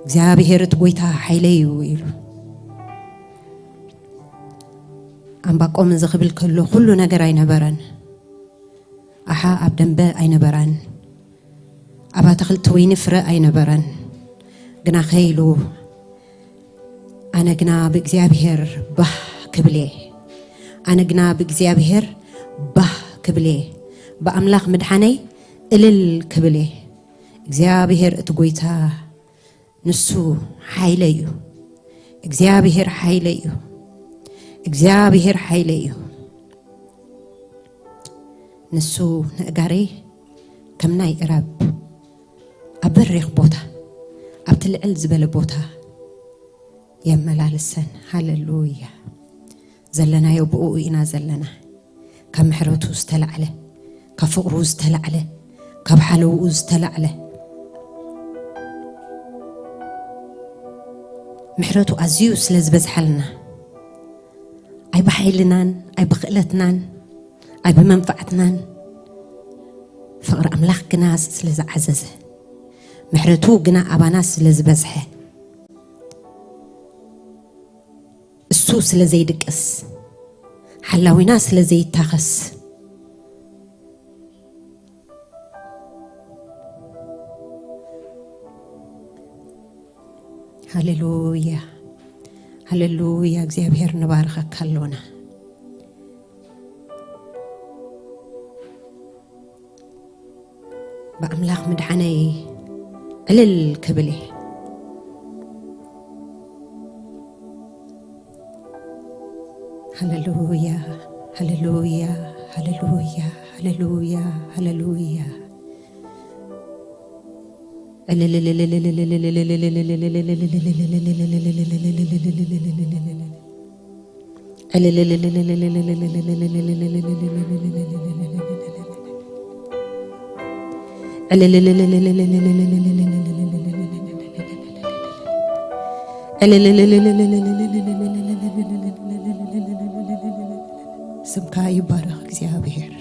እግዚኣብሔር እቲ ጎይታ ሓይለይ እዩ ኢሉ። ኣምባቆም እዚ ክብል ከሎ ኩሉ ነገር ኣይነበረን። ኣሓ ኣብ ደንበ ኣይነበራን፣ ኣብ ኣትክልቲ ወይኒ ፍረ ኣይነበረን። ግና ከይሉ ኣነ ግና ብእግዚኣብሔር ባህ ክብሌ ኣነ ግና ብእግዚኣብሔር ባህ ክብሌ ብኣምላኽ ምድሓነይ እልል ክብሌ እግዚኣብሔር እቲ ጎይታ ንሱ ሓይለ እዩ። እግዚኣብሔር ሓይለ እዩ። እግዚኣብሔር ሓይለ እዩ። ንሱ ንእጋረይ ከም ናይ እራብ ኣብ በሪኽ ቦታ ኣብቲ ልዕል ዝበለ ቦታ የመላልሰን። ሃሌሉያ። ዘለናዮ ብኡ ኢና ዘለና። ካብ ምሕረቱ ዝተላዕለ፣ ካብ ፍቕሩ ዝተላዕለ፣ ካብ ሓለውኡ ዝተላዕለ ምሕረቱ ኣዝዩ ስለ ዝበዝሓልና፣ ኣይ ብሓይልናን ኣይ ብክእለትናን ኣይ ብመንፋዕትናን ፍቕሪ ኣምላኽ ግና ስለ ዝዓዘዘ፣ ምሕረቱ ግና ኣባና ስለ ዝበዝሐ፣ እሱ ስለ ዘይድቅስ፣ ሓላዊና ስለ ዘይታኸስ። ሃሌሉያ፣ ሃሌሉያ። እግዚኣብሔር ንባርኸካ ኣሎና። ብኣምላኽ ምድሓነይ ዕልል ክብል እየ። ሃሌሉያ፣ ሃሌሉያ፣ ሃሌሉያ፣ ሃሌሉያ፣ ሃሌሉያ። ስምካ ይባረኽ እግዚኣብሔር።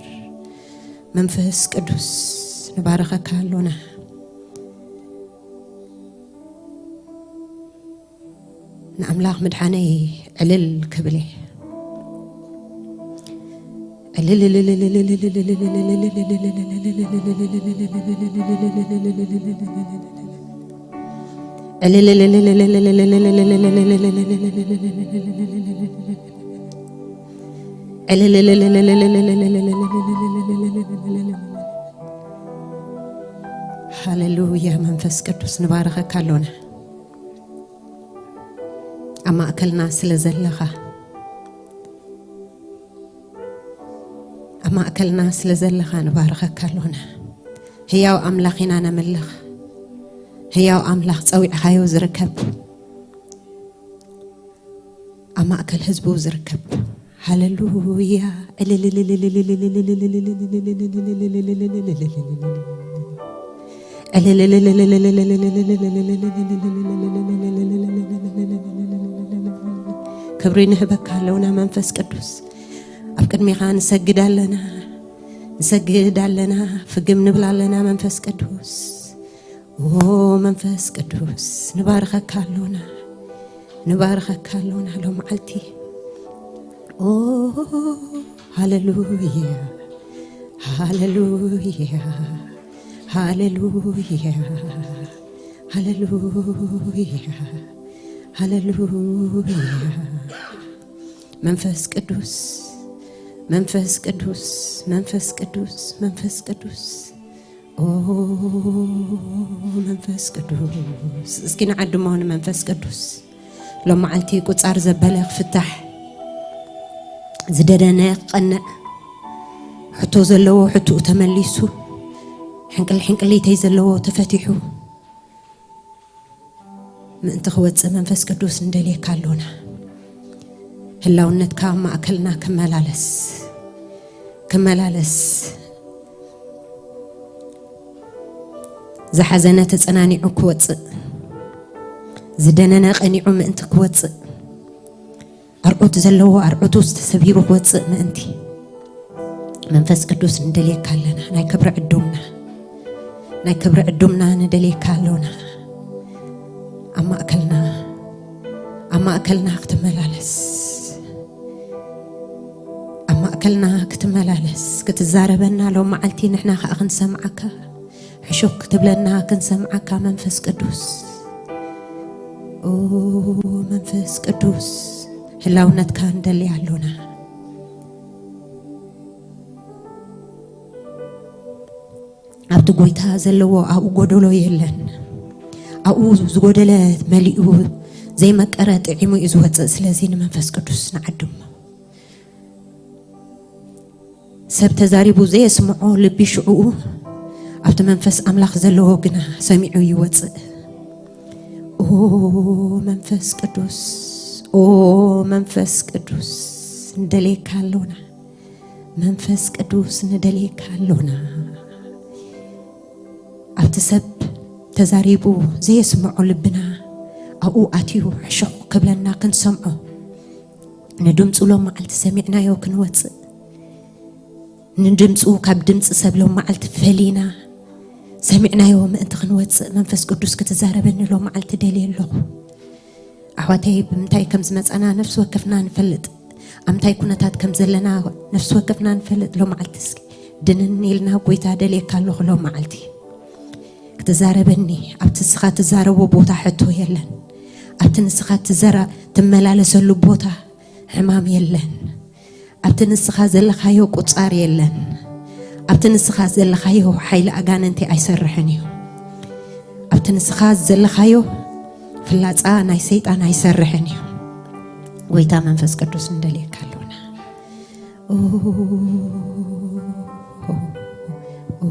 መንፈስ ቅዱስ ንባረኸካ ኣሎና። ንኣምላኽ ምድሓነይ ዕልል ክብል እየ። ዕልል ዕልል ሃሌሉያ። መንፈስ ቅዱስ ንባረኸካ ኣሎና። ኣብ ማእከልና ስለ ዘለኻ፣ ኣብ ማእከልና ስለ ዘለኻ ንባርኸካ ኣሎና። ህያው ኣምላኽ ኢና ነምልኽ። ህያው ኣምላኽ ጸዊዕኻዮ ዝርከብ፣ ኣብ ማእከል ህዝቡ ዝርከብ። ሃሌሉያ። ክብሪ ንህበካ ኣለውና መንፈስ ቅዱስ። ኣብ ቅድሜኻ ንሰግድ ኣለና፣ ንሰግድ ኣለና፣ ፍግም ንብል ኣለና መንፈስ ቅዱስ። ኦ መንፈስ ቅዱስ ንባርኸካ ኣሎና፣ ንባርኸካ ኣሎና ሎም መዓልቲ። ኦ ሃሌሉያ፣ ሃሌሉያ፣ ሃሌሉያ፣ ሃሌሉያ፣ ሃሌሉያ። መንፈስ ቅዱስ፣ መንፈስ ቅዱስ፣ መንፈስ ቅዱስ፣ መንፈስ ቅዱስ። ኦ መንፈስ ቅዱስ፣ እስኪ ንዓድሞ ንመንፈስ ቅዱስ። ሎም መዓልቲ ቁጻር ዘበለ ክፍታሕ፣ ዝደደነ ክቐንዕ፣ ሕቶ ዘለዎ ሕቶኡ ተመሊሱ፣ ሕንቅል ሕንቅሊተይ ዘለዎ ተፈቲሑ ምእንቲ ክወጽእ መንፈስ ቅዱስ ንደልየካ ኣሎና። ህላውነትካ ኣብ ማእከልና ክመላለስ፣ ክመላለስ። ዝሓዘነ ተጸናኒዑ ክወጽእ፣ ዝደነነ ቀኒዑ ምእንቲ ክወጽእ፣ ኣርዑት ዘለዎ ኣርዑቱ ዝተሰቢሩ ክወጽእ ምእንቲ መንፈስ ቅዱስ ንደልየካ ኣለና። ናይ ክብሪ ዕዱምና፣ ናይ ክብሪ ዕዱምና ንደልየካ ኣሎና። ማእከልና ኣብ ማእከልና ክትመላለስ ኣብ ማእከልና ክትመላለስ ክትዛረበና ሎም መዓልቲ ንሕና ከዓ ክንሰምዓካ ሕሹኽ ክትብለና ክንሰምዓካ መንፈስ ቅዱስ ኦ መንፈስ ቅዱስ ህላውነትካ ንደሊ ኣሎና። ኣብቲ ጎይታ ዘለዎ ኣብኡ ጎደሎ የለን። ኣብኡ ዝጎደለ መሊኡ ዘይመቀረ ጥዒሙ እዩ ዝወፅእ። ስለዚ ንመንፈስ ቅዱስ ንዓድሞ። ሰብ ተዛሪቡ ዘየስምዖ ልቢ ሽዕኡ ኣብቲ መንፈስ ኣምላኽ ዘለዎ ግና ሰሚዑ ይወፅእ። ኦ መንፈስ ቅዱስ፣ ኦ መንፈስ ቅዱስ ንደልየካ ኣሎና። መንፈስ ቅዱስ ንደልየካ ኣሎና። ኣብቲ ሰብ ተዛሪቡ ዘየስምዖ ልብና ኣብኡ ኣትዩ ሕሹኽ ክብለና ክንሰምዖ ንድምፁ ሎም መዓልቲ ሰሚዕናዮ ክንወፅእ ንድምፁ ካብ ድምፂ ሰብ ሎም መዓልቲ ፈሊና ሰሚዕናዮ ምእንቲ ክንወፅእ መንፈስ ቅዱስ ክትዛረበኒ ሎም መዓልቲ ደልየ ኣለኹ። ኣሕዋተይ ብምንታይ ከም ዝመፃና ነፍሲ ወከፍና ንፈልጥ። ኣብ ምንታይ ኩነታት ከም ዘለና ነፍሲ ወከፍና ንፈልጥ። ሎም መዓልቲ እስኪ ድንን ኢልና ጎይታ ደልየካ ኣለኹ። ሎም መዓልቲ ክትዛረበኒ ኣብቲ ንስኻ ትዛረቦ ቦታ ሕቶ የለን። ኣብቲ ንስኻ ትዘራ ትመላለሰሉ ቦታ ሕማም የለን። ኣብቲ ንስኻ ዘለኻዮ ቁጻር የለን። ኣብቲ ንስኻ ዘለኻዮ ሓይሊ ኣጋንንቲ ኣይሰርሕን እዩ። ኣብቲ ንስኻ ዘለኻዮ ፍላጻ ናይ ሰይጣን ኣይሰርሕን እዩ። ጎይታ መንፈስ ቅዱስ ንደልየካ ኣሎና። ኦ፣ ኦ፣ ኦ፣ ኦ፣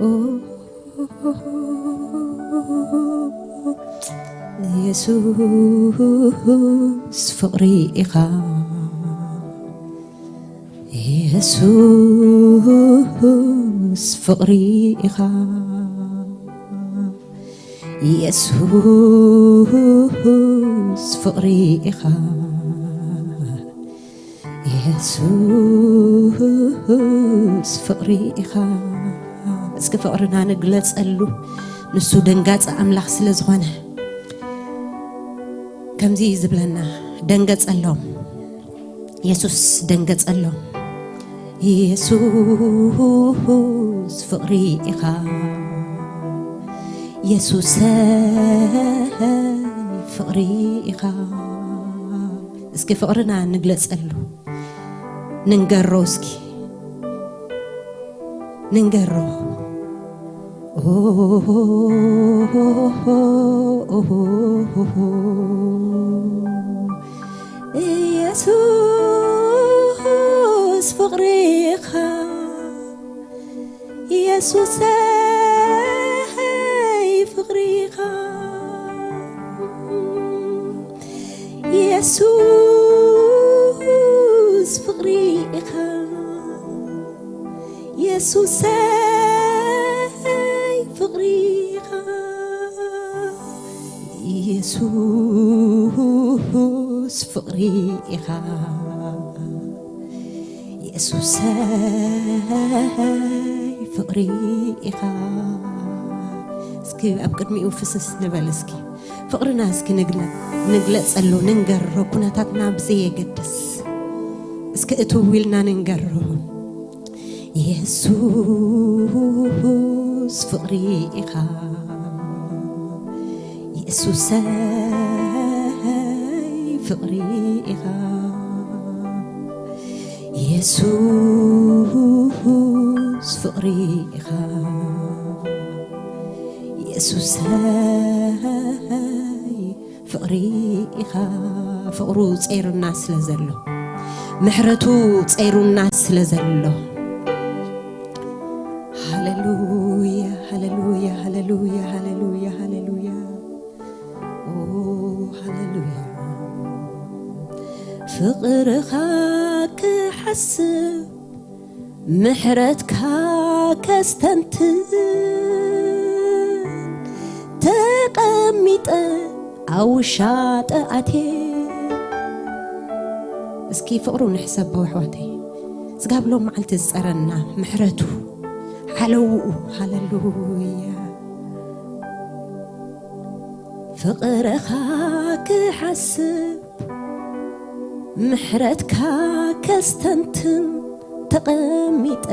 ኦ። የሱስ ፍቕሪ ኢኻ። የሱስ ፍቕሪ ኢኻ። የሱስ ፍቕሪ ኢኻ። የሱስ ፍቕሪ ኢኻ። እስኪ ፍቕርና ንግለጸሉ። ንሱ ደንጋጺ ኣምላኽ ስለ ዝኾነ ከምዚ እዩ ዝብለና፣ ደንገጸሎም። የሱስ ደንገጸሎም። የሱስ ፍቕሪ ኢኻ። የሱሰይ ፍቕሪ ኢኻ። እስኪ ፍቕርና ንግለጸሉ። ንንገሮ እስኪ። ንንገሮ። የሱስ ፍቕሪ ኢኻ። የሱሰይ ፍቕሪ ኢኻ። የሱስ ፍቕሪ ኢኻ። የሱሰይ ፍቕሪ ኢኻ። የሱስ ፍቕሪ ኢኻ። የሱሰይ ፍቕሪ ኢኻ። እስኪ ኣብ ቅድሚኡ ፍስስ ንበል እስኪ። ፍቕርና እስኪ ንግለ-፣ ንግለጸሉ፣ ንንገሮ፣ ኩነታትና ብዘየገድስ። እስኪ እትው ኢልና ንንገሮ። የሱስ ፍቕሪ ኢኻ። የሱሰይ ፍቕሪ ኢኻ። የሱስ ፍቕሪ ኢኻ። የሱሰይ ፍቕሪ ኢኻ። ፍቕሩ ጸይሩና ስለ ዘሎ፣ ምሕረቱ ጸይሩና ስለ ዘሎ። ሃሌሉያ፣ ሃሌሉያ፣ ሃሌሉያ፣ ሃሌሉያ፣ ሃሌሉያ። ኦ፣ ሃሌሉያ። ፍቕርኻ ክሓስብ ምሕረትካ ከስተንትን ተቐሚጠ ኣብ ውሻጠ ኣትየ። እስኪ ፍቕሩ ንሕሰቦ ኣሕዋተይ። ስጋብ ሎም መዓልቲ ዝጸረና ምሕረቱ ሓለውኡ። ሃሌሉያ። ፍቕርኻ ክሓስብ፣ ምሕረትካ ከስተንትን ተቐሚጠ።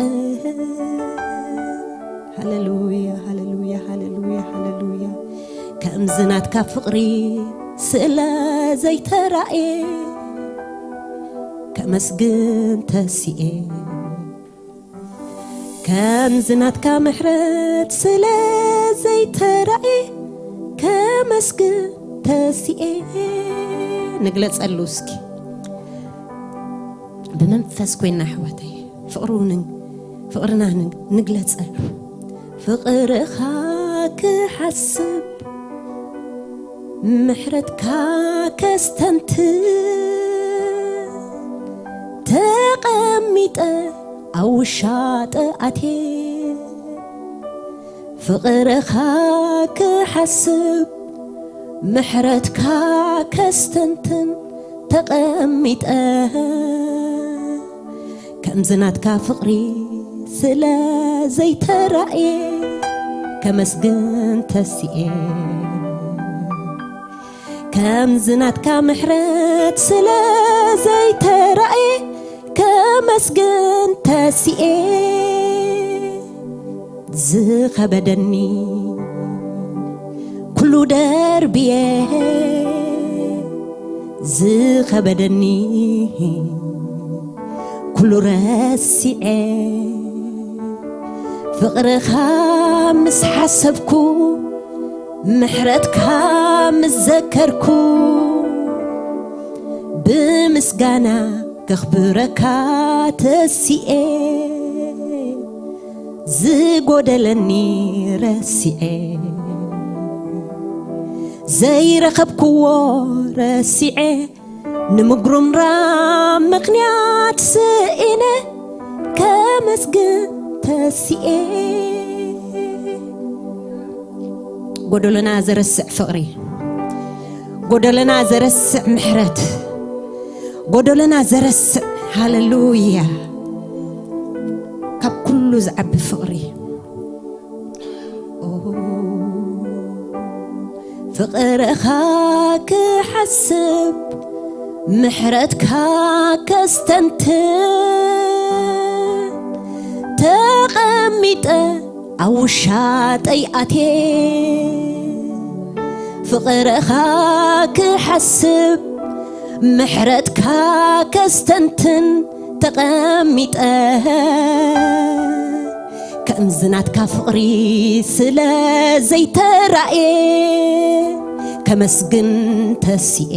ሃሌሉያ፣ ሃሌሉያ፣ ሃሌሉያ፣ ሃሌሉያ። ከምዚ ናትካ ፍቕሪ ስለ ዘይተራእየ፣ ከመስግን ተሲኤ። ከምዚ ናትካ ምሕረት ስለ ዘይተራእየ፣ ከመስግን ተሲኤ። ንግለጸሉ እስኪ ብመንፈስ ኮይና ኣሕዋተይ፣ ፍቕሩ ን-፣ ፍቕርና ን-፣ ንግለጸሉ። ፍቕርኻ ክሓስብ፣ ምሕረትካ ከስተንትን ተቐሚጠ፣ ኣብ ውሻጠ ኣትየ። ፍቕርኻ ክሓስብ፣ ምሕረትካ ከስተንትን ተቐሚጠ። ከምዚ ናትካ ፍቕሪ ስለ ዘይተራእየ፣ ከመስግን ተሲኤ። ከምዚ ናትካ ምሕረት ስለ ዘይተራእየ፣ ከመስግን ተሲኤ። ዝኸበደኒ ኩሉ ደርብየ፣ ዝኸበደኒ ኩሉ ረሲዐ፣ ፍቕርኻ ምስ ሓሰብኩ፣ ምሕረትካ ምስ ዘከርኩ፣ ብምስጋና ከኽብረካ ተሲኤ። ዝጎደለኒ ረሲዐ፣ ዘይረኸብክዎ ረሲዐ፣ ንምጉርምራም ምኽንያት ስኢነ፣ ከመስግን ተሲኤ። ጎደሎና ዘረስዕ ፍቕሪ፣ ጎደሎና ዘረስዕ ምሕረት፣ ጎደሎና ዘረስዕ፣ ሃሌሉያ፣ ካብ ኩሉ ዝዓቢ ፍቕሪ። ኦ፣ ፍቕርኻ ክሓስብ፣ ምሕረትካ ከስተንትን፣ ተቐሚጠ ኣብ ውሻጠይ ኣትየ። ፍቕርኻ ክሓስብ፣ ምሕረትካ ከስተንትን ተቐሚጠ። ከምዚ ናትካ ፍቕሪ ስለ ዘይተራእየ፣ ከመስግን ተሲኤ።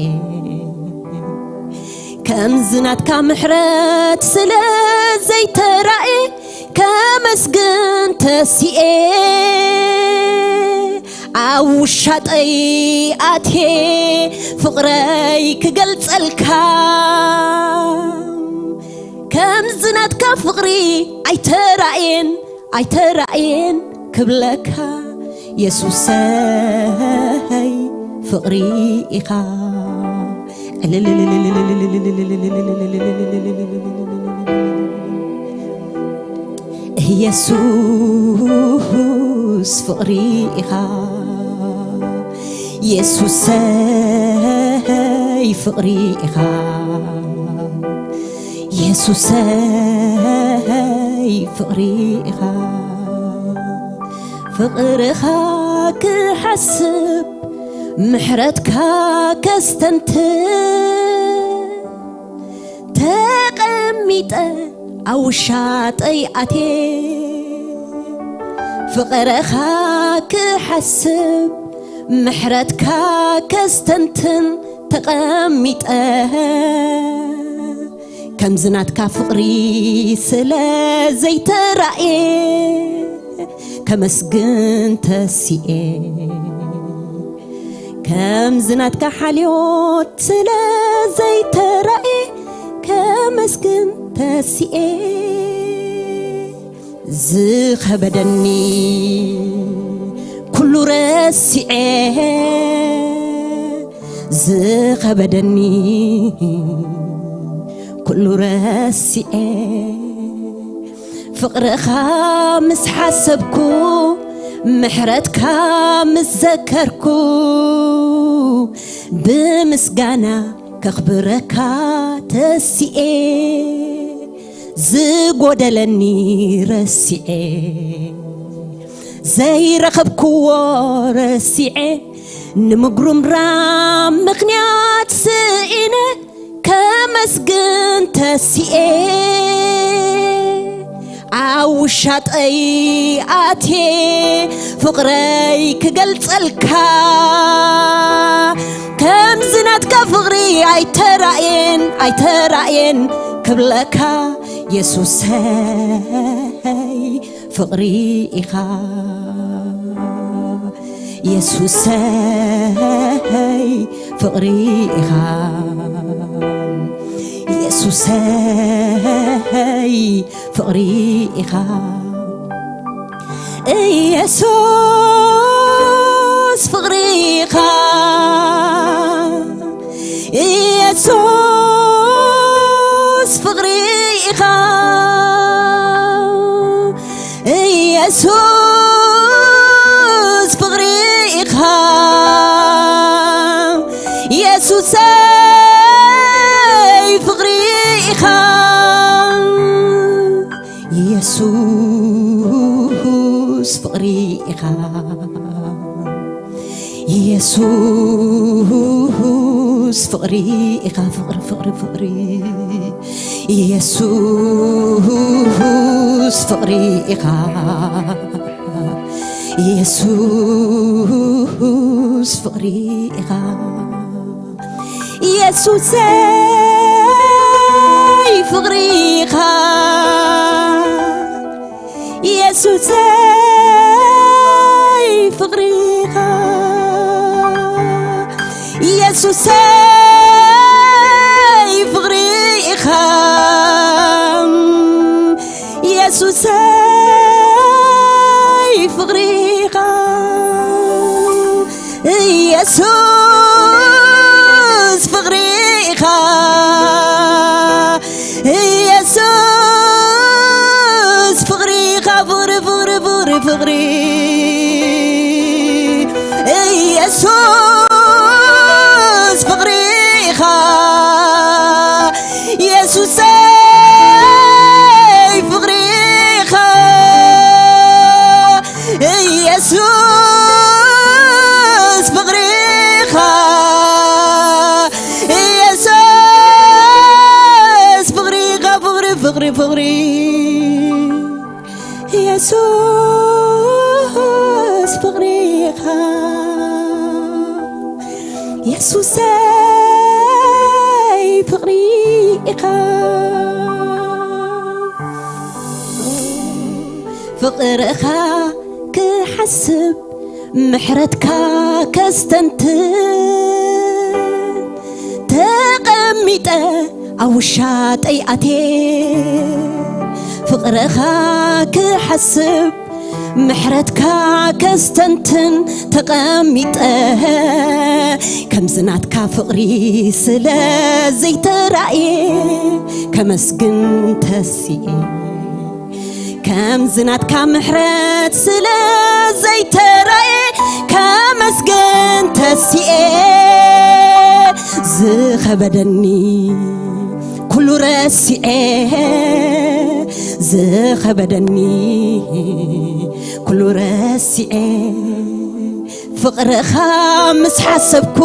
ከምዚ ናትካ ምሕረት ስለ ዘይተራእየ፣ ከመስግን ተሲኤ። ኣብ ውሻጠይ ኣትየ ፍቕረይ ክገልጸልካ፣ ከምዚ ናትካ ፍቕሪ ኣይተራእየን፣ ኣይተራእየን ክብለካ፣ የሱሰይ ፍቕሪ ኢኻ። ኢየሱስ ፍቕሪ ኢኻ፣ የሱሰይ ፍቕሪ ኢኻ፣ የሱሰይ ፍቕሪ ኢኻ። ፍቕርኻ ክሓስብ፣ ምሕረትካ ከስተንትን፣ ተቐሚጠ ኣብ ውሻጠይ ኣትየ። ፍቕርኻ ክሓስብ፣ ምሕረትካ ከስተንትን ተቐሚጠ። ከምዚ ናትካ ፍቕሪ ስለ ዘይተራእየ፣ ከመስግን ተሲኤ። ከምዚ ናትካ ሓልዮት ስለ ዘይተራእየ፣ ከመስግን ተሲኤ። ዝኸበደኒ ኩሉ ረሲዐ፣ ዝኸበደኒ ኩሉ ረሲዐ፣ ፍቕርኻ ምስ ሓሰብኩ፣ ምሕረትካ ምስ ዘከርኩ፣ ብምስጋና ከኽብረካ ተሲኤ፣ ዝጎደለኒ ረሲዔ፣ ዘይረኸብክዎ ረሲዔ፣ ንምጉርምራም ምኽንያት ስኢነ፣ ከመስግን ተሲኤ፣ ኣብ ውሻጠይ ኣትየ ፍቕረይ ክገልጸልካ፣ ከምዚ ናትካ ፍቕሪ ኣይተራእየን፣ ኣይተራእየን ክብለካ፣ የሱሰይ ፍቕሪ ኢኻ፣ የሱሰይ ፍቕሪ ኢኻ፣ የሱሰይ ፍቕሪ ኢኻ፣ ኢየሱስ ፍቕሪ ኢኻ፣ ኢየሱስ ፍቕሪ ኢኻ፣ ኢየሱስ ፍቕሪ ኢኻ፣ ኢየሱሰይ ፍቕሪ ኢኻ፣ ኢየሱስ ፍቕሪ ኢኻ፣ ኢየሱስ ፍቕሪ ኢኻ፣ ፍቕሪ፣ ፍቕሪ፣ ፍቕሪ፣ ኢየሱስ ፍቕሪ ኢኻ፣ ኢየሱስ ፍቕሪ ኢኻ፣ ኢየሱሰይ ፍቕሪ ኢኻ፣ ኢየሱሰይ ፍቕሪ ኢኻ፣ ኢየሱሰይ ፍቕሪ ኢኻ፣ ኢየሱሰይ ፍቕሪ ኢኻ፣ ኢየሱስ ፍቕሪ ኢኻ፣ ኢየሱስ ፍቕሪ ኢኻ፣ ፍቕሪ፣ ፍቕሪ፣ ፍቕሪ፣ ፍቕሪ፣ ኢየሱስ ፍቕሪ ኢኻ፣ ኢየሱሰይ ፍቕሪ ኢኻ፣ ኢየሱስ ፍቕሪ ኢኻ፣ ኢየሱስ ፍቕሪ ኢኻ፣ ፍቕሪ፣ ፍቕሪ፣ ፍቕሪ፣ ኢየሱስ ፍቕሪ ኢኻ፣ ኢየሱሰይ ፍቕሪ ኢኻ፣ ፍቕርኻ ክሓስብ ምሕረትካ ከስተንትን ተቐሚጠ ኣብ ውሻጠይ ኣትየ ፍቕርኻ ክሓስብ ምሕረትካ ከስተንትን ተቐሚጠ ከምዚ ናትካ ፍቕሪ ስለ ዘይተራእየ ከመስግን ተሲኤ ከምዚ ናትካ ምሕረት ስለ ዘይተራእየ ከመስግን ተሲኤ ዝኸበደኒ ኩሉ ረሲዐ ዝኸበደኒ ኩሉ ረሲዐ ፍቕርኻ ምስ ሓሰብኩ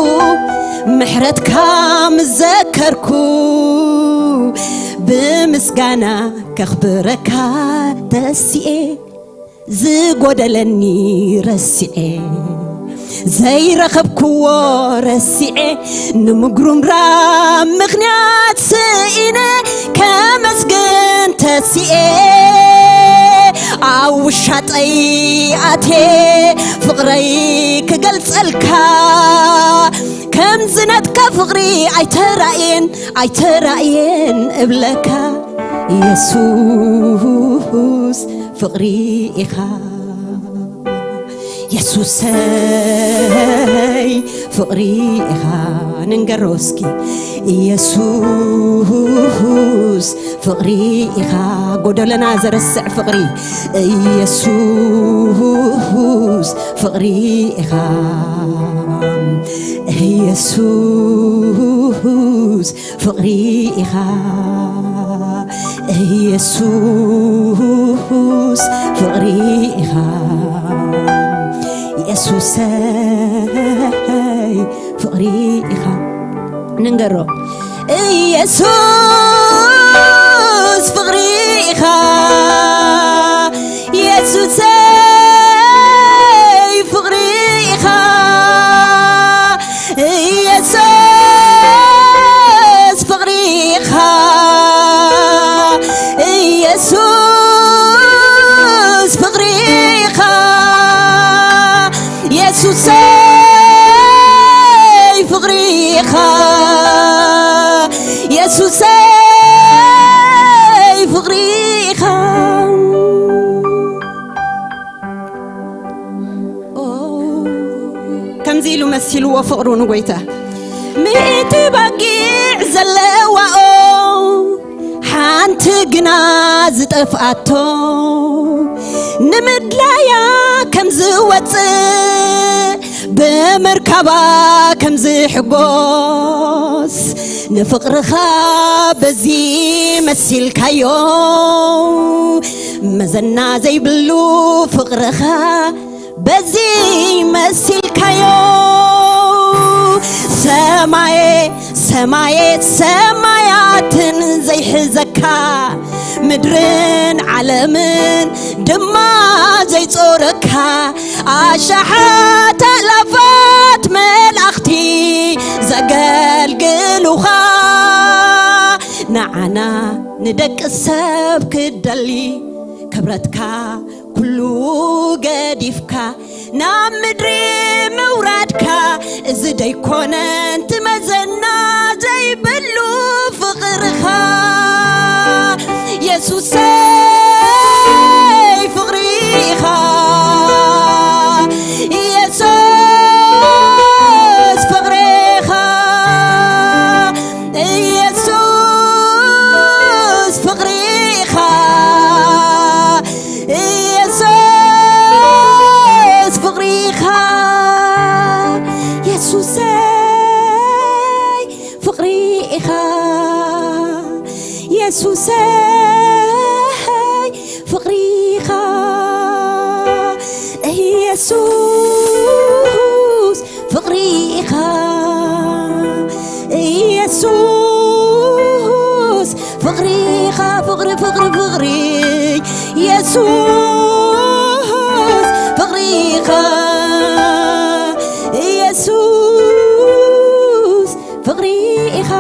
ምሕረትካ ምስ ዘከርኩ ብምስጋና ከኽብረካ ተሲኤ ዝጎደለኒ ረሲዐ ዘይረኸብክዎ ረሲዐ ንምጉርምራም ምኽንያት ስኢነ ከመስግን ተሲኤ ኣብ ውሻጠይ ኣትየ ፍቕረይ ክገልጸልካ ከምዚ ናትካ ፍቕሪ ኣይተራእየን ኣይተራእየን እብለካ የሱስ ፍቕሪ ኢኻ የሱሰይ ፍቕሪ ኢኻ ንንገሮ እስኪ ኢየሱስ ፍቕሪ ኢኻ ጎደለና ዘረስዕ ፍቕሪ ኢየሱስ ፍቕሪ ኢኻ ኢየሱስ ፍቕሪ ኢኻ፣ ኢየሱስ ፍቕሪ ኢኻ፣ ኢየሱሰይ ፍቕሪ ኢኻ። ንንገሮ። ኢየሱስ ፍቕሪ ኢኻ፣ ኢየሱሰይ ፍቕሪ ኢኻ፣ ኢየሱስ ፍቕሪ ኢኻ፣ ኢየሱስ ፍቕሪ ኢኻ፣ ኢየሱሰይ ፍቕሪ ኢኻ፣ ኢየሱሰይ ፍቕሪ ኢኻ። ኦ፣ ከምዚ ኢሉ መሲልዎ ፍቕሩ ንጎይታ። ምእቲ በጊዕ ዘለዋኦ፣ ሓንቲ ግና ዝጠፍኣቶ፣ ንምድላያ ከም ዝወጽእ፣ ብምርካባ ከም ዝሕጎስ፣ ንፍቕርኻ በዚ መሲልካዮ፣ መዘና ዘይብሉ ፍቕርኻ በዚ መሲልካዮ። ሰማየ ሰማየ ሰማያትን ዘይሕዘካ፣ ምድርን ዓለምን ድማ ዘይጾረካ፣ ኣሽሓት ኣእላፋት መላእኽቲ ዘገልግሉኻ፣ ንዓና ንደቂ ሰብ ክደሊ ክብረትካ ኩሉ ገዲፍካ ናብ ምድሪ ምውራድካ፣ እዚ ደይኮነን ትመዘና ዘይብሉ ፍቕርኻ። የሱሰይ ፍቕሪ ኢኻ፣ የሱስ ፍቕሪ ኢኻ፣ የሱስ ፍቕሪ ኢኻ፣ የሱስ ፍቕሪ ኢኻ፣ የሱሰይ ፍቕሪ ኢኻ፣ የሱሰይ ፍቕሪ ኢኻ፣ የሱስ ፍቕሪ ኢኻ፣ የሱስ ፍቕሪ ኢኻ፣ ፍቕሪ፣ ፍቕሪ፣ ፍቕሪ፣ የሱስ ፍቕሪ ኢኻ፣ የሱስ ፍቕሪ ኢኻ።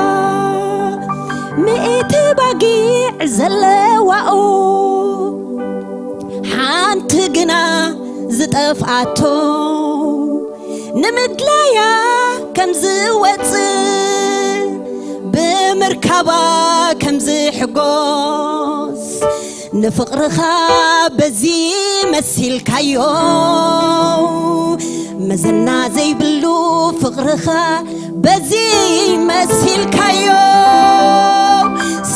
ምእቲ በጊዕ ዘለዋኦ፣ ሓንቲ ግና ዝጠፍኣቶ፣ ንምድላያ ከም ዝወጽእ፣ ብምርካባ ከም ዝሕጎስ፣ ንፍቕርኻ በዚ መሲልካዮ፣ መዘና ዘይብሉ ፍቕርኻ በዚ መሲልካዮ።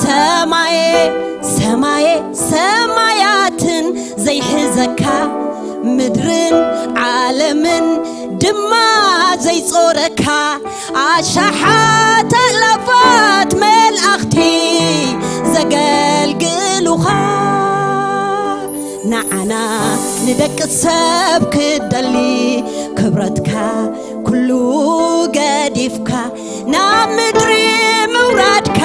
ሰማየ ሰማየ ሰማያትን ዘይሕዘካ፣ ምድርን ዓለምን ድማ ዘይጾረካ፣ ኣሽሓት ኣእላፋት መላእኽቲ ዘገልግሉኻ፣ ንዓና ንደቂ ሰብ ክደሊ ክብረትካ ኩሉ ገዲፍካ ናብ ምድሪ ምውራድካ፣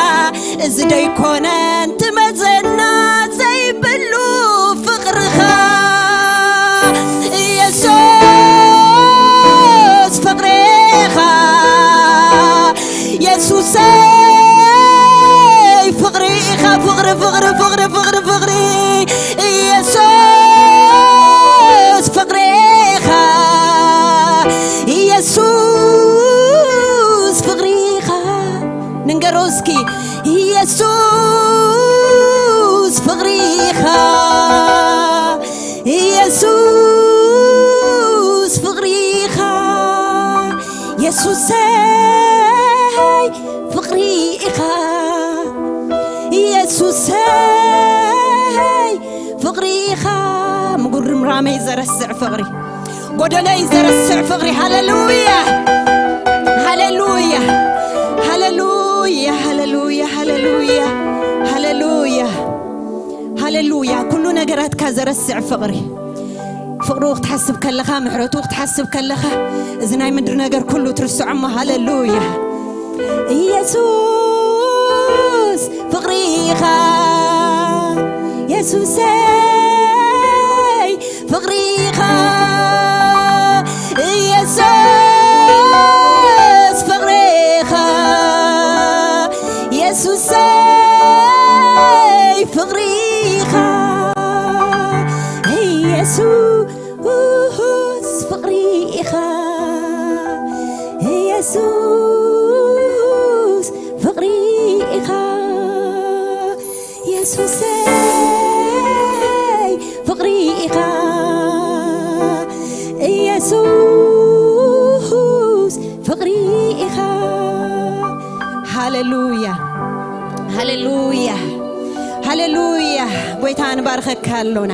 እዚ ደይኮነን ትመዘና ዘይብሉ ፍቕርኻ። የሱስ ፍቕሪ ኢኻ፣ የሱሰይ ፍቕሪ ኢኻ፣ ፍቕሪ፣ ፍቕሪ፣ ፍቕሪ፣ ፍቕሪ፣ ፍቕሪ፣ የሱስ ፍቕሪ ኢኻ፣ የሱስ ፍቕሪ ኢኻ። ንንገሮ እስኪ፣ የሱስ ፍቕሪ ኢኻ፣ የሱስ ፍቕሪ ኢኻ፣ የሱሰይ ፍቕሪ ኢኻ፣ የሱሰይ ፍቕሪ ኢኻ። ምጉርምራመይ ዘረስዕ ፍቕሪ፣ ጎደለይ ዘረስዕ ፍቕሪ። ሃሌሉያ። ሃሌሉያ፣ ሃሌሉያ፣ ሃሌሉያ፣ ሃሌሉያ፣ ሃሌሉያ፣ ሃሌሉያ። ኩሉ ነገራትካ ዘረስዕ ፍቕሪ። ፍቕሩ ክትሓስብ ከለኻ፣ ምሕረቱ ክትሓስብ ከለኻ፣ እዚ ናይ ምድሪ ነገር ኩሉ ትርስዖ እሞ፣ ሃሌሉያ። ኢየሱስ ፍቕሪ ኢኻ፣ ኢየሱሰይ ፍቕሪ ኢኻ፣ ኢየሱስ ፍቕሪ ኢኻ፣ ኢየሱሰይ ፍቕሪ ኢኻ፣ ኢየሱስ ፍቕሪ ኢኻ፣ ኢየሱስ ፍቕሪ ኢኻ፣ ኢየሱሰይ ፍቕሪ ኢኻ፣ ኢየሱስ ፍቕሪ ኢኻ። ሃሌሉያ፣ ሃሌሉያ፣ ሃሌሉያ። ጎይታ ንባርኸካ ኣሎና።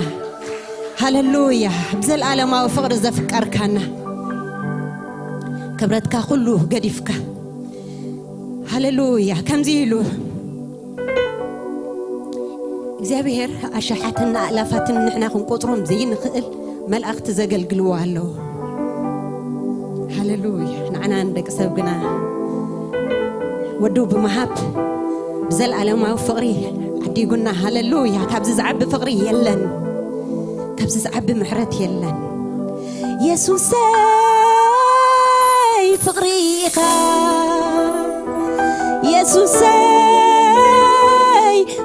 ሃሌሉያ። ብዘለኣለማዊ ፍቕሪ ዘፍቀርካና፣ ክብረትካ ኩሉ ገዲፍካ። ሃሌሉያ። ከምዚ ኢሉ እግዚኣብሔር ኣሽሓትን ኣእላፋትን ንሕና ክንቆጽሮም ዘይንኽእል መላእኽቲ ዘገልግልዎ ኣለዉ። ሃሌሉያ። ንዓና ንደቂ ሰብ ግና ወዱ ብምሃብ ብዘለኣለማዊ ፍቕሪ ዓዲጉና። ሃሌሉያ። ካብዚ ዝዓቢ ፍቕሪ የለን። ካብዚ ዝዓቢ ምሕረት የለን። የሱሰይ ፍቕሪ ኢኻ፣ የሱሰይ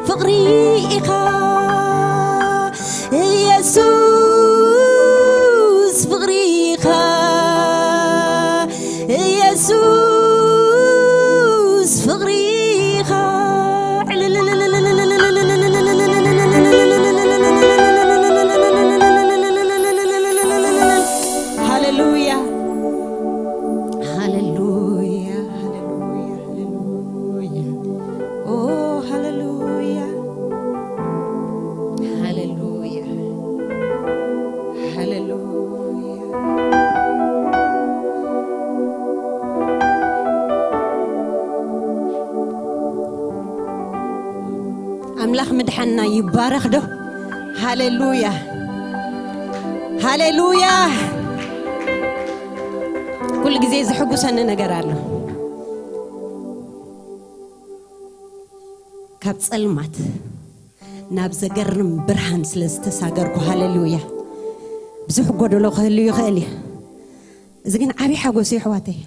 ፍቕሪ ኢኻ፣ የሱስ ፍቕሪ ኢኻ፣ የሱስ ፍቕሪ ኢኻ። ሃሌሉያ፣ ሃሌሉያ፣ ሃሌሉያ፣ ሃሌሉያ። ኦ፣ ሃሌሉያ፣ ሃሌሉያ፣ ሃሌሉያ። ኣምላኽ ምድሓንና ይባረኽ ዶ? ሃሌሉያ፣ ሃሌሉያ። ኩሉ ግዜ ዝሕጉሰኒ ነገር ኣሎ። ካብ ጸልማት ናብ ዘገርም ብርሃን ስለ ዝተሳገርኩ፣ ሃሌሉያ። ብዙሕ ጎደሎ ክህሉ ይኽእል እዩ። እዚ ግን ዓብዪ ሓጎስ እዩ፣ ኣሕዋተይ።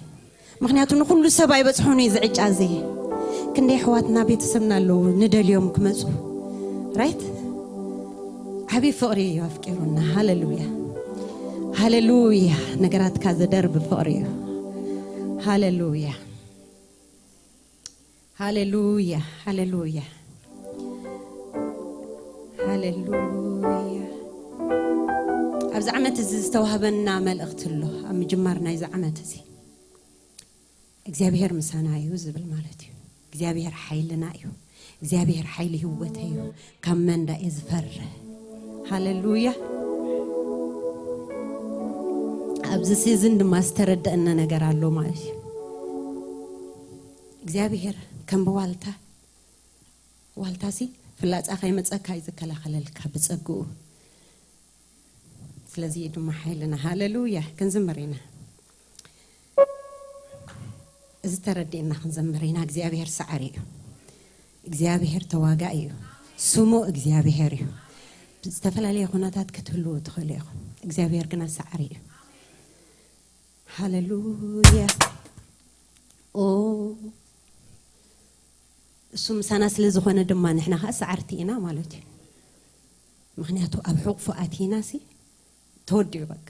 ምኽንያቱ ንኹሉ ሰብ ኣይበጽሖን እዩ እዚ ዕጫ እዚ። ክንደይ ኣሕዋትና ቤተሰብና ኣለዉ፣ ንደልዮም ክመጹ። ራይት? ዓብዪ ፍቕሪ እዩ ኣፍቂሩና። ሃሌሉያ። ሃሌሉያ። ነገራትካ ዘደርብ ፍቕሪ እዩ። ሃሌሉያ። ሃሌሉያ፣ ሃሌሉያ፣ ሃሌሉያ። ኣብዚ ዓመት እዚ ዝተዋህበና መልእኽቲ ኣሎ። ኣብ ምጅማር ናይዚ ዓመት እዚ እግዚኣብሔር ምሳና እዩ ዝብል ማለት እዩ። እግዚኣብሔር ሓይልና እዩ። እግዚኣብሔር ሓይሊ ህይወተይ እዩ። ካብ መን ዳእ እየ ዝፈርህ? ሃሌሉያ። ኣብዚ ሲዝን ድማ ዝተረደአና ነገር ኣሎ ማለት እዩ። እግዚኣብሔር ከም ብዋልታ፣ ዋልታሲ ፍላጻ ከይመጸካ እዩ ዝከላኸለልካ ብጸግኡ። ስለዚ እዩ ድማ ሓይልና። ሃሌሉያ። ክንዝምር ኢና። እዚ ተረዲእና ክንዘምር ኢና። እግዚኣብሔር ሰዓሪ እዩ። እግዚኣብሔር ተዋጋኢ እዩ። ስሙ እግዚኣብሔር እዩ። ዝተፈላለየ ኩነታት ክትህልዉ ትኽእሉ ኢኹም። እግዚኣብሔር ግና ሰዓሪ እዩ። ሃሌሉያ። ኦ፣ እሱ ምሳና ስለ ዝኾነ ድማ ንሕና ኸዓ ሰዓርቲ ኢና ማለት እዩ። ምኽንያቱ ኣብ ሕቑፉ ኣቲና ሲ ተወዲኡ በቃ።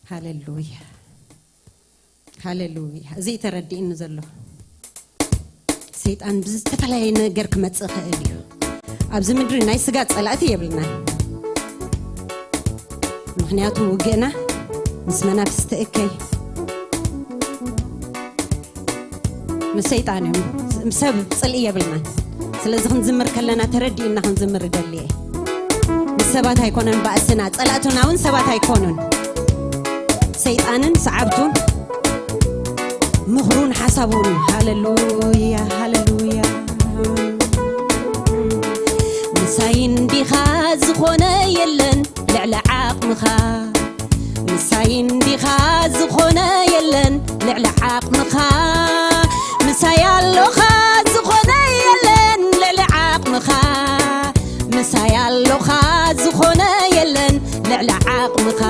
ሃሌሉያ፣ ሃሌሉያ። እዚ እዩ ተረዲእኒ ዘሎ። ሰይጣን ብዝተፈላለየ ነገር ክመጽእ ይኽእል እዩ። ኣብዚ ምድሪ ናይ ስጋ ጸላእቲ የብልናን። ምኽንያቱ ውግእና ምስ መናፍስቲ እከይ፣ ምስ ሰይጣን እዮም። ምስ ሰብ ጽልኢ የብልናን። ስለዚ ክንዝምር ከለና ተረዲእና ክንዝምር እደሊ እየ። ምስ ሰባት ኣይኮነን ባእስና፣ ጸላእትና እውን ሰባት ኣይኮኑን። ሰይጣንን ሰዓብቱን ምኽሩን ሓሳቡን። ሃሌሉያ፣ ሃሌሉያ። ምሳይ እንዲኻ ዝኾነ የለን ልዕሊ ዓቕምኻ። ምሳይ እንዲኻ ዝኾነ የለን ልዕሊ ዓቕምኻ። ምሳይ ኣሎኻ ዝኾነ የለን ልዕሊ ዓቕምኻ። ምሳይ ኣሎኻ ዝኾነ የለን ልዕሊ ዓቕምኻ።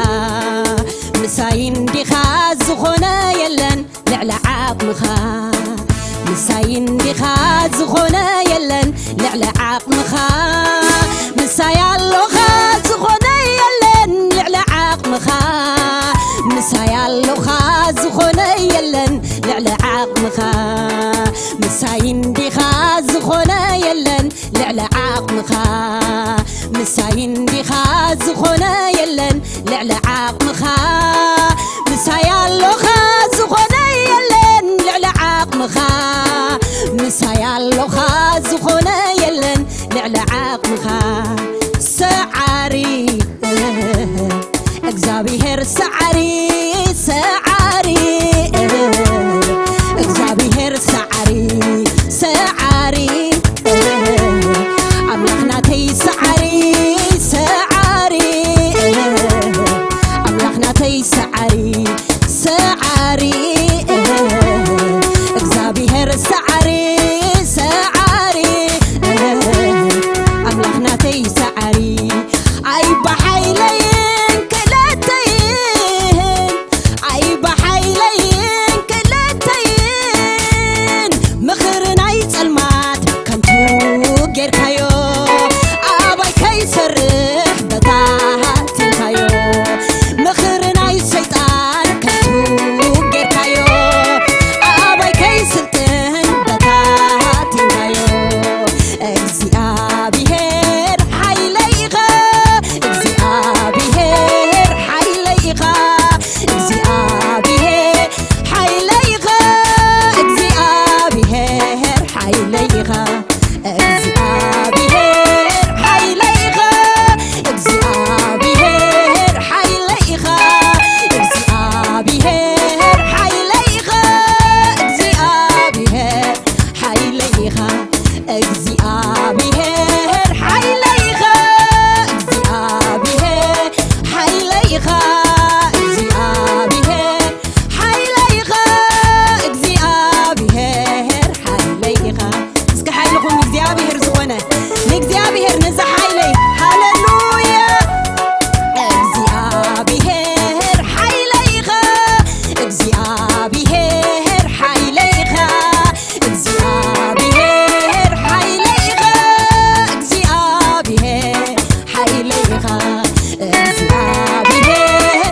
ምሳይ እንዲኻ ዝኾነ የለን ልዕሊ ዓቕምኻ። ምሳይ እንዲኻ ዝኾነ የለን ልዕሊ ዓቕምኻ። ምሳይ ኣሎኻ ዝኾነ የለን ልዕሊ ዓቕምኻ። ምሳይ ኣሎኻ ዝኾነ የለን ልዕሊ ዓቕምኻ። ምሳይ እንዲኻ ዝኾነ የለን ልዕሊ ዓቕምኻ። ምሳይ እንዲኻ ዝኾነ የለን ልዕሊ ዓቕምኻ። ምሳይ ኣሎኻ ዝኾነ የለን ልዕሊ ዓቕምኻ። ምሳይ ኣሎኻ ዝኾነ የለን ልዕሊ ዓቕምኻ። ሰዓሪ እግዚኣብሔር ሰዓሪ፣ ሰዓሪ እግዚኣብሔር ሰዓሪ፣ ሰዓሪ ኣምላኽ ናተይ ሰዓሪ፣ ሰዓሪ ኣምላኽ ናተይ ሰዓሪ፣ ሰዓሪ እግዚኣብሔር ሰዓሪ፣ ሰዓሪ ኣምላኽ ናተይ ሰዓሪ። ኣይብሓይለይን ክእለተይን፣ ኣይብሓይለይን ክእለተይን ምኽሪ ናይ ጸልማት ከንቱ ጌርካዮ። ኣባይ ከይሰርሕ በታቲንካዮ። ምኽሪ ናይ ሰይጣን ከንቱ ጌርካዮ። ኣባይ ከይስልጥን በታቲንካዮ። እግዚኣብሔር ሓይለይ ኢኻ፣ እግዚኣብሔር ሓይለይ ኢኻ፣ እግዚኣብሔር ሓይለይ ኢኻ፣ እግዚኣብሔር ሓይለይ ኢኻ፣ እግዚኣብሔር ሓይለይ ኢኻ፣ እግዚኣብሔር ሓይለይ ኢኻ፣ እግዚኣብሔር ሓይለይ ኢኻ፣ እግዚኣብሔር ሓይለይ ኢኻ፣ እግዚኣብሔር ሓይለይ ኢኻ፣ እግዚኣብሔር ሓይለይ ኢኻ፣ እግዚኣብሔር ሓይለይ ኢኻ፣ እግዚኣብሔር ሓይለይ ኢኻ። እስኪ ሓይልኹም እግዚኣብሔር ዝኾነ ንእግዚኣብሔር፣ ነዚ ሓይለይ። ሃሌሉያ። እግዚኣብሔር ሓይለይ ኢኻ፣ እግዚኣብሔር ሓይለይ ኢኻ፣ እግዚኣብሔር ሓይለይ ኢኻ፣ እግዚኣብሔር ሓይለይ ኢኻ፣ እግዚኣብሔር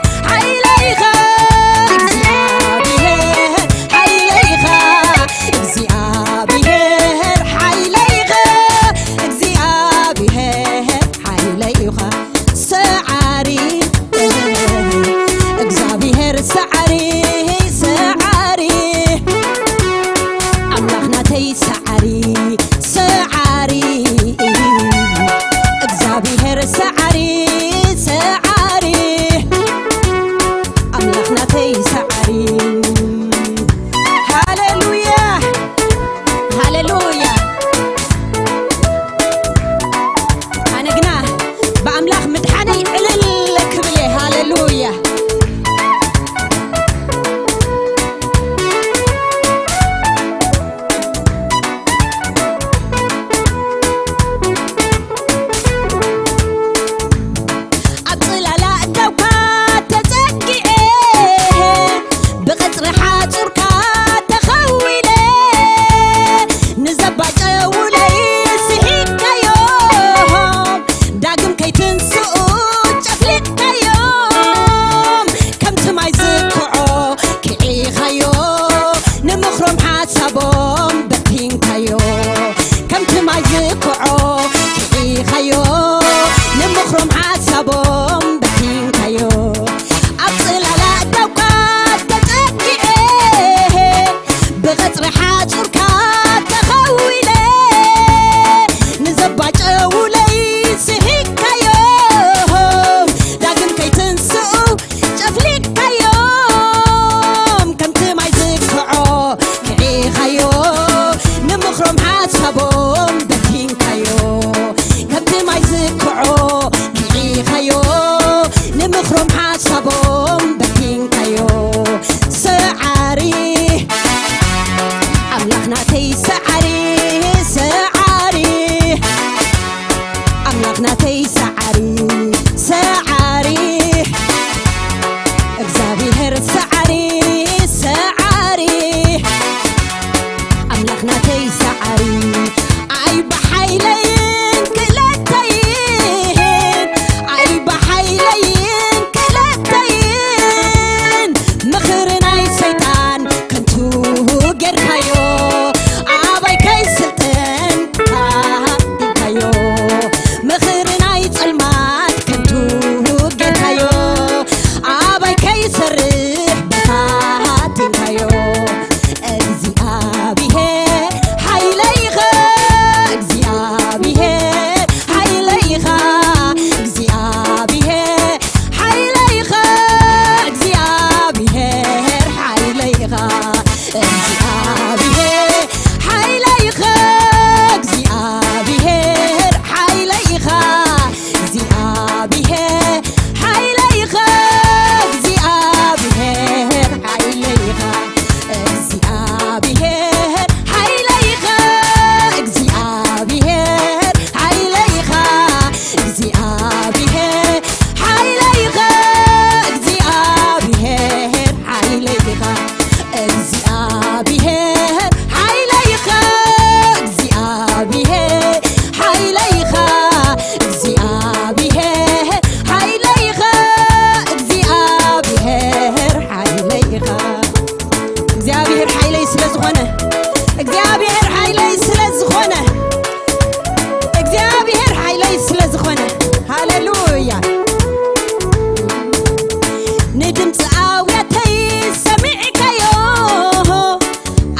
ንድምፂ ኣውያተይ ሰሚዕካዮ፣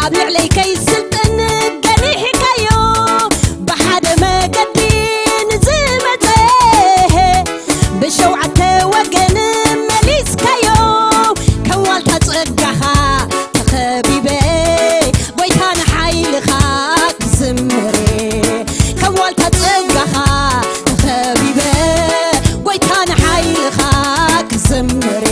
ኣብ ልዕለይ ከይስልጥን ገኒሕካዮ፣ ብሓደ መገዲ ንዝመፀ ብሸውዓተ ወገን መሊስካዮ። ከም ዋልታ ጸጋኻ ተኸቢበ፣ ጎይታ ንሓይልኻ ክዝምር። ከም ዋልታ ጸጋኻ ተኸቢበ፣ ጎይታ ንሓይልኻ ክዝምር።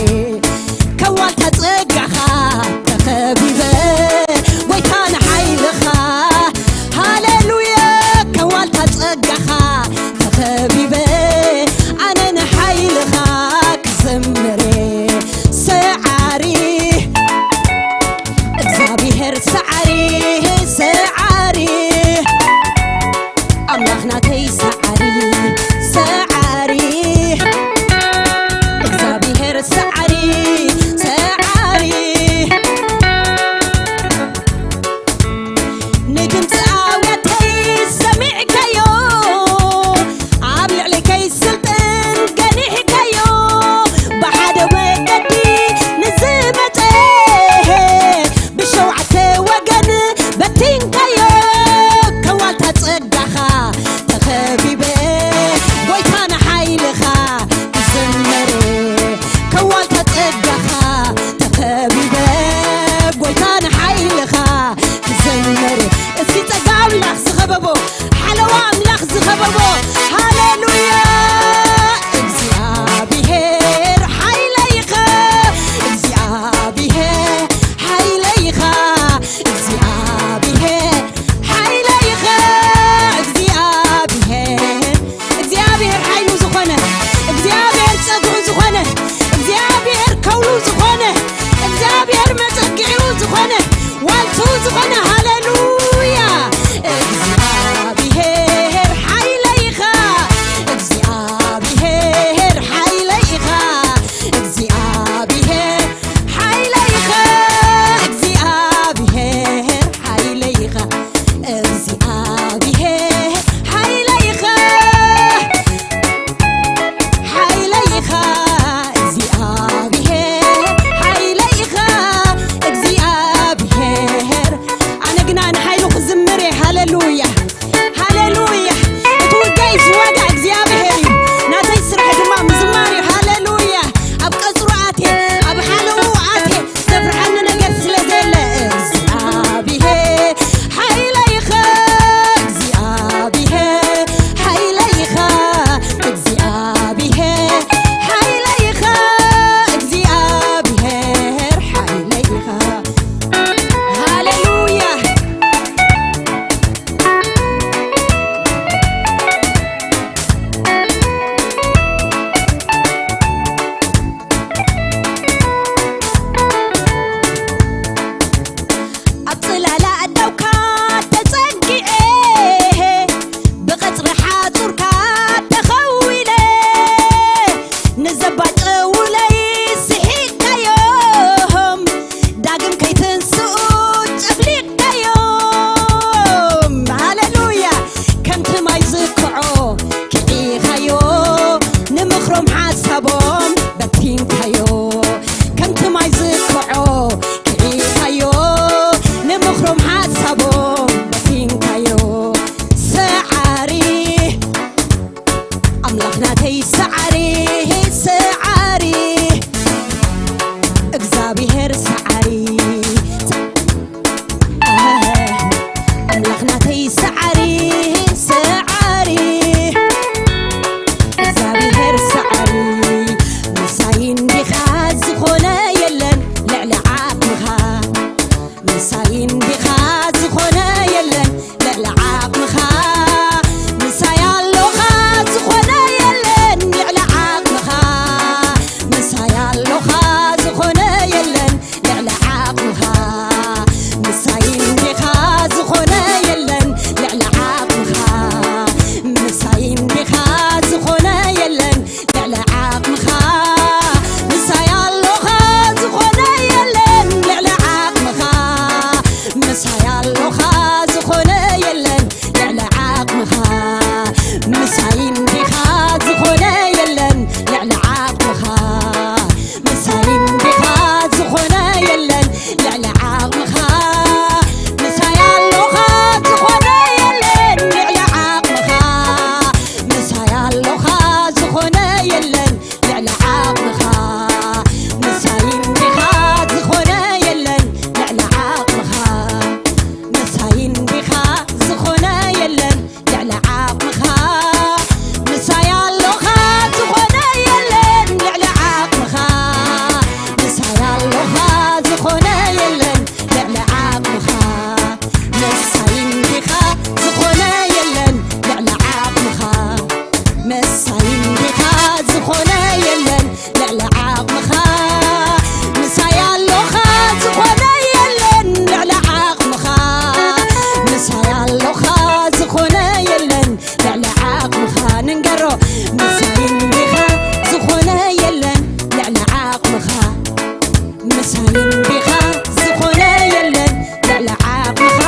ምሳይ እንዲኻ ዝኾነ የለን ልዕሊ ዓቕምኻ።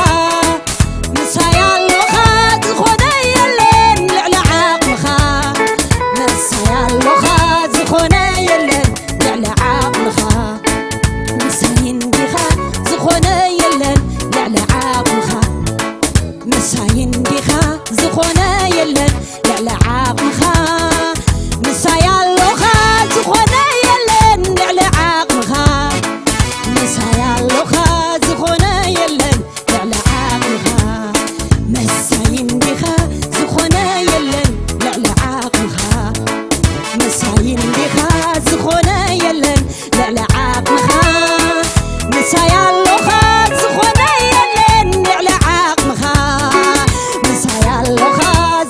ምሳይ ኣሎኻ ዝኾነ የለን ልዕሊ ዓቕምኻ። ምሳይ ኣሎኻ ዝኾነ የለን ልዕሊ ዓቕምኻ። ምሳይ እንዲኻ ዝኾነ የለን ልዕሊ ዓቕምኻ። ምሳይ እንዲኻ ዝኾነ የለን ልዕሊ ዓቕምኻ። ምሳይ ኣሎኻ ዝኾነ የለን ልዕሊ ዓቕምኻ። ምሳይ ኣሎኻ ዝኾነ የለን ልዕሊ ዓቕምኻ። ምሳይ እንዲኻ ዝኾነ የለን ልዕሊ ዓቕምኻ። ምሳይ እንዲኻ ዝኾነ የለን ልዕሊ ዓቕምኻ። ምሳይ ኣሎኻ ዝኾነ የለን ልዕሊ ዓቕምኻ። ምሳይ ኣሎኻ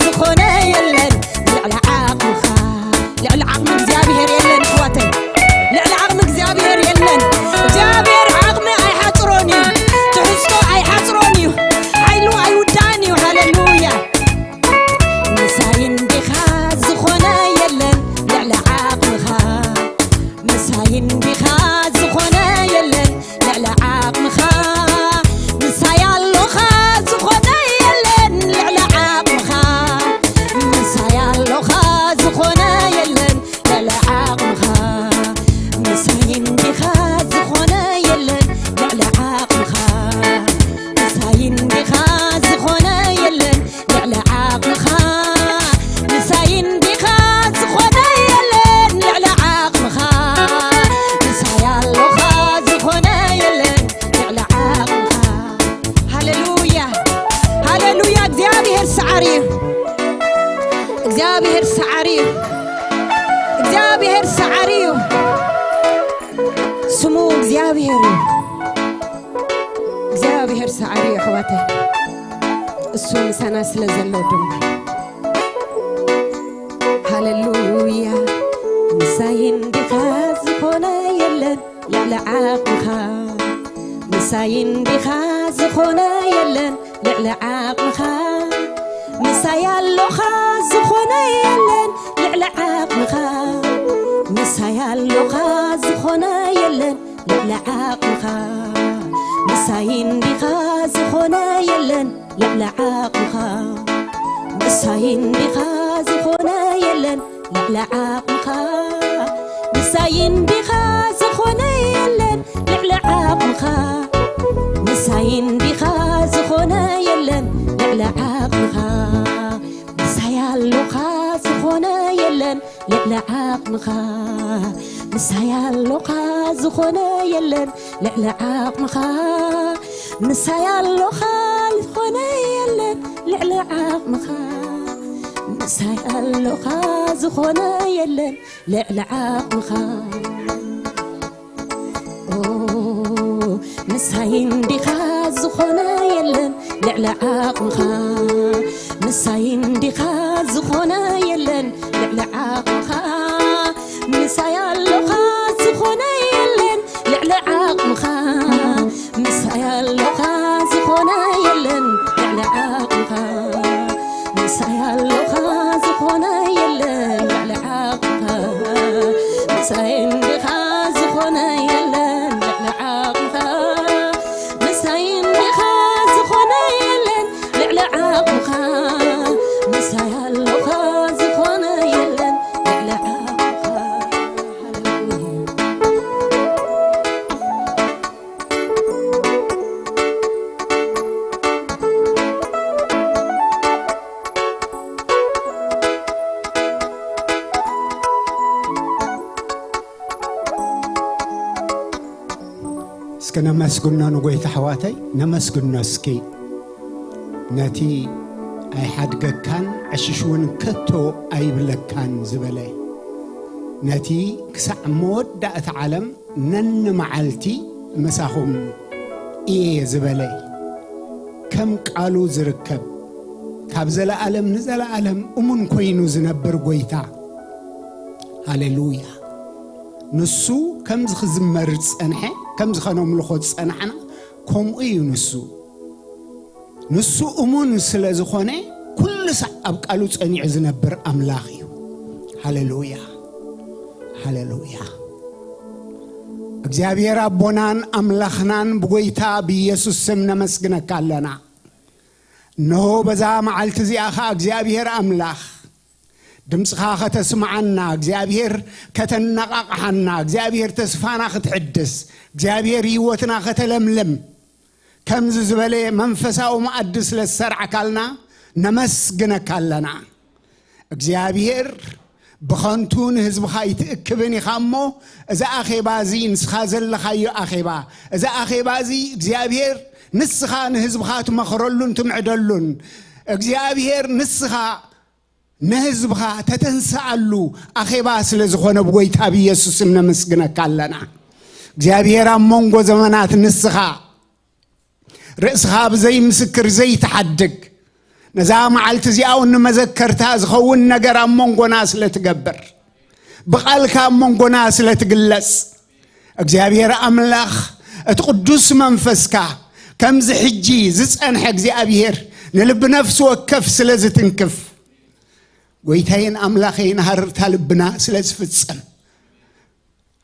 ዝኾነ የለን ልዕሊ ዓቕምኻ። ልዕሊ ዓቕሚ እግዚኣብሔር የለን ኣሕዋተይ። ልዕሊ ዓቕሚ እግዚኣብሔር የለን። እግዚኣብሔር ዓቕሚ ኣይሓጽሮን እዩ። ትሕዝቶ ኣይሓጽሮን እዩ። ሓይሉ ኣይውዳእን እዩ። ሃሌሉያ። ምሳይ እንዲኻ ዝኾነ የለን ልዕሊ ዓቕምኻ። ምሳይ እንዲኻ ዝኾነ የለን ልዕሊ ዓቕምኻ። ምሳይ ኣሎኻ ዝኾነ የለን ልዕሊ ዓቕምኻ። ምሳይ ኣሎኻ ዝኾነ የለን ልዕሊ ዓቕምኻ። ምሳይ እንዲኻ ዝኾነ የለን ልዕሊ ዓቕምኻ። ምሳይ እንዲኻ ዝኾነ የለን ልዕሊ ዓቕምኻ። ምሳይ እንዲኻ ዝኾነ የለን ልዕሊ ዓቕምኻ። ምሳይ ኣሎኻ ዝኾነ የለን ልዕሊ ዓቕምኻ። ሃሌሉያ፣ ሃሌሉያ። እግዚኣብሔር ሰዓሪ እዩ። እግዚኣብሔር ሰዓሪ እዩ። እግዚኣብሔር ሰዓሪ እዩ። ስሙ እግዚኣብሔር እዩ። እግዚኣብሔር ሰዓሪ እዩ ኣሕዋተይ። እሱ ምሳና ስለ ዘሎ ድማ። ሃሌሉያ። ምሳይ እንዲኻ ዝኾነ የለን ልዕሊ ዓቕምኻ። ምሳይ እንዲኻ ዝኾነ የለን ልዕሊ ዓቕምኻ። ምሳይ ኣሎኻ ዝኾነ የለን ልዕሊ ዓቕምኻ። ምሳይ ኣሎኻ ዝኾነ የለን ልዕሊ ዓቕምኻ። ምሳይ እንዲኻ ዝኾነ የለን ልዕሊ ዓቕምኻ። ምሳይ እንዲኻ ዝኾነ የለን ልዕሊ ዓቕምኻ። ምሳይ እንዲኻ ዝኾነ የለን ልዕሊ ዓቕምኻ። ምሳይ እንዲኻ ዝኾነ የለን ልዕሊ ዓቕምኻ። ምሳይ ኣሎኻ ዝኾነ የለን ልዕሊ ዓቕምኻ። ምሳይ ኣሎኻ ዝኾነ የለን ልዕሊ ዓቕምኻ። ምሳይ ኣሎኻ ዝኾነ የለን ልዕሊ ዓቕምኻ። ምሳይ ኣሎኻ ዝኾነ የለን ልዕሊ ዓቕምኻ። ኦ፣ ምሳይ እንዲኻ ዝኾነ የለን ልዕሊ ዓቕምኻ። ምሳይ እንዲኻ ዝኾነ የለን ልዕሊ ዓቕምኻ። ምሳይ ኣሎኻ ዝኾነ የለን ልዕሊ ዓቕምኻ። ምሳይ ኣሎኻ ዝኾነ የለን ልዕሊ ዓቕምኻ። ምሳይ ኣሎኻ ዝኾነ የለን ልዕሊ ዓቕምኻ። ምሳይ እንዲኻ ዝኾነ የለን ልዕሊ ዓቕምኻ። ምሳይ እንዲኻ ዝኾነ የለን ልዕሊ ዓቕምኻ። ምሳይ ኣሎኻ ዝኾነ የለን ልዕሊ ዓቕምኻ። ሃሌሉያ። እስከ ነመስግኖ ንጎይታ ኣሕዋተይ፣ ነመስግኖ እስኪ። ነቲ ኣይሓድገካን ዕሽሽ እውን ከቶ ኣይብለካን ዝበለ፣ ነቲ ክሳዕ መወዳእታ ዓለም ነንመዓልቲ ምሳኹም እየ ዝበለ፣ ከም ቃሉ ዝርከብ፣ ካብ ዘለኣለም ንዘለኣለም እሙን ኮይኑ ዝነብር ጎይታ። ሃሌሉያ። ንሱ ከምዚ ክዝመር ዝጸንሐ፣ ከምዚ ከነምልኾ ዝጸናሕና፣ ከምኡ እዩ ንሱ። ንሱ እሙን ስለ ዝኾነ፣ ኩሉ ሳዕ ኣብ ቃሉ ጸኒዑ ዝነብር ኣምላኽ እዩ። ሃሌሉያ፣ ሃሌሉያ። እግዚኣብሔር ኣቦናን ኣምላኽናን ብጎይታ ብኢየሱስ ስም ነመስግነካ ኣለና። እነሆ በዛ መዓልቲ እዚኣ ኸዓ እግዚኣብሔር ኣምላኽ ድምፅኻ ከተስምዓና፣ እግዚኣብሔር ከተነቓቕሓና፣ እግዚኣብሔር ተስፋና ክትሕድስ፣ እግዚኣብሔር ህይወትና ከተለምልም፣ ከምዚ ዝበለ መንፈሳዊ መኣዲ ስለ ዝሰርዓካልና ነመስግነካ ኣለና። እግዚኣብሔር ብኸንቱ ንህዝብኻ ኣይትእክብን ኢኻ እሞ፣ እዚ ኣኼባ እዚ ንስኻ ዘለኻዮ ኣኼባ፣ እዚ ኣኼባ እዚ እግዚኣብሔር ንስኻ ንህዝብኻ ትመኽረሉን ትምዕደሉን፣ እግዚኣብሔር ንስኻ ንህዝብኻ ተተንስኣሉ ኣኼባ ስለ ዝኾነ ብጎይታ ብኢየሱስ ስም ነመስግነካ ኣለና። እግዚኣብሔር ኣብ መንጎ ዘመናት ንስኻ ርእስኻ ብዘይምስክር ዘይትሓድግ፣ ነዛ መዓልቲ እዚኣ እውን ንመዘከርታ ዝኸውን ነገር ኣብ መንጎና ስለ ትገብር፣ ብቓልካ ኣብ መንጎና ስለ ትግለጽ፣ እግዚኣብሔር ኣምላኽ እቲ ቅዱስ መንፈስካ ከምዚ ሕጂ ዝጸንሐ እግዚኣብሔር ንልቢ ነፍሲ ወከፍ ስለ ዝትንክፍ፣ ጎይታዬን ኣምላኸይን ሃረርታ ልብና ስለ ዝፍጸም፣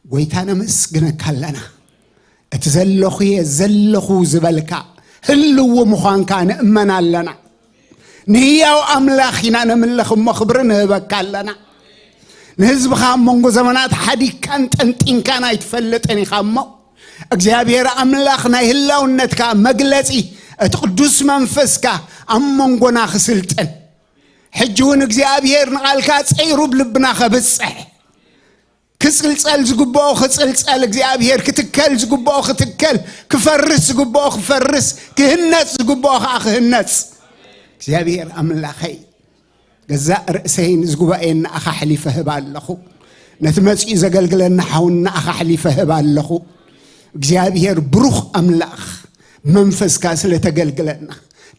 ጎይታ ነመስግነካ ኣለና። እቲ ዘለኹ እየ ዘለኹ ዝበልካ ህልው ምዃንካ ንእመን ኣለና። ንህያው ኣምላኽ ኢና ነምልኽ እሞ ክብሪ ንህበካ ኣለና። ንህዝብኻ ኣብ መንጎ ዘመናት ሓዲግካን ጠንጢንካን ኣይትፈልጥን ኢኻ እሞ፣ እግዚኣብሔር ኣምላኽ ናይ ህላውነትካ መግለጺ እቲ ቅዱስ መንፈስካ ኣብ መንጎና ክስልጥን፣ ሕጂ እውን እግዚኣብሔር ንቓልካ ጸይሩ ብልብና ከብጽሕ፣ ክጽልጸል ዝግብኦ ክጽልጸል፣ እግዚኣብሔር ክትከል ዝግብኦ ክትከል፣ ክፈርስ ዝግብኦ ክፈርስ፣ ክህነጽ ዝግብኦ ኸዓ ክህነጽ። እግዚኣብሔር ኣምላኸይ፣ ገዛእ ርእሰይ ንዚ ጉባኤ ንኣኻ ኣሕሊፈ ህብ ኣለኹ። ነቲ መጺኡ ዘገልግለና ሓው ንኣኻ ኣሕሊፈ ህብ ኣለኹ። እግዚኣብሔር ብሩኽ ኣምላኽ፣ መንፈስካ ስለ ተገልግለና፣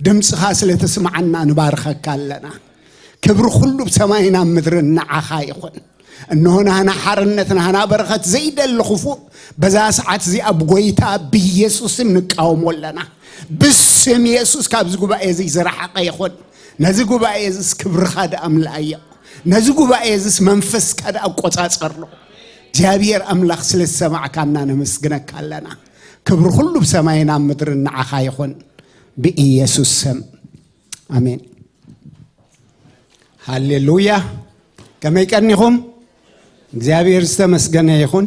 ድምፅኻ ስለ ተስምዓና ንባርኸካ ኣለና። ክብሪ ኩሉ ብሰማይን ኣብ ምድርን ንዓኻ ይኹን። እንሆ ናህና ሓርነት፣ ናህና በረኸት ዘይደሊ ክፉእ በዛ ሰዓት እዚኣ ብጎይታ ብኢየሱስ ስም ንቃወሞ ኣለና። ብስም ኢየሱስ ካብዚ ጉባኤ እዚ ዝረሓቐ ይኹን። ነዚ ጉባኤ እዚስ ክብርኻ ደኣ ምልኣዮ። ነዚ ጉባኤ እዚስ መንፈስካ ደኣ ኣቆጻጸሮ። እግዚኣብሔር ኣምላኽ ስለ ዝሰማዕካና ነመስግነካ ኣለና። ክብሪ ኩሉ ብሰማይን ኣብ ምድርን ንዓኻ ይኹን ብኢየሱስ ስም። ኣሜን። ሃሌሉያ። ከመይ ቀኒኹም? እግዚኣብሔር ዝተመስገነ ይኹን።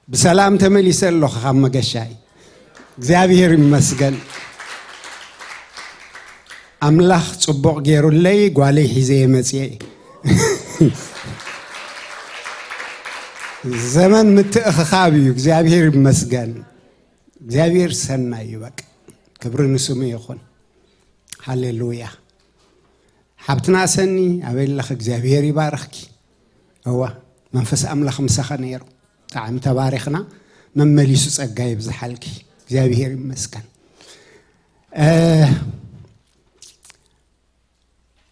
ብሰላም ተመሊሰ ኣለኹ ካብ መገሻይ። እግዚኣብሔር ይመስገን። ኣምላኽ ጽቡቕ ገይሩለይ ጓለይ ሒዘ እየ መጽየ። ዘመን ምትእኽኻብ እዩ። እግዚኣብሔር ይመስገን። እግዚኣብሔር ሰናይ እዩ። በቃ ክብሪ ንስሙ ይኹን። ሃሌሉያ። ሓብትና ሰኒ ኣበይ ኣለኺ? እግዚኣብሔር ይባርኽኪ። እዋ መንፈስ ኣምላኽ ምሳኻ ነይሩ። ብጣዕሚ ተባሪኽና። መመሊሱ ጸጋ ይብዝሓልኪ። እግዚኣብሔር ይመስገን። እ፣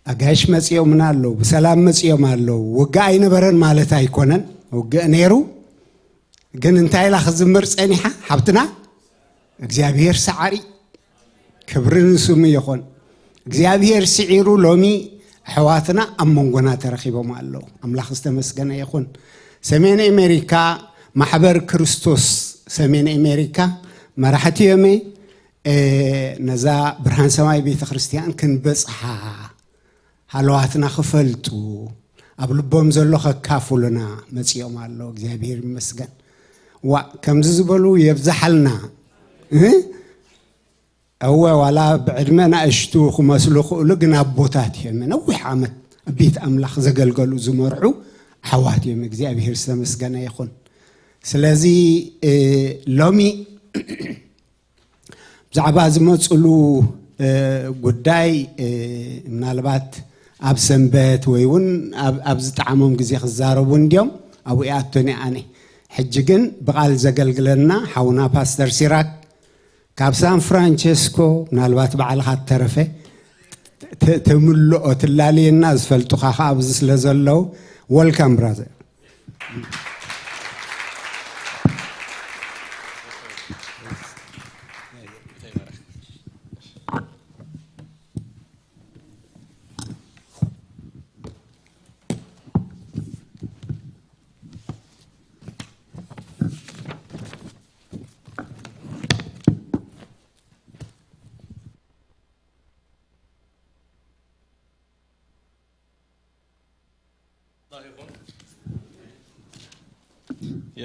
ኣጋይሽ መጺኦምና ኣለዉ፣ ብሰላም መጺኦም ኣለዉ። ውግእ ኣይነበረን ማለት ኣይኮነን፣ ውግእ ነይሩ። ግን እንታይ ኢላ ክትዝምር ጸኒሓ ሓብትና? እግዚኣብሔር ሰዓሪ። ክብሪ ንስሙ ይኹን። እግዚኣብሔር ስዒሩ ሎሚ ኣሕዋትና ኣብ መንጎና ተረኺቦም ኣለዉ። ኣምላኽ ዝተመስገነ ይኹን። ሰሜን ኣሜሪካ፣ ማሕበር ክርስቶስ ሰሜን ኣሜሪካ መራሕቲ እዮም። እ፣ ነዛ ብርሃን ሰማይ ቤተ ክርስቲያን ክንበጽሓ፣ ሃለዋትና ክፈልጡ፣ ኣብ ልቦም ዘሎ ከካፍሉና መጺኦም ኣለዉ። እግዚኣብሔር ይመስገን። ዋ፣ ከምዚ ዝበሉ የብዝሓልና። እ? እወ፣ ዋላ ብዕድመ ናእሽቱ ክመስሉ ክእሉ፣ ግን ኣቦታት እዮም። ነዊሕ ዓመት ኣብ ቤት ኣምላኽ ዘገልገሉ ዝመርሑ ኣሕዋት እዮም። እግዚኣብሔር ዝተመስገነ ይኹን። ስለዚ፣ እ፣ ሎሚ ብዛዕባ ዝመጽሉ፣ እ፣ ጉዳይ፣ እ፣ ምናልባት ኣብ ሰንበት ወይ እውን ኣብ፣ ኣብ ዝጠዓሞም ግዜ ክዛረቡ እንድዮም፣ ኣብኡ ይኣቱን እየ ኣነ። ሕጂ ግን ብቓል ዘገልግለና ሓውና ፓስተር ሲራክ ካብ ሳን ፍራንቸስኮ፣ ምናልባት ባዕልኻ እተረፈ ተ-፣ ተምልኦ ትላለየና፣ ዝፈልጡኻ ኸዓ ኣብዚ ስለ ዘለዉ። ወልካም ብራዘር።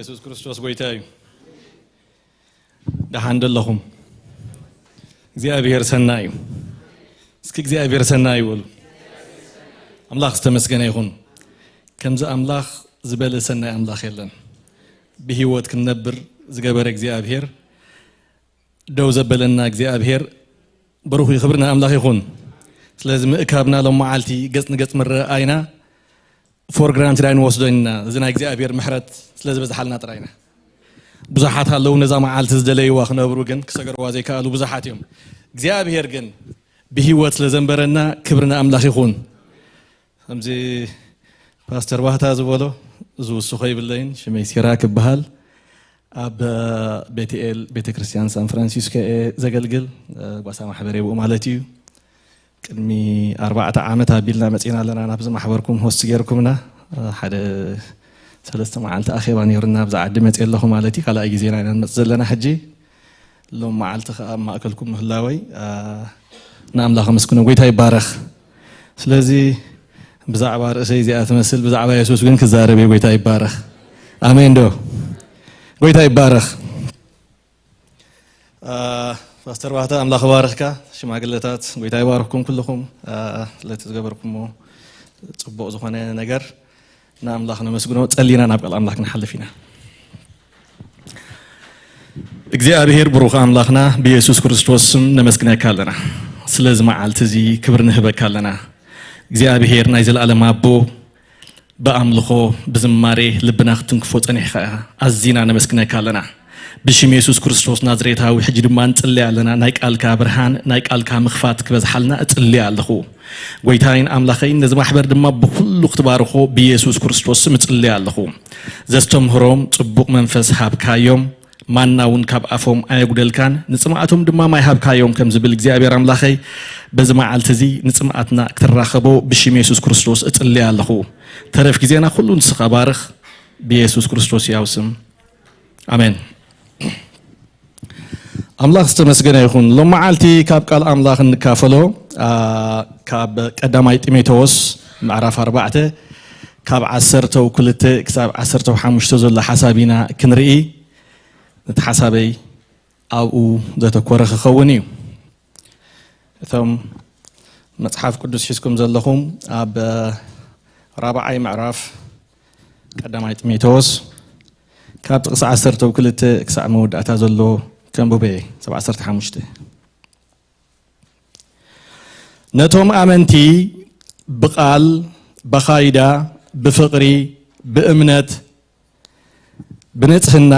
የሱስ ክርስቶስ ጎይታ እዩ። ደሓን ደለኹም? እግዚኣብሔር ሰናይ እዩ። እስኪ እግዚኣብሔር ሰናይ ይበሉ። ኣምላኽ ዝተመስገነ ይኹን። ከምዚ ኣምላኽ ዝበለ ሰናይ ኣምላኽ የለን። ብህይወት ክንነብር ዝገበረ እግዚኣብሔር፣ ደው ዘበለና እግዚኣብሔር ብሩኽ እዩ። ክብሪ ንኣምላኽ ይኹን። ስለዚ ምእካብና ሎም መዓልቲ ገጽ ንገጽ ምረኣይና for granted ኣይንወስዶን ኢና። እዚ ናይ እግዚኣብሔር ምሕረት ስለ ዝበዝሓልና ጥራይ ኢና። ብዙሓት ኣለዉ ነዛ መዓልቲ ዝደለይዋ ክነብሩ ግን ክሰገርዋ ዘይከኣሉ ብዙሓት እዮም። እግዚኣብሔር ግን ብህይወት ስለ ዘንበረና ክብሪ ንኣምላኽ ይኹን። ከምዚ ፓስተር ባህታ ዝበሎ ዝውስኾ ይብለይን። ሽመይ ሲራክ ይበሃል። ኣብ ቤትኤል ቤተ ክርስቲያን ሳን ፍራንሲስኮ እየ ዘገልግል። ጓሳ ማሕበር እየ ብኡ ማለት እዩ። ቅድሚ ኣርባዕተ ዓመት ኣቢልና መጺና ኣለና ናብዚ ማሕበርኩም ሆስት ጌርኩምና። ሓደ ሰለስተ መዓልቲ ኣኼባ ነይሩና ኣብዚ ዓዲ መጺአ ኣለኹ ማለት እዩ። ካልኣይ ግዜና ኢና ንመጽእ ዘለና ሕጂ። ሎም መዓልቲ ከኣ ኣብ ማእከልኩም ምህላወይ፣ ኣ፣ ንኣምላኽ ኣመስግኖ። ጎይታ ይባረኽ። ስለዚ ብዛዕባ ርእሰይ እዚኣ ትመስል፣ ብዛዕባ የሱስ ግን ክዛረብ እየ። ጎይታ ይባረኽ። ኣሜን ዶ? ጎይታ ይባረኽ። ኣ፣ ፓስተር ባህታ ኣምላኽ ይባርኽካ። ሽማግለታት ጎይታ ይባርኽኩም ኩልኹም፣ ኣ፣ ስለቲ ዝገበርኩሞ ጽቡቕ ዝኾነ ነገር። ንኣምላኽ ነመስግኖ። ጸሊና ናብ ቃል ኣምላኽ ክንሓልፍ ኢና። እግዚኣብሔር ብሩኽ ኣምላኽና ብየሱስ ክርስቶስ ስም ነመስግነካ ኣለና። ስለዚ መዓልቲ እዚ ክብሪ ንህበካ ኣለና። እግዚኣብሔር ናይ ዘለኣለም ኣቦ፣ ብኣምልኾ ብዝማሬ ልብና ክትንክፎ ጸኒሕካ ኢኻ። ኣዚና ነመስግነካ ኣለና። ብሽም የሱስ ክርስቶስ ናዝሬታዊ ሕጂ ድማ ንጽለይ ኣለና። ናይ ቃልካ ብርሃን፣ ናይ ቃልካ ምኽፋት ክበዝሓልና እጽልይ ኣለኹ። ጎይታይን ኣምላኸይን ነዚ ማሕበር ድማ ብኹሉ ክትባርኾ ብየሱስ ክርስቶስ ስም እጽልይ ኣለኹ። ዘስተምህሮም ጽቡቕ መንፈስ ሃብካዮም፣ ማና እውን ካብ ኣፎም ኣየጉደልካን፣ ንጽምኣቶም ድማ ማይ ሃብካዮም ከም ዝብል እግዚኣብሔር ኣምላኸይ በዚ መዓልቲ እዚ ንጽምኣትና ክትራኸቦ ብሽም የሱስ ክርስቶስ እጽልይ ኣለኹ። ተረፍ ግዜና ኩሉ ንስኻ ባርኽ ብየሱስ ክርስቶስ ያው ስም። ኣሜን። ኣምላኽ ዝተመስገነ ይኹን። ሎም መዓልቲ ካብ ቃል ኣምላኽ እንካፈሎ፣ ኣ፣ ካብ ቀዳማይ ጢሞቴዎስ ምዕራፍ ኣርባዕተ ካብ ዓሰርተው ክልተ ክሳብ ዓሰርተው ሓሙሽተ ዘሎ ሓሳብ ኢና ክንርኢ። ነቲ ሓሳበይ ኣብኡ ዘተኮረ ክኸውን እዩ። እቶም መጽሓፍ ቅዱስ ሒዝኩም ዘለኹም ኣብ ራብዓይ ምዕራፍ ቀዳማይ ጢሞቴዎስ ካብ ጥቕሲ ዓሰርተው ክልተ ክሳዕ መወዳእታ ዘሎ ከንብበ እየ። ሰብ ዓሰርተ ሓሙሽተ። ነቶም ኣመንቲ ብቓል፣ በኻይዳ፣ ብፍቕሪ፣ ብእምነት፣ ብንጽህና፣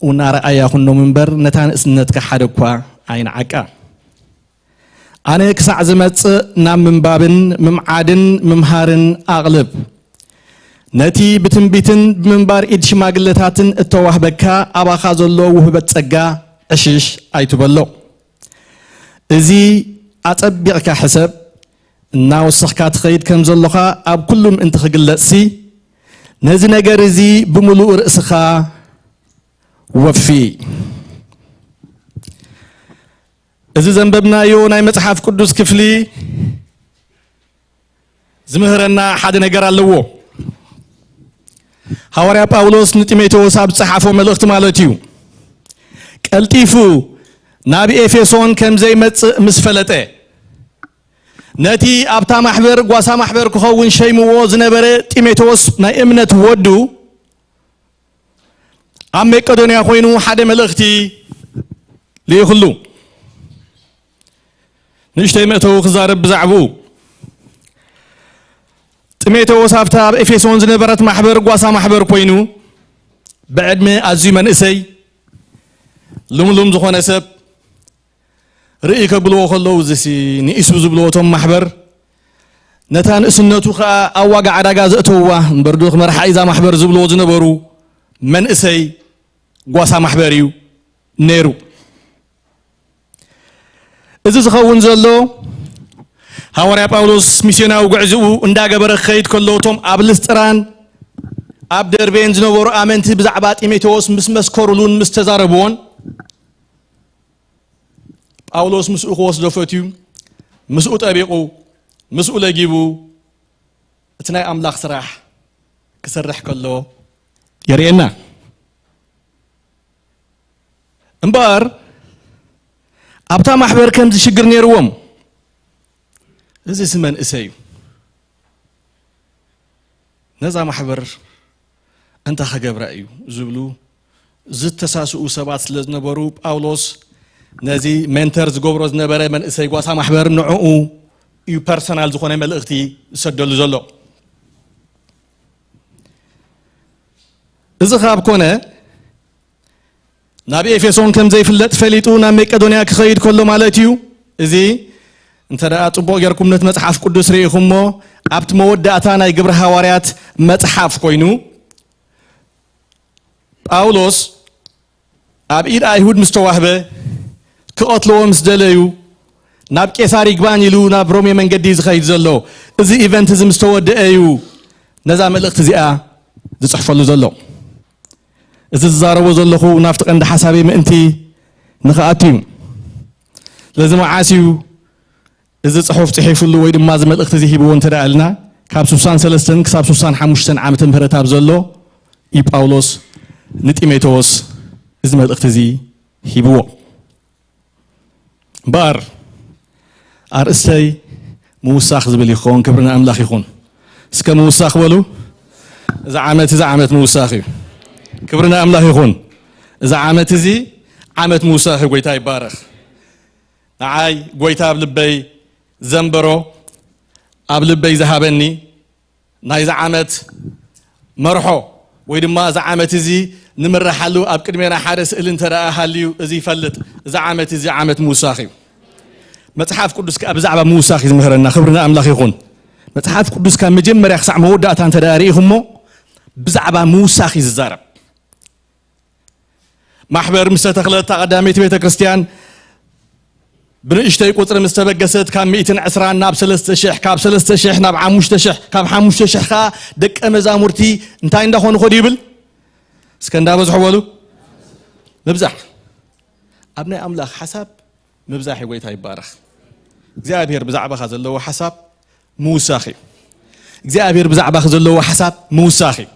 እውን ኣርኣያ ኩኖም እምበር፣ ነታ ንእስነትካ ሓደ እኳ ኣይንዓቃ። ኣነ ክሳዕ ዝመጽእ ናብ ምንባብን ምምዓድን ምምሃርን ኣቕልብ። ነቲ ብትንቢትን ብምንባር ኢድ ሽማግለታትን እተዋህበካ ኣባኻ ዘሎ ውህበት ጸጋ ዕሽሽ ኣይትበሎ። እዚ ኣጸቢቕካ ሕሰብ፣ እናወሰኽካ ትኸይድ ከም ዘሎኻ ኣብ ኩሉ ምእንቲ ክግለጽሲ፣ ነዚ ነገር እዚ ብምሉእ ርእስኻ ወፊ። እዚ ዘንበብናዮ ናይ መጽሓፍ ቅዱስ ክፍሊ ዝምህረና ሓደ ነገር ኣለዎ። ሃዋርያ ጳውሎስ ንጢሞቴዎስ ኣብ ዝጸሓፎ መልእኽቲ ማለት እዩ። ቀልጢፉ ናብ ኤፌሶን ከም ዘይመጽእ ምስ ፈለጠ፣ ነቲ ኣብታ ማሕበር ጓሳ ማሕበር ክኸውን ሸይምዎ ዝነበረ ጢሞቴዎስ ናይ እምነት ወዱ ኣብ መቄዶንያ ኮይኑ ሓደ መልእኽቲ ልኢኽሉ። ንእሽተይ መእተዊ ክዛረብ ብዛዕባኡ። ጢሞቴዎስ ኣብታ ኣብ ኤፌሶን ዝነበረት ማሕበር ጓሳ ማሕበር ኮይኑ ብዕድመ ኣዝዩ መንእሰይ ልምሉም ዝኾነ ሰብ ርእይ ከብልዎ ከለዉ፣ እዚሲ ንኢሱ ዝብልዎ እቶም ማሕበር፣ ነታ ንእስነቱ ኸኣ ኣብ ዋጋ ዕዳጋ ዘእተውዋ እምበር ዶ ክመርሓ እዛ ማሕበር ዝብልዎ ዝነበሩ መንእሰይ ጓሳ ማሕበር እዩ ነይሩ። እዚ ዝኸውን ዘሎ፣ ሃዋርያ ጳውሎስ ሚስዮናዊ ጉዕዝኡ እንዳገበረ ክኸይድ ከሎ፣ እቶም ኣብ ልስጥራን ኣብ ደርቤን ዝነበሩ ኣመንቲ ብዛዕባ ጢሞቴዎስ ምስ መስከሩሉን ምስ ተዛረብዎን፣ ጳውሎስ ምስኡ ክወስዶ ፈትዩ፣ ምስኡ ጠቢቑ፣ ምስኡ ለጊቡ፣ እቲ ናይ ኣምላኽ ስራሕ ክሰርሕ ከሎ የርእየና። እምበኣር ኣብታ ማሕበር ከምዚ ሽግር ነይርዎም። እዚስ መንእሰይ እዩ፣ ነዛ ማሕበር እንታይ ክገብራ እዩ ዝብሉ ዝተሳስኡ ሰባት ስለ ዝነበሩ፣ ጳውሎስ ነዚ ሜንተር ዝገብሮ ዝነበረ መንእሰይ ጓሳ ማሕበር ንዕኡ እዩ ፐርሰናል ዝኾነ መልእኽቲ ዝሰደሉ ዘሎ። እዚ ካብ ኮነ ናብ ኤፌሶን ከም ዘይፍለጥ ፈሊጡ ናብ መቄዶንያ ክኸይድ ከሎ ማለት እዩ። እዚ እንተ ደኣ ጽቡቕ ጌርኩም ነቲ መጽሓፍ ቅዱስ ርኢኹሞ፣ ኣብቲ መወዳእታ ናይ ግብሪ ሃዋርያት መጽሓፍ ኮይኑ፣ ጳውሎስ ኣብ ኢድ ኣይሁድ ምስ ተዋህበ፣ ክቐትልዎ ምስ ደለዩ፣ ናብ ቄሳር ይግባኝ ኢሉ ናብ ሮሜ መንገዲ እዩ ዝኸይድ ዘሎ። እዚ ኢቨንት እዚ ምስ ተወደአ እዩ ነዛ መልእኽቲ እዚኣ ዝጽሕፈሉ ዘሎ። እዚ ዝዛረቦ ዘለኹ ናብቲ ቀንዲ ሓሳበይ ምእንቲ ንኽኣቱ እዩ። ስለዚ መዓስ እዩ እዚ ጽሑፍ ጽሒፉሉ ወይ ድማ እዚ መልእኽቲ እዚ ሂብዎ እንተ ደኣ ኢልና፣ ካብ ስሳን ሰለስተን ክሳብ ስሳን ሓሙሽተን ዓመተ ምህረት ኣብ ዘሎ እዩ ጳውሎስ ንጢሞቴዎስ እዚ መልእኽቲ እዚ ሂብዎ። እምበኣር ኣርእስተይ ምውሳኽ ዝብል ይኸውን። ክብሪ ንኣምላኽ ይኹን። እስከ ምውሳኽ በሉ። እዚ ዓመት እዚ ዓመት ምውሳኽ እዩ። ክብሪ ንኣምላኽ ይኹን። እዚ ዓመት እዚ ዓመት ምውሳኽ እዩ። ጎይታ ይባረኽ። ንዓይ ጎይታ ኣብ ልበይ ዘንበሮ፣ ኣብ ልበይ ዝሃበኒ ናይዚ ዓመት መርሖ ወይ ድማ እዚ ዓመት እዚ ንምረሓሉ ኣብ ቅድሜና ሓደ ስእሊ እንተ ደኣ ሃልዩ፣ እዚ ይፈልጥ፣ እዚ ዓመት እዚ ዓመት ምውሳኽ እዩ። መጽሓፍ ቅዱስ ከኣ ብዛዕባ ምውሳኽ እዩ ዝምህረና። ክብሪ ንኣምላኽ ይኹን። መጽሓፍ ቅዱስ ካብ መጀመርያ ክሳዕ መወዳእታ እንተ ደኣ ርኢኹሞ፣ ብዛዕባ ምውሳኽ እዩ ዝዛረብ። ማሕበር ምስ ተተኽለት፣ እታ ቀዳመይቲ ቤተ ክርስቲያን ብንእሽተይ ቁጽሪ ምስ ተበገሰት፣ ካብ ሚእትን ዕስራን ናብ ሰለስተ ሽሕ፣ ካብ ሰለስተ ሽሕ ናብ ሓሙሽተ ሽሕ፣ ካብ ሓሙሽተ ሽሕ ኸኣ ደቀ መዛሙርቲ እንታይ እንዳኾኑ ኸዱ ይብል? እስከ እንዳበዝሑ በሉ። ምብዛሕ። ኣብ ናይ ኣምላኽ ሓሳብ ምብዛሕ እዩ። ጎይታ ይባረኽ። እግዚኣብሔር ብዛዕባኻ ዘለዎ ሓሳብ ምውሳኽ እዩ። እግዚኣብሔር ብዛዕባኺ ዘለዎ ሓሳብ ምውሳኽ እዩ።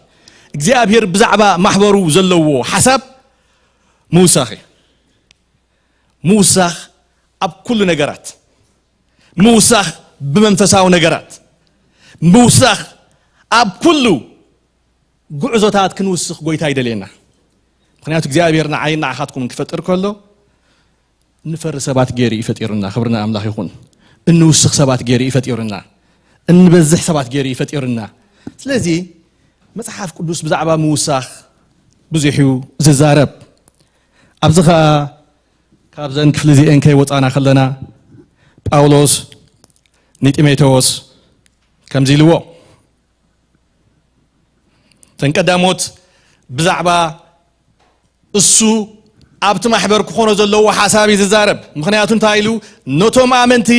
እግዚኣብሔር ብዛዕባ ማሕበሩ ዘለዎ ሓሳብ ምውሳኽ እዩ። ምውሳኽ ኣብ ኩሉ ነገራት፣ ምውሳኽ ብመንፈሳዊ ነገራት፣ ምውሳኽ ኣብ ኩሉ ጉዕዞታት ክንውስኽ ጎይታ ይደልየና። ምኽንያቱ እግዚኣብሔር ንዓይን ንዓኻትኩምን ክፈጥር ከሎ፣ እንፈሪ ሰባት ገይሩ እዩ ፈጢሩና። ክብሪ ንኣምላኽ ይኹን። እንውስኽ ሰባት ገይሩ እዩ ፈጢሩና። እንበዝሕ ሰባት ገይሩ እዩ ፈጢሩና። ስለዚ መጽሓፍ ቅዱስ ብዛዕባ ምውሳኽ ብዙሕ እዩ ዝዛረብ። ኣብዚ ኸኣ ካብዘን ክፍሊ እዚኤን ከይወጻና ከለና፣ ጳውሎስ ንጢሞቴዎስ ከምዚ ኢልዎ፣ እተን ቀዳሞት ብዛዕባ እሱ ኣብቲ ማሕበር ክኾኖ ዘለዎ ሓሳብ እዩ ዝዛረብ። ምኽንያቱ እንታይ ኢሉ? ነቶም ኣመንቲ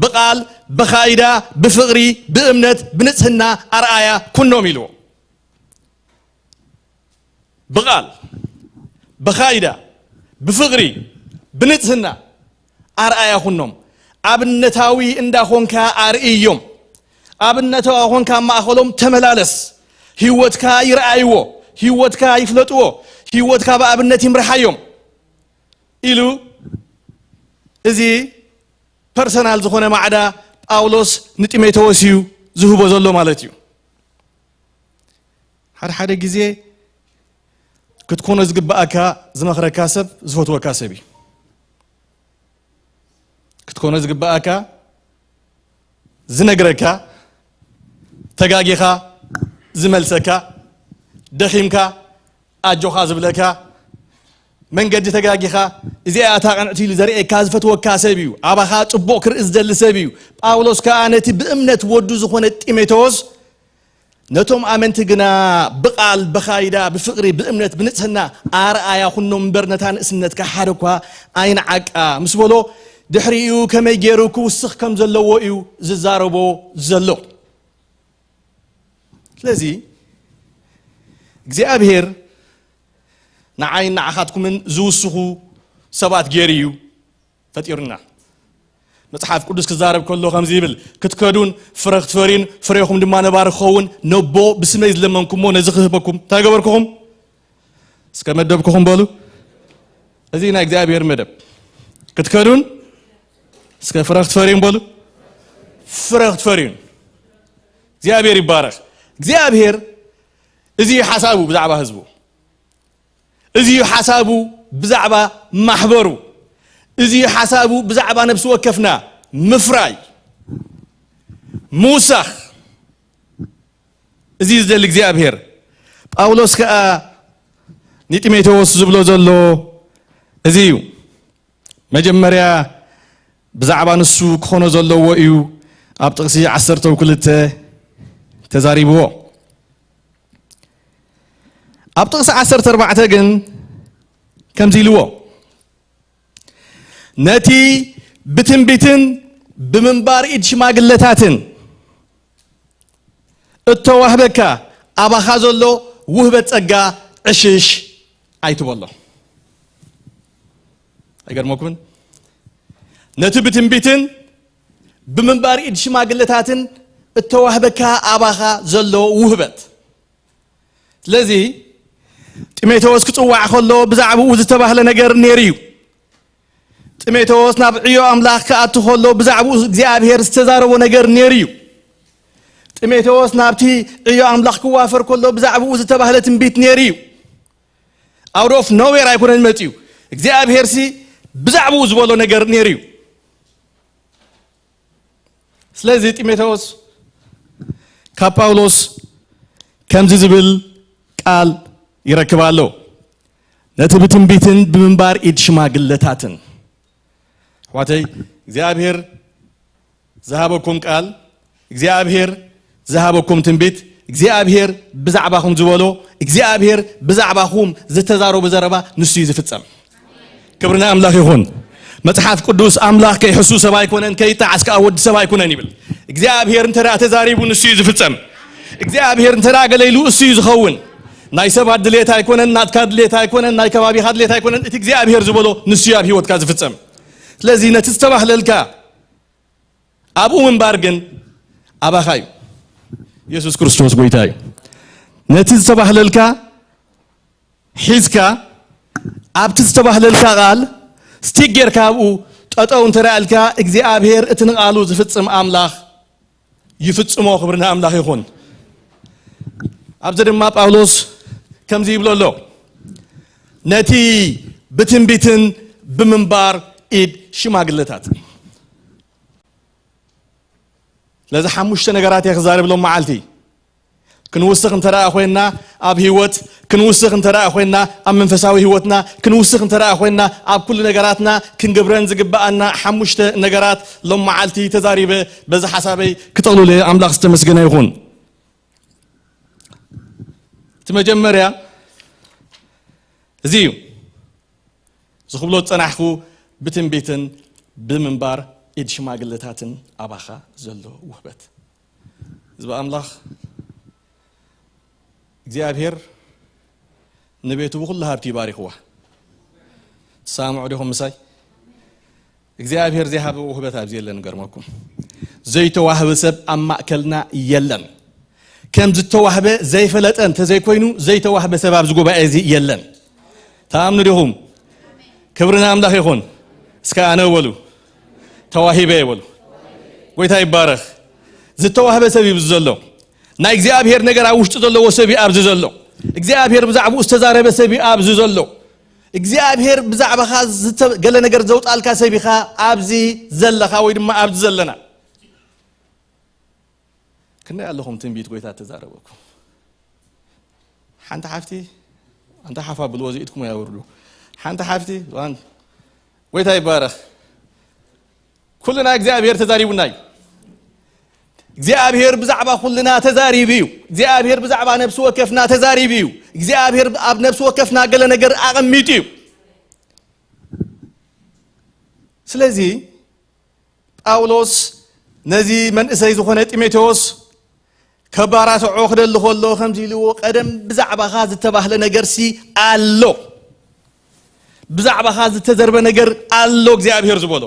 ብቓል፣ ብኻይዳ፣ ብፍቕሪ፣ ብእምነት፣ ብንጽህና ኣርኣያ ኩኖም ኢልዎ። ብቓል፣ ብኻይዳ፣ ብፍቕሪ፣ ብንጽህና ኣርኣያ ኩኖም። ኣብነታዊ እንዳኾንካ ኣርእዮም። ኣብነታዊ ኾንካ ኣብ ማእኸሎም ተመላለስ። ህይወትካ ይርኣይዎ፣ ህይወትካ ይፍለጥዎ፣ ህይወትካ ብኣብነት ይምርሓዮም ኢሉ፣ እዚ ፐርሰናል ዝኾነ ማዕዳ ጳውሎስ ንጢሞቴዎስ እዩ ዝህቦ ዘሎ ማለት እዩ። ሓደ ሓደ ግዜ ክትኮኖ ዝግብኣካ ዝመኽረካ ሰብ፣ ዝፈትወካ ሰብ እዩ። ክትኮኖ ዝግብኣካ ዝነግረካ፣ ተጋጊኻ ዝመልሰካ፣ ደኺምካ ኣጆኻ ዝብለካ፣ መንገዲ ተጋጊኻ እዚኣ እያ እታ ቅንዕቲ ኢሉ ዘርእየካ ዝፈትወካ ሰብ እዩ። ኣባኻ ጽቡቕ ክርኢ ዝደሊ ሰብ እዩ። ጳውሎስ ከኣ ነቲ ብእምነት ወዱ ዝኾነ ጢሞቴዎስ፣ ነቶም ኣመንቲ ግና ብቓል፣ ብኻይዳ፣ ብፍቕሪ፣ ብእምነት፣ ብንጽህና ኣርኣያ ኩኖም እምበር፣ ነታ ንእስነትካ ሓደ እኳ ኣይንዓቃ ምስ በሎ፣ ድሕሪኡ ከመይ ገይሩ ክውስኽ ከም ዘለዎ እዩ ዝዛረቦ ዘሎ። ስለዚ እግዚኣብሔር ንዓይን ንዓኻትኩምን ዝውስኹ ሰባት ገይሩ እዩ ፈጢሩና። መጽሓፍ ቅዱስ ክዛረብ ከሎ ከምዚ ይብል፣ "ክትከዱን ፍረ ክትፈርዩን ፍሬኹም ድማ ነባሪ ክኸውን ነቦ ብስመይ ዝለመንኩሞ ነዚ ክህበኩም እንታይ ገበርኩኹም?" እስከ መደብኩኹም በሉ። እዚ ናይ እግዚኣብሔር መደብ ክትከዱን እስከ ፍረ ክትፈርዩን በሉ። ፍረ ክትፈርዩን እግዚኣብሔር ይባረክ። እግዚኣብሔር እዚ እዩ ሓሳቡ ብዛዕባ ህዝቡ። እዚ እዩ ሓሳቡ ብዛዕባ ማሕበሩ። እዚ እዩ ሓሳቡ ብዛዕባ ነፍሲ ወከፍና ምፍራይ፣ ምውሳኽ። እዚ እዩ ዝደሊ እግዚኣብሔር። ጳውሎስ ከኣ ንጢሞቴዎስ ዝብሎ ዘሎ እዚ እዩ። መጀመርያ ብዛዕባ ንሱ ክኾኖ ዘለዎ እዩ ኣብ ጥቕሲ ዓሰርተ ክልተ ተዛሪብዎ። ኣብ ጥቕሲ ዓሰርተ ኣርባዕተ ግን ከምዚ ኢልዎ፣ ነቲ ብትንቢትን ብምንባር ኢድ ሽማግለታትን እተዋህበካ ኣባኻ ዘሎ ውህበት ጸጋ ዕሽሽ ኣይትበሎ። ኣይገርመኩምን? ነቲ ብትንቢትን ብምንባር ኢድ ሽማግለታትን እተዋህበካ ኣባኻ ዘሎ ውህበት። ስለዚ ጢሞቴዎስ ክጽዋዕ ከሎ ብዛዕባኡ ዝተባህለ ነገር ነይሩ እዩ። ጢሞቴዎስ ናብ ዕዮ ኣምላኽ ክኣቱ ከሎ ብዛዕባኡ እግዚኣብሔር ዝተዛረቦ ነገር ነይሩ እዩ። ጢሞቴዎስ ናብቲ ዕዮ ኣምላኽ ክዋፈር ከሎ ብዛዕባኡ ዝተባህለ ትንቢት ነይሩ እዩ። Out of nowhere ኣይኮነን መጺኡ። እግዚኣብሔር ሲ ብዛዕባኡ ዝበሎ ነገር ነይሩ እዩ። ስለዚ ጢሞቴዎስ ካብ ጳውሎስ ከምዚ ዝብል ቃል ይረክብ ኣሎ። ነቲ ብትንቢትን ብምንባር ኢድ ሽማግለታትን። ኣሕዋተይ፣ እግዚኣብሔር ዝሃበኩም ቃል፣ እግዚኣብሔር ዝሃበኩም ትንቢት፣ እግዚኣብሔር ብዛዕባኹም ዝበሎ፣ እግዚኣብሔር ብዛዕባኹም ዝተዛረቦ ዘረባ ንሱ እዩ ዝፍጸም። ክብሪ ንኣምላኽ ይኹን። መጽሓፍ ቅዱስ ኣምላኽ ከይሕሱ ሰብ ኣይኮነን፣ ከይጠዓስ ከኣ ወዲ ሰብ ኣይኮነን ይብል። እግዚኣብሔር እንተ ደኣ ተዛሪቡ ንሱ እዩ ዝፍጸም። እግዚኣብሔር እንተ ደኣ ገለ ኢሉ እሱ እዩ ዝኸውን። ናይ ሰባት ድሌት ኣይኮነን፣ ናትካ ድሌት ኣይኮነን፣ ናይ ከባቢኻ ድሌት ኣይኮነን። እቲ እግዚኣብሔር ዝበሎ ንሱ እዩ ኣብ ህይወትካ ዝፍጸም። ስለዚ ነቲ ዝተባህለልካ ኣብኡ ምንባር ግን ኣባኻ እዩ። የሱስ ክርስቶስ ጎይታ እዩ። ነቲ ዝተባህለልካ ሒዝካ ኣብቲ ዝተባህለልካ ቃል ስቲክ ጌርካ ኣብኡ ጠጠው እንተ ደኣ ኢልካ እግዚኣብሔር እቲ ንቃሉ ዝፍጽም ኣምላኽ ይፍጽሞ። ክብሪ ንኣምላኽ ይኹን። ኣብዚ ድማ ጳውሎስ ከምዚ ይብሎ ኣሎ፣ ነቲ ብትንቢትን ብምንባር ኢድ ሽማግለታት። ስለዚ ሓሙሽተ ነገራት እየ ክዛረብ ሎም መዓልቲ። ክንውስኽ እንተ ደኣ ኮይንና ኣብ ህይወት፣ ክንውስኽ እንተ ደኣ ኮይንና ኣብ መንፈሳዊ ህይወትና፣ ክንውስኽ እንተ ደኣ ኮይንና ኣብ ኩሉ ነገራትና ክንገብረን ዝግብኣና ሓሙሽተ ነገራት ሎም መዓልቲ ተዛሪበ በዚ ሓሳበይ ክጠቕልለ ኣምላኽ ዝተመስገነ ይኹን። እቲ መጀመርያ እዚ እዩ። ዝኽብሎ ዝጸናሕኩ ብትንቢትን ብምንባር ኢድ ሽማግለታትን ኣባኻ ዘሎ ውህበት። ህዝቢ ኣምላኽ እግዚኣብሔር ንቤቱ ብኹሉ ሃብቲ ይባሪኽዋ። ትሰማምዑ ዲኹም ምሳይ? እግዚኣብሔር ዘይሃበ ውህበት ኣብዚ የለን። ገርመኩም ዘይተዋህበ ሰብ ኣብ ማእከልና የለን። ከም ዝተዋህበ ዘይፈለጠ እንተዘይኮይኑ ዘይተዋህበ ሰብ ኣብዚ ጉባኤ እዚ የለን። ተኣምኑ ዲኹም? ክብሪ ንኣምላኽ ይኹን። እስከ ኣነ በሉ፣ ተዋሂበ በሉ። ጎይታ ይባረኽ። ዝተዋህበ ሰብ እዩ ኣብዚ ዘሎ። ናይ እግዚኣብሔር ነገር ኣብ ውሽጡ ዘለዎ ሰብ እዩ ኣብዚ ዘሎ። እግዚኣብሔር ብዛዕባኡ ዝተዛረበ ሰብ እዩ ኣብዚ ዘሎ። እግዚኣብሔር ብዛዕባኻ ዝተ-፣ ገለ ነገር ዘውጣልካ ሰብ ኢኻ ኣብዚ ዘለኻ ወይ ድማ ኣብዚ ዘለና። ክንደይ ኣለኹም ትንቢት ጎይታ እተዛረበኩም? ሓንቲ ሓፍቲ፣ ኣንታ ሓፍ ኣብልዎ፣ እዚ ኢድኩም ኣየውርዱ። ሓንቲ ሓፍቲ፣ ዋን-፣ ጎይታ ይባረኽ። ኩልና እግዚኣብሔር ተዛሪቡና እዩ። እግዚኣብሔር ብዛዕባ ኩልና ተዛሪቡ እዩ። እግዚኣብሔር ብዛዕባ ነፍሲ ወከፍና ተዛሪቡ እዩ። እግዚኣብሔር ኣብ ነፍሲ ወከፍና ገለ ነገር ኣቐሚጡ እዩ። ስለዚ ጳውሎስ ነዚ መንእሰይ ዝኾነ ጢሞቴዎስ ከባራትዖ ክደሊ ከሎ ከምዚ ኢልዎ፣ ቀደም ብዛዕባኻ ዝተባህለ ነገርሲ ኣሎ፣ ብዛዕባኻ ዝተዘርበ ነገር ኣሎ እግዚኣብሔር ዝበሎ።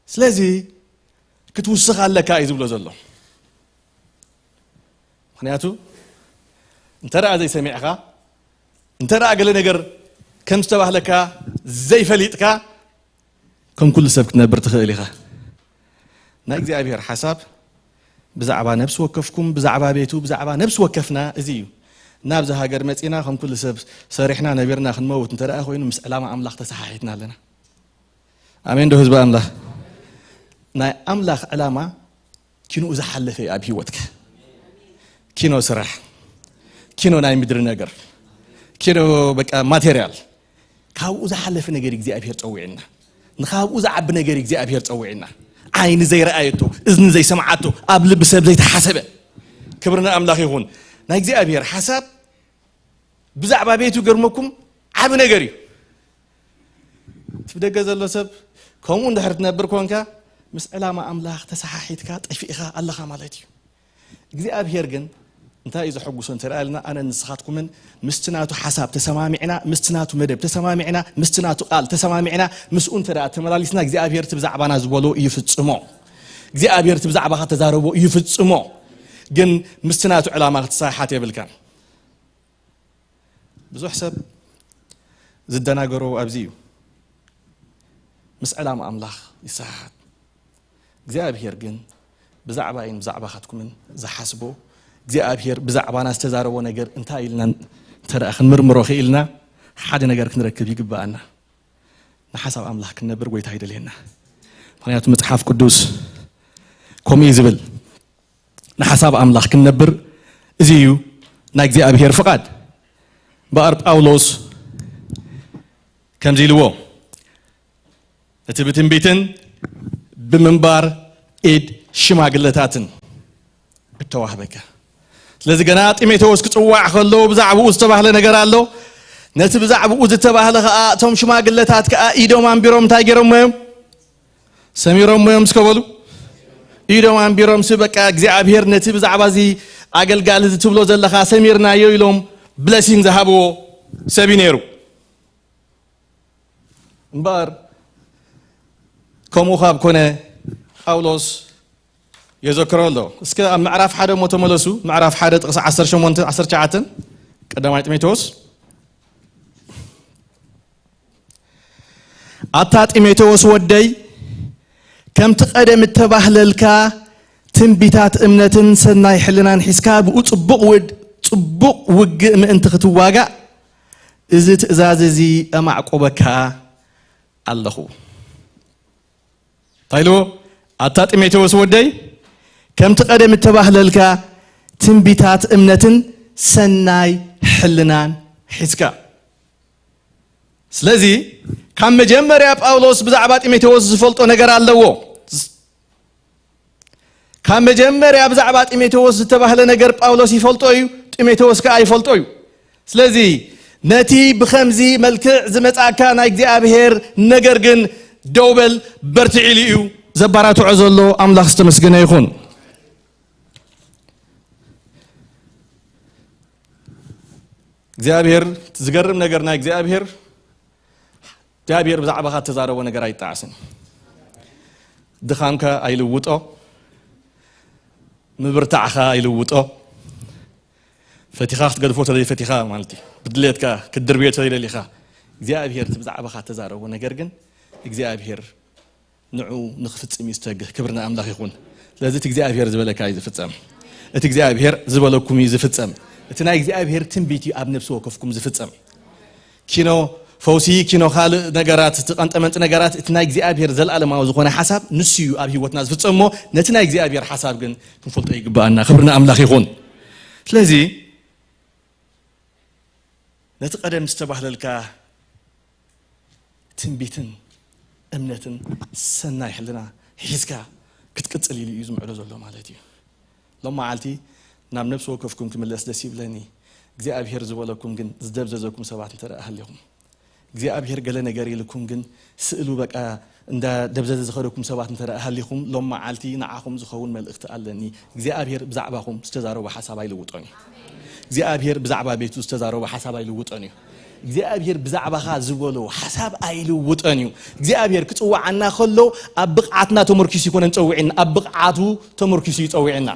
ስለዚ ክትውስኽ ኣለካ እዩ ዝብሎ ዘሎ። ምኽንያቱ እንተ ደኣ ዘይሰሚዕኻ፣ እንተ ደኣ ገለ ነገር ከም ዝተባህለካ ዘይፈሊጥካ ከም ኩሉ ሰብ ክትነብር ትኽእል ኢኻ። ናይ እግዚኣብሔር ሓሳብ ብዛዕባ ነፍሲ ወከፍኩም፣ ብዛዕባ ቤቱ፣ ብዛዕባ ነፍሲ ወከፍና እዚ እዩ። ናብዚ ሃገር መጺና ከም ኩሉ ሰብ ሰሪሕና ነቢርና ክንመውት እንተ ደኣ ኮይኑ ምስ ዕላማ ኣምላኽ ተሰሓሒትና ኣለና። ኣሜን ዶ ህዝቢ ኣምላኽ? ናይ ኣምላኽ ዕላማ ኪንኡ ዝሓለፈ እዩ ኣብ ህይወትካ። ኪኖ ስራሕ፣ ኪኖ ናይ ምድሪ ነገር፣ ኪኖ በቃ ማቴርያል፣ ካብኡ ዝሓለፈ ነገር እግዚኣብሔር ጸዊዕና። ንኻብኡ ዝዓቢ ነገር እግዚኣብሔር ጸዊዕና። ዓይኒ ዘይረኣየቶ፣ እዝኒ ዘይሰምዓቶ፣ ኣብ ልቢ ሰብ ዘይተሓሰበ። ክብሪ ንኣምላኽ ይኹን። ናይ እግዚኣብሔር ሓሳብ ብዛዕባ ቤቱ ገርመኩም ዓቢ ነገር እዩ። እቲ ብደገ ዘሎ ሰብ ከምኡ እንድሕር ትነብር ኮንካ ምስ ዕላማ ኣምላኽ ተሰሓሒትካ ጠፊእኻ ኣለኻ ማለት እዩ። እግዚኣብሔር ግን እንታይ እዩ ዘሐጉሶ እንተ ደኣ ኢልና፣ ኣነ ንስኻትኩምን ምስቲ ናቱ ሓሳብ ተሰማሚዕና፣ ምስቲ ናቱ መደብ ተሰማሚዕና፣ ምስቲ ናቱ ቃል ተሰማሚዕና፣ ምስኡ እንተ ደኣ ተመላሊስና እግዚኣብሔር እቲ ብዛዕባና ዝበሎ ይፍጽሞ። እግዚኣብሔር እቲ ብዛዕባኻ ተዛረቦ ይፍጽሞ። ግን ምስቲ ናቱ ዕላማ ክትሰሓሓት የብልካን። ብዙሕ ሰብ ዝደናገሮ ኣብዚ እዩ። ምስ ዕላማ ኣምላኽ ይሰሓሓት። እግዚኣብሔር ግን ብዛዕባይን ብዛዕባኻትኩምን ዝሓስቦ፣ እግዚኣብሔር ብዛዕባና ዝተዛረቦ ነገር እንታይ ኢልና እንተ ደኣ ክንምርምሮ ክኢልና፣ ሓደ ነገር ክንረክብ ይግብኣና። ንሓሳብ ኣምላኽ ክንነብር ጎይታ ይደልየና። ምኽንያቱ መጽሓፍ ቅዱስ ከምኡ እዩ ዝብል። ንሓሳብ ኣምላኽ ክንነብር እዚ እዩ ናይ እግዚኣብሔር ፍቓድ። እምበኣር ጳውሎስ ከምዚ ኢልዎ፣ እቲ ብትንቢትን ብምንባር ኢድ ሽማግለታትን እተዋህበካ። ስለዚ ገና ጢሞቴዎስ ክጽዋዕ ከሎ ብዛዕባኡ ዝተባህለ ነገር ኣሎ። ነቲ ብዛዕባኡ ዝተባህለ ከኣ እቶም ሽማግለታት ከኣ ኢዶም ኣንቢሮም እንታይ ገይሮሞ እዮም? ሰሚሮሞ እዮም እስከ በሉ። ኢዶም ኣንቢሮም ሲ በቃ እግዚኣብሔር ነቲ ብዛዕባ እዚ ኣገልጋሊ እዚ ትብሎ ዘለኻ ሰሚርናዮ ኢሎም ብለሲን ዝሃብዎ ሰብ እዩ ነይሩ። እምበኣር ከምኡ ካብ ኮነ ጳውሎስ የዘክሮ ኣሎ። እስከ ኣብ ምዕራፍ ሓደ እሞ ተመለሱ። ምዕራፍ ሓደ ጥቕሲ ዓሰርተ ሸሞንተ ዓሰርተ ትሽዓተ ቀዳማይ ጢሞቴዎስ። ኣታ ጢሞቴዎስ ወደይ፣ ከምቲ ቀደም እተባህለልካ ትንቢታት እምነትን ሰናይ ሕልናን ሒዝካ ብኡ ጽቡቕ ውድ-፣ ጽቡቕ ውግእ ምእንቲ ክትዋጋእ እዚ ትእዛዝ እዚ ኣማዕቁበካ ኣለኹ። እንታይ ኢልዎ? ኣታ ጢሞቴዎስ ወደይ፣ ከምቲ ቀደም እተባህለልካ ትንቢታት እምነትን ሰናይ ሕልናን ሒዝካ። ስለዚ ካብ መጀመርያ ጳውሎስ ብዛዕባ ጢሞቴዎስ ዝፈልጦ ነገር ኣለዎ። ካብ መጀመርያ ብዛዕባ ጢሞቴዎስ ዝተባህለ ነገር ጳውሎስ ይፈልጦ እዩ፣ ጢሞቴዎስ ከኣ ይፈልጦ እዩ። ስለዚ ነቲ ብኸምዚ መልክዕ ዝመጻእካ ናይ እግዚኣብሔር ነገር ግን ደው በል፣ በርትዕ ኢሉ እዩ ዘባራትዖ ዘሎ። ኣምላኽ ዝተመስገነ ይኹን። እግዚኣብሔር፣ እቲ ዝገርም ነገር ናይ እግዚኣብሔር፣ እግዚኣብሔር ብዛዕባኻ እተዛረቦ ነገር ኣይጣዓስን። ድኻምካ ኣይልውጦ፣ ምብርታዕኻ ኣይልውጦ። ፈቲኻ ክትገድፎ ተዘይፈቲኻ ማለት እዩ። ብድሌትካ ክትድርብዮ ተዘይደሊኻ፣ እግዚኣብሔር እቲ ብዛዕባኻ እተዛረቦ ነገር ግን እግዚኣብሔር ንዑ ንኽፍጽም እዩ ዝተግህ። ክብሪ ንኣምላኽ ይኹን። ስለዚ እቲ እግዚኣብሔር ዝበለካ እዩ ዝፍጸም። እቲ እግዚኣብሔር ዝበለኩም እዩ ዝፍጸም። እቲ ናይ እግዚኣብሔር ትንቢት እዩ ኣብ ነፍሲ ወከፍኩም ዝፍጸም። ኪኖ ፈውሲ፣ ኪኖ ካልእ ነገራት፣ እቲ ቀንጠመንጢ ነገራት፣ እቲ ናይ እግዚኣብሔር ዘለኣለማዊ ዝኾነ ሓሳብ ንሱ እዩ ኣብ ህይወትና ዝፍጸም እሞ፣ ነቲ ናይ እግዚኣብሔር ሓሳብ ግን ክንፈልጦ ይግብኣና። ክብሪ ንኣምላኽ ይኹን። ስለዚ ነቲ ቀደም ዝተባህለልካ ትንቢትን እምነትን ሰናይ ሕልና ሒዝካ ክትቅጽል ኢሉ እዩ ዝምዕዶ ዘሎ ማለት እዩ። ሎም መዓልቲ ናብ ነፍሲ ወከፍኩም ክምለስ ደስ ይብለኒ። እግዚኣብሔር ዝበለኩም ግን ዝደብዘዘኩም ሰባት እንተ ደኣ ሃሊኹም፣ እግዚኣብሔር ገለ ነገር ኢልኩም ግን ስእሉ በቃ እንዳ ደብዘዘ ዝኸደኩም ሰባት እንተ ደኣ ሃሊኹም፣ ሎም መዓልቲ ንዓኹም ዝኸውን መልእኽቲ ኣለኒ። እግዚኣብሔር ብዛዕባኹም ዝተዛረቦ ሓሳብ ኣይልውጦን እዩ። እግዚኣብሔር ብዛዕባ ቤቱ ዝተዛረቦ ሓሳብ ኣይልውጦን እዩ። እግዚኣብሔር ብዛዕባኻ ዝበሎ ሓሳብ ኣይልውጦን እዩ። እግዚኣብሔር ክጽውዓና ከሎ ኣብ ብቕዓትና ተመርኪሱ ይኮነን ጸዊዕና፣ ኣብ ብቕዓቱ ተመርኪሱ እዩ ጸዊዕና።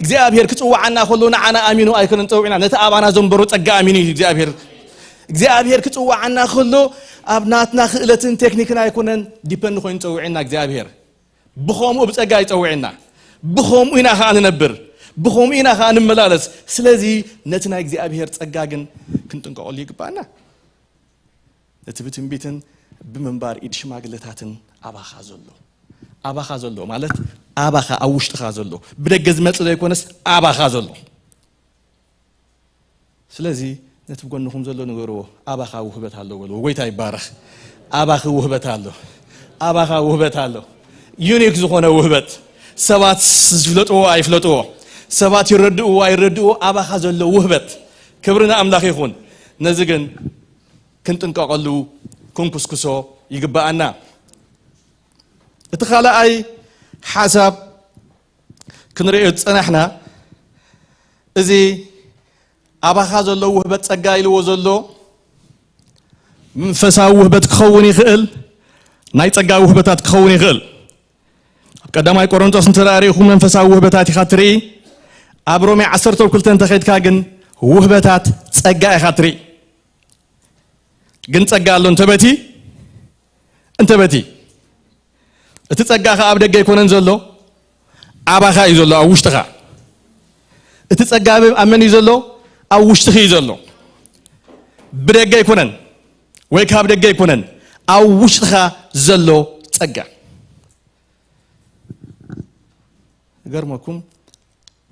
እግዚኣብሔር ክጽውዓና ከሎ ንዓና ኣሚኑ ኣይኮነን ጸዊዕና፣ ነቲ ኣባና ዘንበሮ ጸጋ ኣሚኑ እዩ እግዚኣብሔር። እግዚኣብሔር ክጽውዓና ከሎ ኣብ ናትና ክእለትን ቴክኒክን ኣይኮነን ዲፐንድ ኮይኑ ጸውዕና እግዚኣብሔር። ብኸምኡ ብጸጋ ይጸውዕና። ብኸምኡ ኢና ኸዓ ንነብር። ብኸምኡ ኢና ኸዓ ንመላለስ። ስለዚ ነቲ ናይ እግዚኣብሔር ጸጋ ግን ክንጥንቀቐሉ ይግባኣና። ነቲ ብትንቢትን ብምንባር ኢድ ሽማግለታትን ኣባኻ ዘሎ። ኣባኻ ዘሎ ማለት ኣባኻ ኣብ ውሽጥኻ ዘሎ። ብደገ ዝመጽእ ዘይኮነስ ኣባኻ ዘሎ። ስለዚ ነቲ ብጎንኹም ዘሎ ንገርዎ፣ ኣባኻ ውህበት ኣሎ በልዎ። ጎይታ ይባረኽ። ኣባኺ ውህበት ኣሎ። ኣባኻ ውህበት ኣሎ። ዩኒክ ዝኾነ ውህበት። ሰባት ዝፍለጥዎ ኣይፍለጥዎ። ሰባት ይረድእዎ ኣይረድእዎ፣ ኣባኻ ዘሎ ውህበት። ክብሪ ንኣምላኽ ይኹን። ነዚ ግን ክንጥንቀቐሉ ክንኩስኩሶ ይግባኣና። እቲ ካልኣይ ሓሳብ ክንርእዮ ዝጸናሕና፣ እዚ ኣባኻ ዘሎ ውህበት ጸጋ ኢልዎ ዘሎ መንፈሳዊ ውህበት ክኸውን ይኽእል፣ ናይ ጸጋ ውህበታት ክኸውን ይኽእል። ኣብ ቀዳማይ ቆሮንቶስ እንተ ደኣ ርኢኹም መንፈሳዊ ውህበታት ኢኻ ትርኢ። ኣብ ሮሜ ዓሰርተ ክልተ እንተ ኸድካ ግን ውህበታት ጸጋ ኢኻ ትርኢ። ግን ጸጋ ኣሎ እንተ በቲ፣ እንተ በቲ። እቲ ጸጋ ኸኣ ኣብ ደገ ኣይኮነን ዘሎ፣ ኣባኻ እዩ ዘሎ፣ ኣብ ውሽጥኻ። እቲ ጸጋ ኣብ፣ ኣብ መን እዩ ዘሎ? ኣብ ውሽጥኺ እዩ ዘሎ። ብደገ ኣይኮነን ወይ ካብ ደገ ኣይኮነን፣ ኣብ ውሽጥኻ ዘሎ ጸጋ። ገርመኩም፣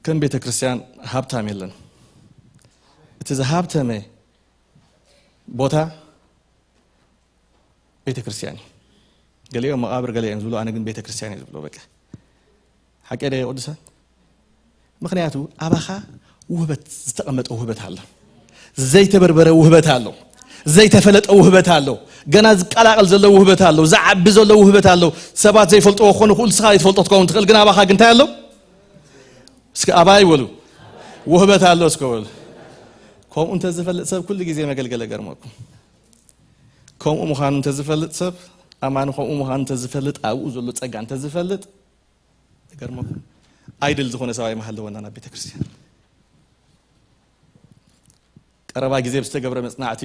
ከም ቤተ ክርስቲያን ሃብታም የለን። እቲ ዝሃብተመ ቦታ ቤተ ክርስቲያን እዩ። ገሊኦም መቓብር ገለ እዮም ዝብሉ፣ ኣነ ግን ቤተ ክርስቲያን እየ ዝብሎ። በቃ ሓቂ ደ ቅዱሳን? ምኽንያቱ ኣባኻ ውህበት፣ ዝተቐመጠ ውህበት ኣሎ። ዘይተበርበረ ውህበት ኣሎ። ዘይተፈለጠ ውህበት ኣሎ። ገና ዝቀላቐል ዘሎ ውህበት ኣሎ። ዝዓቢ ዘሎ ውህበት ኣሎ። ሰባት ዘይፈልጥዎ ክኾኑ ይኽእሉ፣ ንስኻ ዘይትፈልጦ ክትከውን ትኽእል፣ ግን ኣባኻ ግን እንታይ ኣሎ? እስኪ ኣባይ በሉ። ውህበት ኣሎ እስከ በሉ። ከምኡ እንተዝፈልጥ ሰብ ኩሉ ግዜ መገልገለ ገርመኩም። ከምኡ ምዃኑ እንተዝፈልጥ ሰብ፣ ኣማኒ ከምኡ ምዃኑ እንተዝፈልጥ፣ ኣብኡ ዘሎ ጸጋ እንተዝፈልጥ፣ ገርመኩም። ኣይድል ዝኾነ ሰብ ኣይምሃለወና ናብ ቤተ ክርስቲያን። ቀረባ ግዜ ብዝተገብረ መጽናዕቲ፣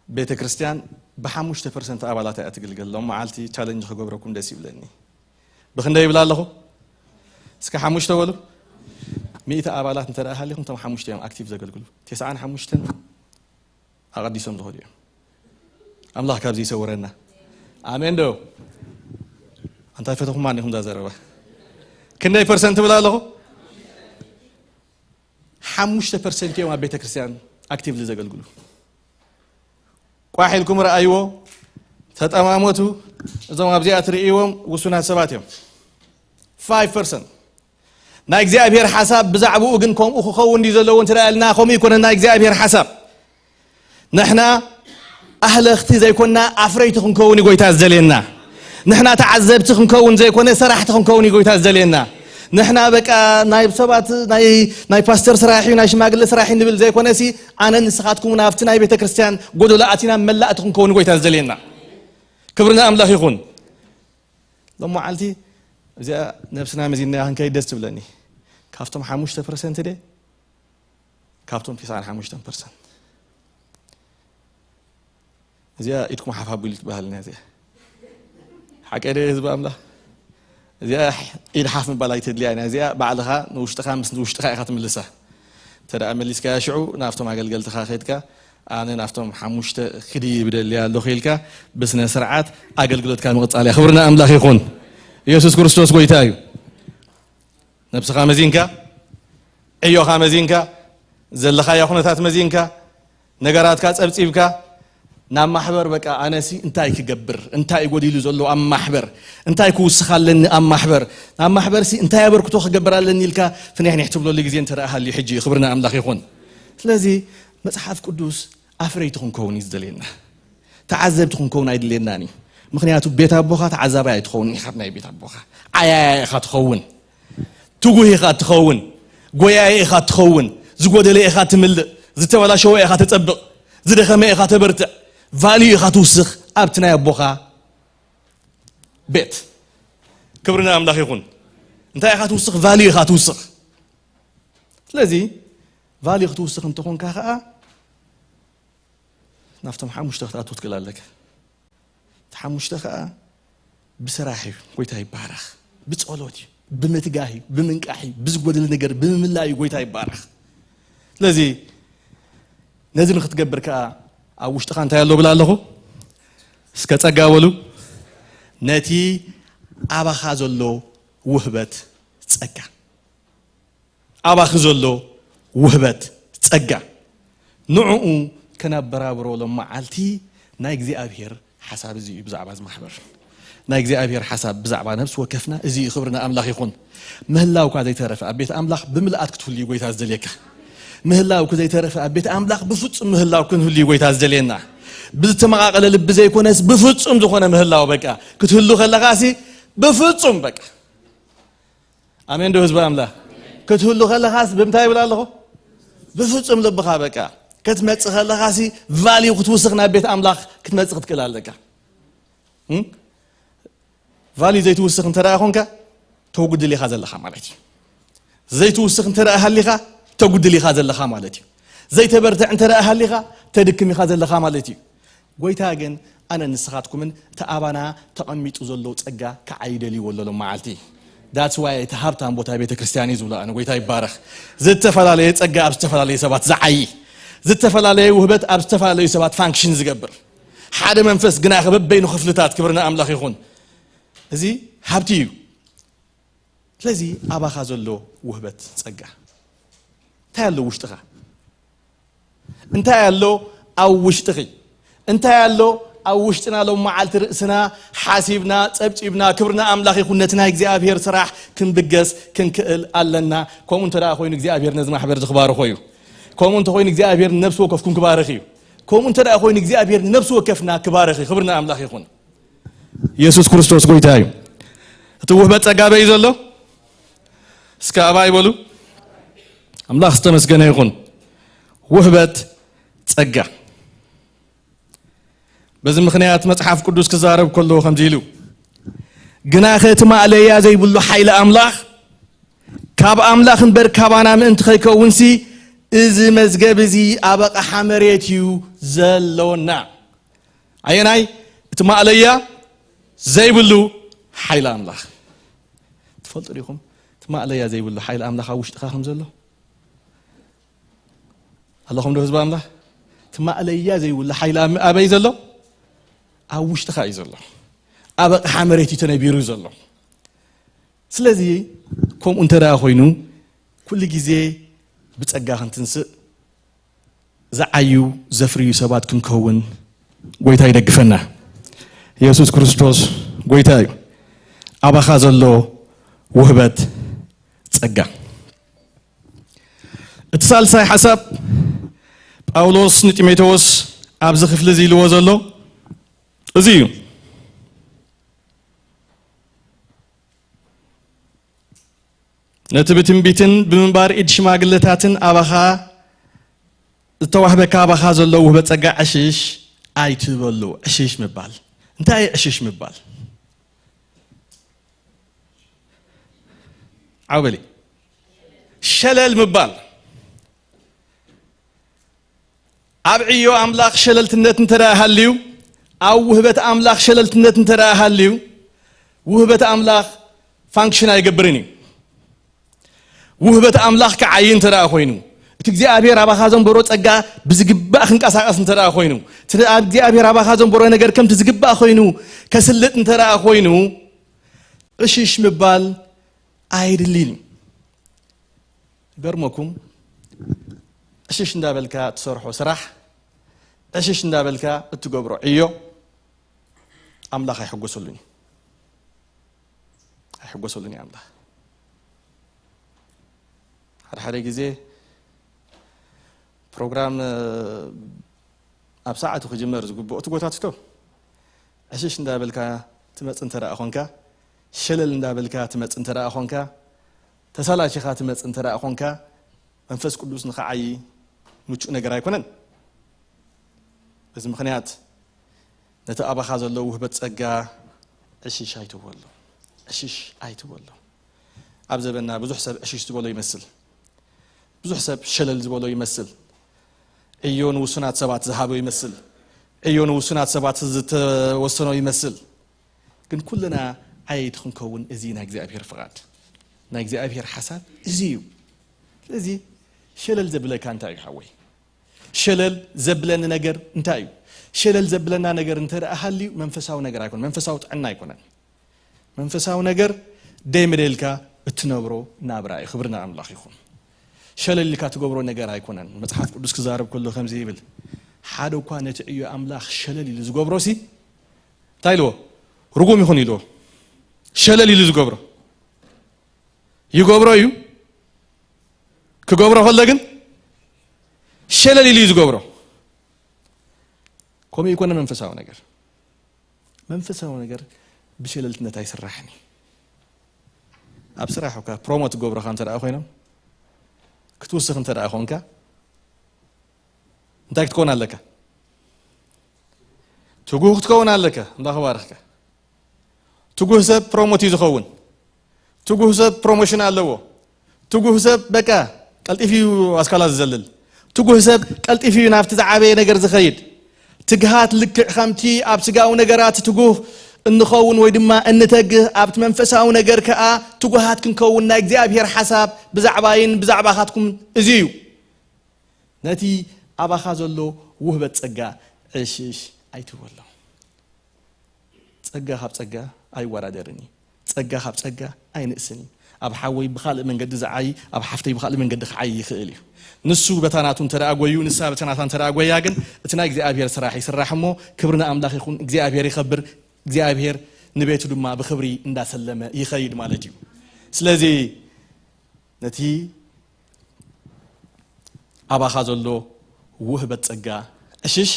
ቤተ ክርስቲያን ብሓሙሽተ ፐርሰንት ኣባላት እያ ትግልገል። ሎም መዓልቲ ቻለንጅ ክገብረኩም ደስ ይብለኒ። ብኽንደይ ይብል ኣለኹ? እስከ ሓሙሽተ በሉ። ሚእቲ ኣባላት እንተ ደኣ ሃሊኹም፣ እቶም ሓሙሽተ እዮም ኣክቲቭ ዘገልግሉ። ተስዓን ሓሙሽተን ኣቐዲሶም ዝኸዱ እዮም። ኣምላኽ ካብዚ ይሰውረና። ኣሜን ዶ? እንታይ ፈተኹማ እኒኹም እዛ ዘረባ? ክንደይ ፐርሰንት ትብል ኣለኹ? ሓሙሽተ ፐርሰንት እዮም ኣብ ቤተ ክርስቲያን ኣክቲቭሊ ዘገልግሉ። ቋሕ ኢልኩም ረኣይዎ፣ ተጠማመቱ። እዞም ኣብዚኣ ትርእይዎም ውሱናት ሰባት እዮም። ፋይቭ ፐርሰንት። ናይ እግዚኣብሔር ሓሳብ ብዛዕባኡ ግን ከምኡ ክኸውን ድዩ ዘለዎ እንተ ደኣ ኢልና፣ ከምኡ ይኮነን ናይ እግዚኣብሔር ሓሳብ። ንሕና ኣህለኽቲ ዘይኮንና ኣፍረይቲ ክንከውን እዩ ጎይታ ዝደልየና። ንሕና ተዓዘብቲ ክንከውን ዘይኮነ ሰራሕቲ ክንከውን እዩ ጎይታ ዝደልየና። ንሕና በቃ ናይ ሰባት ናይ፣ ናይ ፓስተር ስራሕ እዩ፣ ናይ ሽማግለ ስራሕ እዩ ንብል ዘይኮነሲ፣ ኣነን ንስኻትኩምን ኣብቲ ናይ ቤተ ክርስቲያን ጎደሎ ኣቲና መላእቲ ክንከውን ጎይታ ዝደልየና። ክብሪ ንኣምላኽ ይኹን። ሎም መዓልቲ እዚኣ ነብስና መዚንና ክንከይድ ደስ ትብለኒ። ካብቶም ሓሙሽተ ፐርሰንት ደ፣ ካብቶም ተስዓን ሓሙሽተን ፐርሰንት። እዚኣ ኢድኩም ሓፍ ኣቢሉ ትበሃልና እዚኣ። ሓቀ ደ ህዝቢ ኣምላኽ? እዚኣ ኢድ ሓፍ ምባል ኣይተድልያ ኢና። እዚኣ ባዕልኻ ንውሽጥኻ ምስ ውሽጥኻ ኢኻ ትምልሳ። እንተ ደኣ መሊስካያ ሽዑ ናብቶም ኣገልገልትኻ ከድካ፣ ኣነ ናብቶም ሓሙሽተ ክድይብ ደልየ ኣለኹ ኢልካ ብስነ ስርዓት ኣገልግሎትካ ምቕጻል እያ። ክብሪ ንኣምላኽ ይኹን። ኢየሱስ ክርስቶስ ጎይታ እዩ። ነብስኻ መዚንካ፣ ዕዮኻ መዚንካ፣ ዘለኻዮ ኩነታት መዚንካ፣ ነገራትካ ጸብጺብካ፣ ናብ ማሕበር በቃ ኣነሲ እንታይ ክገብር፣ እንታይ ጎዲሉ ዘሎ ኣብ ማሕበር፣ እንታይ ክውስኽ ኣለኒ ኣብ ማሕበር፣ ናብ ማሕበርሲ እንታይ ኣበርክቶ ክገብር ኣለኒ ኢልካ ፍንሕንሕ ትብለሉ ግዜ እንተ ደኣ ሃልዩ ሕጂ እዩ። ክብሪ ንኣምላኽ ይኹን። ስለዚ መጽሓፍ ቅዱስ ኣፍረይቲ ክንከውን እዩ ዝደልየና። ተዓዘብቲ ክንከውን ኣይድልየናን እዩ። ምኽንያቱ ቤት ኣቦኻ ተዓዛባይ ኣይትኸውን ኢኻ፣ ናይ ቤት ኣቦኻ ዓያያ ኢኻ ትኸውን። ትጉህ ኢኻ ትኸውን። ጎያይ ኢኻ ትኸውን። ዝጎደለ ኢኻ ትምልእ። ዝተበላሸወ ኢኻ ተጸብቕ። ዝደኸመ ኢኻ ተበርትዕ። ቫልዩ ኢኻ ትውስኽ ኣብቲ ናይ ኣቦኻ ቤት። ክብሪ ንኣምላኽ ይኹን። እንታይ ኢኻ ትውስኽ? ቫልዩ ኢኻ ትውስኽ። ስለዚ ቫልዩ ክትውስኽ እንተኾንካ ኸኣ ናብቶም ሓሙሽተ ክትኣቱ ትክእል ኣለካ። እቲ ሓሙሽተ ከዓ ብስራሕ እዩ። ጎይታ ይባረኽ። ብጸሎት እዩ፣ ብምትጋህ እዩ፣ ብምንቃሕ እዩ፣ ብዝጎደለ ነገር ብምምላእ እዩ። ጎይታ ይባረኽ። ስለዚ ነዚ ንክትገብር ከዓ ኣብ ውሽጥኻ እንታይ ኣሎ ብላ ኣለኹ? እስከ ጸጋ በሉ። ነቲ ኣባኻ ዘሎ ውህበት ጸጋ፣ ኣባኺ ዘሎ ውህበት ጸጋ፣ ንዕኡ ከነበራብሮ ሎም መዓልቲ ናይ እግዚኣብሔር ሓሳብ እዚ እዩ። ብዛዕባ እዚ ማሕበር ናይ እግዚኣብሔር ሓሳብ ብዛዕባ ነፍሲ ወከፍና እዚ እዩ። ክብሪ ንኣምላኽ ይኹን። ምህላውካ ዘይተረፈ ኣብ ቤት ኣምላኽ ብምልኣት ክትህሉ እዩ ጎይታ ዝደልየካ። ምህላውክ ዘይተረፈ ኣብ ቤት ኣምላኽ ብፍጹም ምህላው ክንህሉ እዩ ጎይታ ዝደልየና። ብዝተመቓቐለ ልቢ ዘይኮነስ ብፍጹም ዝኾነ ምህላው፣ በቃ ክትህሉ ከለኻሲ ብፍጹም በቃ። ኣሜን ዶ ህዝቢ ኣምላኽ? ክትህሉ ከለኻስ ብምንታይ ይብል ኣለኹ? ብፍጹም ልብኻ በቃ። ክትመጽእ ከለኻሲ ቫልዩ ክትውስኽ ናብ ቤት ኣምላኽ ክትመጽእ ክትክእል ኣለካ። እም? ቫልዩ ዘይትውስኽ እንተ ደኣ ኾንካ ተጉድል ኢኻ ዘለኻ ማለት እዩ። ዘይትውስኽ እንተ ደኣ ሃሊኻ ተጉድል ኢኻ ዘለኻ ማለት እዩ። ዘይተበርትዕ እንተ ደኣ ሃሊኻ ተድክም ኢኻ ዘለኻ ማለት እዩ። ጎይታ ግን ኣነ ንስኻትኩምን እቲ ኣባና ተቐሚጡ ዘሎ ጸጋ ክዓይ ደልይዎ ኣሎ ሎም መዓልቲ። That's why እቲ ሃብታም ቦታ ቤተ ክርስቲያን እዩ ዝብሎ ኣነ። ጎይታ ይባረኽ። ዝተፈላለየ ጸጋ ኣብ ዝተፈላለየ ሰባት ዝዓዪ፣ ዝተፈላለየ ውህበት ኣብ ዝተፈላለዩ ሰባት ፋንክሽን ዝገብር፣ ሓደ መንፈስ ግና ከበበይኑ ክፍልታት። ክብሪ ንኣምላኽ ይኹን። እዚ ሃብቲ እዩ። ስለዚ ኣባኻ ዘሎ ውህበት ጸጋ እንታይ ኣሎ ውሽጥኻ? እንታይ ኣሎ ኣብ ውሽጥኺ? እንታይ ኣሎ ኣብ ውሽጥና? ሎም መዓልቲ ርእስና ሓሲብና ጸብጺብና። ክብሪ ንኣምላኽ ይኹን። ነቲ ናይ እግዚኣብሔር ስራሕ ክንብገስ ክንክእል ኣለና። ከምኡ እንተ ደኣ ኮይኑ እግዚኣብሔር ነዚ ማሕበር እዚ ክባርኾ እዩ። ከምኡ እንተ ኮይኑ እግዚኣብሔር ንነፍሲ ወከፍኩም ክባርኽ እዩ። ከምኡ እንተ ደኣ ኮይኑ እግዚኣብሔር ንነፍሲ ወከፍና ክባርኽ እዩ። ክብሪ ንኣምላኽ ይኹን። ኢየሱስ ክርስቶስ ጎይታ እዩ። እቲ ውህበት ጸጋ በይ ዘሎ? እስከ ኣባይ በሉ። ኣምላኽ ዝተመስገነ ይኹን። ውህበት ጸጋ። በዚ ምኽንያት መጽሓፍ ቅዱስ ክዛረብ ከሎ ከምዚ ኢሉ፣ ግናኸ እቲ ማእለያ ዘይብሉ ሓይሊ ኣምላኽ ካብ ኣምላኽ እምበር ካባና ምእንቲ ከይከውንሲ፣ እዚ መዝገብ እዚ ኣብ ኣቕሓ መሬት እዩ ዘሎና። ኣየናይ? እቲ ማእለያ ዘይብሉ ሓይሊ ኣምላኽ። ትፈልጡ ዲኹም? እቲ ማእለያ ዘይብሉ ሓይሊ ኣምላኽ ኣብ ውሽጥኻ ከም ዘሎ። ኣለኹም ዶ ህዝቢ ኣምላኽ? እቲ ማእለያ ዘይብሉ ሓይሊ ኣብ-፣ ኣበይ ዘሎ? ኣብ ውሽጥኻ እዩ ዘሎ። ኣብ ኣቕሓ መሬት እዩ ተነቢሩ ዘሎ። ስለዚ ከምኡ እንተ ደኣ ኮይኑ፣ ኩሉ ግዜ ብጸጋ ክንትንስእ፣ ዝዓዩ ዘፍርዩ ሰባት ክንከውን ጎይታ ይደግፈና። ኢየሱስ ክርስቶስ ጎይታ እዩ። ኣባኻ ዘሎ ውህበት ጸጋ። እቲ ሳልሳይ ሓሳብ ጳውሎስ ንጢሞቴዎስ ኣብዚ ክፍሊ እዚ ኢልዎ ዘሎ እዚ እዩ። ነቲ ብትንቢትን ብምንባር ኢድ ሽማግለታትን ኣባኻ ዝተዋህበካ ኣባኻ ዘሎ ውህበት ጸጋ ዕሽሽ ኣይትበሉ። ዕሽሽ ምባል። እንታይ እዩ ዕሽሽ ምባል? ዓው በሊ። ሸለል ምባል። ኣብ ዕዮ ኣምላኽ ሸለልትነት እንተ ደኣ ሃልዩ፣ ኣብ ውህበት ኣምላኽ ሸለልትነት እንተ ደኣ ሃልዩ፣ ውህበት ኣምላኽ ፋንክሽን ኣይገብርን እዩ። ውህበት ኣምላኽ ክዓይ እንተ ደኣ ኮይኑ፣ እቲ እግዚኣብሔር ኣባኻ ዘንበሮ ጸጋ ብዝግባእ ክንቀሳቐስ እንተ ደኣ ኮይኑ፣ እቲ እግዚኣብሔር ኣባኻ ዘንበሮ ነገር ከምቲ ዝግባእ ኮይኑ ከስልጥ እንተ ደኣ ኮይኑ፣ ዕሽሽ ምባል ኣይድልን እዩ። ገርመኩም፣ ዕሽሽ እንዳበልካ እትሰርሖ ስራሕ፣ ዕሽሽ እንዳበልካ እትገብሮ ዕዮ ኣምላኽ ኣይሕጎሰሉን እዩ። ኣይሕጎሰሉን እዩ ኣምላኽ። ሓደ ሓደ ግዜ ፕሮግራም፣ እ፣ ኣብ ሰዓቱ ክጅመር ዝግብኦ ትጎታትቶ። ዕሽሽ እንዳበልካ ትመጽእ እንተ ደኣ ኾንካ፣ ሸለል እንዳበልካ ትመጽእ እንተ ደኣ ኾንካ፣ ተሳላቺኻ ትመጽእ እንተ ደኣ ኾንካ፣ መንፈስ ቅዱስ ንኽዓዪ ምቹእ ነገር ኣይኮነን። በዚ ምኽንያት ነቲ ኣባኻ ዘሎ ውህበት ጸጋ ዕሽሽ ኣይትበሎ። ዕሽሽ ኣይትበሎ። ኣብ ዘበንና ብዙሕ ሰብ ዕሽሽ ዝበሎ ይመስል። ብዙሕ ሰብ ሸለል ዝበሎ ይመስል። ዕዮ ንውሱናት ሰባት ዝሃቦ ይመስል። እዮ ንውሱናት ሰባት ዝተወሰኖ ይመስል። ግን ኩልና ዓየይቲ ክንከውን እዚ ናይ እግዚኣብሔር ፍቓድ፣ ናይ እግዚኣብሔር ሓሳብ እዚ እዩ። ስለዚ ሸለል ዘብለካ እንታይ እዩ ሓወይ? ሸለል ዘብለኒ ነገር እንታይ እዩ? ሸለል ዘብለና ነገር እንተ ደኣ ሃልዩ መንፈሳዊ ነገር ኣይኮነን፣ መንፈሳዊ ጥዕና ኣይኮነን። መንፈሳዊ ነገር ደይ መደልካ እትነብሮ ናብራ እዩ። ክብሪ ንኣምላኽ ይኹን። ሸለል ኢልካ ትገብሮ ነገር ኣይኮነን። መጽሓፍ ቅዱስ ክዛረብ ከሎ ከምዚ ይብል፣ ሓደ እኳ ነቲ ዕዮ ኣምላኽ ሸለል ኢሉ ዝገብሮ ሲ እንታይ ኢልዎ? ርጉም ይኹን ኢልዎ። ሸለል ኢሉ ዝገብሮ ይገብሮ እዩ። ክገብሮ ከሎ ግን ሸለል ኢሉ እዩ ዝገብሮ። ከምኡ ይኮነ መንፈሳዊ ነገር። መንፈሳዊ ነገር ብሸለልትነት ኣይስራሕን እዩ። ኣብ ስራሕ እኳ ፕሮሞት ገብረኻ እንተ ደኣ ኮይኖም፣ ክትውስኽ እንተ ደኣ ኮንካ፣ እንታይ ክትከውን ኣለካ? ትጉህ ክትከውን ኣለካ። ኣምላኽ ይባርኽካ። ትጉህ ሰብ ፕሮሞት እዩ ዝኸውን። ትጉህ ሰብ ፕሮሞሽን ኣለዎ። ትጉህ ሰብ በቃ ቀልጢፉ እዩ ኣስካላ ዝዘልል። ትጉህ ሰብ ቀልጢፉ እዩ ናብቲ ዝዓበየ ነገር ዝኸይድ። ትግሃት ልክዕ ከምቲ ኣብ ስጋዊ ነገራት ትጉህ እንኸውን ወይ ድማ እንተግህ፣ ኣብቲ መንፈሳዊ ነገር ከኣ ትጉሃት ክንከውን ናይ እግዚኣብሔር ሓሳብ ብዛዕባይን ብዛዕባኻትኩም እዚ እዩ። ነቲ ኣባኻ ዘሎ ውህበት ጸጋ ዕሽሽ ኣይትበሎ። ጸጋ ካብ ጸጋ ኣይወዳደርን እዩ። ጸጋ ካብ ጸጋ ኣይንእስን እዩ። ኣብ ሓወይ ብኻልእ መንገዲ ዝዓይ፣ ኣብ ሓፍተይ ብኻልእ መንገዲ ክዓይ ይኽእል እዩ። ንሱ በታ ናቱ እንተ ደኣ ጎዩ፣ ንሳ በታ ናታ እንተ ደኣ ጎያ ግን፣ እቲ ናይ እግዚኣብሔር ስራሕ ይስራሕ እሞ፣ ክብሪ ንኣምላኽ ይኹን። እግዚኣብሔር ይኸብር። እግዚኣብሔር ንቤቱ ድማ ብኽብሪ እንዳሰለመ ይኸይድ ማለት እዩ። ስለዚ ነቲ ኣባኻ ዘሎ ውህበት ጸጋ ዕሽሽ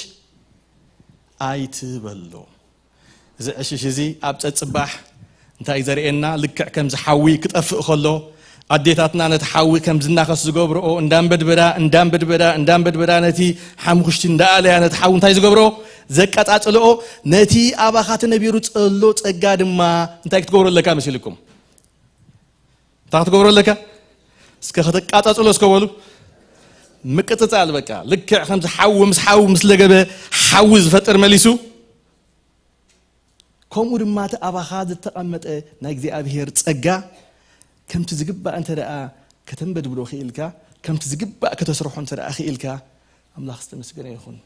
ኣይትበሎ። እዚ ዕሽሽ እዚ ኣብ ጸጽባሕ እንታይ እዩ ዘርእየና? ልክዕ ከምዚ ሓዊ ክጠፍእ ከሎ፣ ኣዴታትና ነቲ ሓዊ ከም ዝናኸስ ዝገብርኦ፣ እንዳንበድበዳ፣ እንዳንበድበዳ፣ እንዳንበድበዳ፣ ነቲ ሓሙኽሽቲ እንዳኣለያ፣ ነቲ ሓዊ እንታይ ዝገብርኦ? ዘቀጻጽልኦ። ነቲ ኣባኻ ተነቢሩ ዘሎ ጸጋ ድማ እንታይ ክትገብሮ ኣለካ መሲልኩም? እንታይ ክትገብሮ ኣለካ? እስከ ከተቃጻጽሎ እስከ በሉ። ምቅጽጻል በቃ። ልክዕ ከምዚ ሓዊ ምስ ሓዊ ምስ ለገበ ሓዊ ዝፈጥር መሊሱ፣ ከምኡ ድማ እቲ ኣባኻ ዝተቐመጠ ናይ እግዚኣብሔር ጸጋ ከምቲ ዝግባእ እንተ ደኣ ከተንበድብዶ ክኢልካ፣ ከምቲ ዝግባእ ከተስርሖ እንተ ደኣ ክኢልካ፣ ኣምላኽ ዝተመስገነ ይኹን።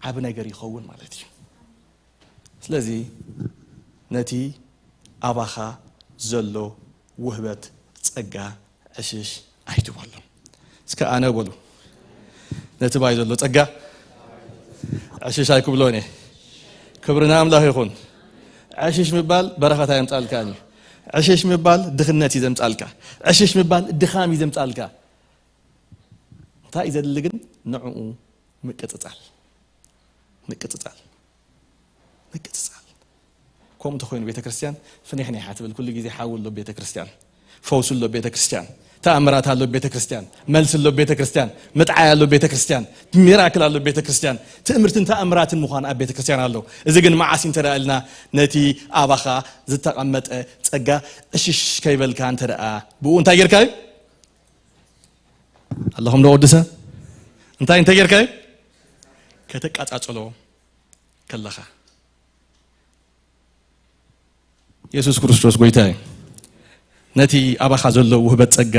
ዓቢ ነገር ይኸውን ማለት እዩ። ስለዚ ነቲ ኣባኻ ዘሎ ውህበት ጸጋ ዕሽሽ ኣይትበሎ። እስከ ኣነ በሉ። ነቲ ባይ ዘሎ ጸጋ ዕሽሽ ኣይክብሎን እየ። ክብሪ ንኣምላኽ ይኹን። ዕሽሽ ምባል በረኸት ኣየምጻልካን እዩ። ዕሽሽ ምባል ድኽነት እዩ ዘምጻልካ። ዕሽሽ ምባል ድኻም እዩ ዘምጻልካ። እንታይ እዩ ዘድሊ ግን? ንዕኡ ምቅጽጻል። ምቅጽጻል። ምቅጽጻል። ከምኡ እንተኾይኑ ቤተ ክርስቲያን ፍኒሕኒሓ ትብል። ኩሉ ግዜ ሓዊ ኣሎ ቤተ ክርስቲያን። ፈውሲ ኣሎ ቤተ ክርስቲያን። ተኣምራት ኣሎ ቤተ ክርስቲያን። መልሲ ኣሎ ቤተ ክርስቲያን። ምጥዓይ ኣሎ ቤተ ክርስቲያን። ሚራክል ኣሎ ቤተ ክርስቲያን። ትእምርትን ተኣምራትን ምዃን ኣብ ቤተ ክርስቲያን ኣሎ። እዚ ግን መዓስ እዩ እንተ ደኣ ኢልና ነቲ ኣባኻ ዝተቐመጠ ጸጋ ዕሽሽ ከይበልካ እንተ ደኣ ብኡ እንታይ ጌርካ እዩ? ኣለኹም ዶ ቅዱሳን? እንታይ እንተ ጌርካ እዩ? ከተቃጻጽሎ ከለኻ። የሱስ ክርስቶስ ጎይታ እዩ። ነቲ ኣባኻ ዘሎ ውህበት ጸጋ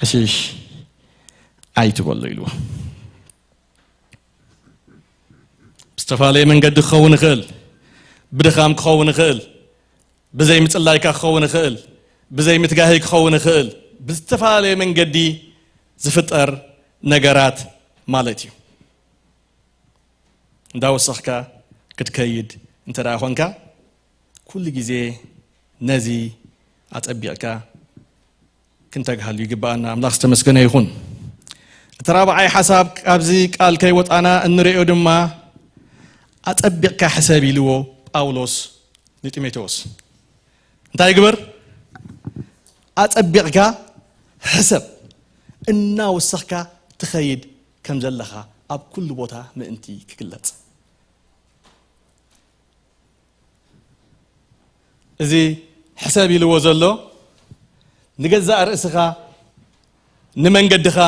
ዕሽሽ ኣይትበሎ ኢልዎ። ብዝተፈላለየ መንገዲ ክኸውን ይኽእል፣ ብድኻም ክኸውን ይኽእል፣ ብዘይ ምጽላይካ ክኸውን ይኽእል፣ ብዘይ ምትጋህይ ክኸውን ይኽእል፣ ብዝተፈላለየ መንገዲ ዝፍጠር ነገራት ማለት እዩ። እንዳወሰኽካ ክትከይድ እንተ ደኣ ኾንካ፣ ኩሉ ግዜ ነዚ ኣጸቢቕካ ክንተግሃሉ ይግብኣና። ኣምላኽ ዝተመስገነ ይኹን። እቲ ራብዓይ ሓሳብ ካብዚ ቃል ከይወጻና እንርእዮ ድማ፣ ኣጸቢቕካ ሕሰብ ኢልዎ ጳውሎስ ንጢሞቴዎስ። እንታይ ግበር? ኣጸቢቕካ ሕሰብ፣ እናወሰኽካ ትኸይድ ከም ዘለኻ ኣብ ኩሉ ቦታ ምእንቲ ክግለጽ። እዚ ሕሰብ ኢልዎ ዘሎ ንገዛእ ርእስኻ፣ ንመንገድኻ፣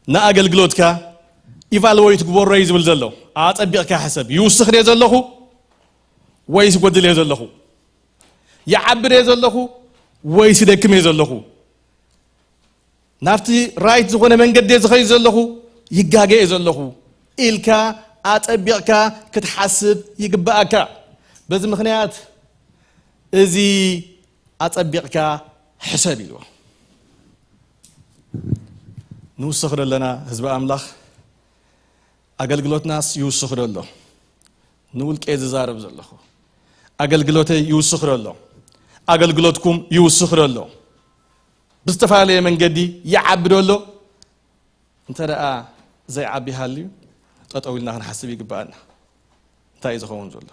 ንኣገልግሎትካ ኢቫሉዌት ግበሮ እዩ ዝብል ዘሎ። ኣጸቢቕካ ሕሰብ። ይውስኽ ድየ ዘለኹ ወይስ ይጎድል እየ ዘለኹ? ይዓቢ ድየ ዘለኹ ወይስ ይደክም እየ ዘለኹ? ናብቲ ራይት ዝኾነ መንገዲ ዝኸይድ ዘለኹ፣ ይጋገ እየ ዘለኹ ኢልካ ኣጸቢቕካ ክትሓስብ ይግብኣካ። በዚ ምኽንያት እዚ ኣጸቢቕካ ሕሰብ ኢልዎ። ንውስኽ ደለና ህዝቢ ኣምላኽ፣ ኣገልግሎትናስ ይውስኽ ደሎ? ንውልቄ ዝዛረብ ዘለኹ፣ ኣገልግሎተይ ይውስኽ ደሎ? ኣገልግሎትኩም ይውስኽ ደሎ? ብዝተፈላለየ መንገዲ ይዓቢ ደሎ? እንተ ደኣ ዘይዓቢ ሃልዩ፣ ጠጠው ኢልና ክንሓስብ ይግብኣና። እንታይ እዩ ዝኸውን ዘሎ?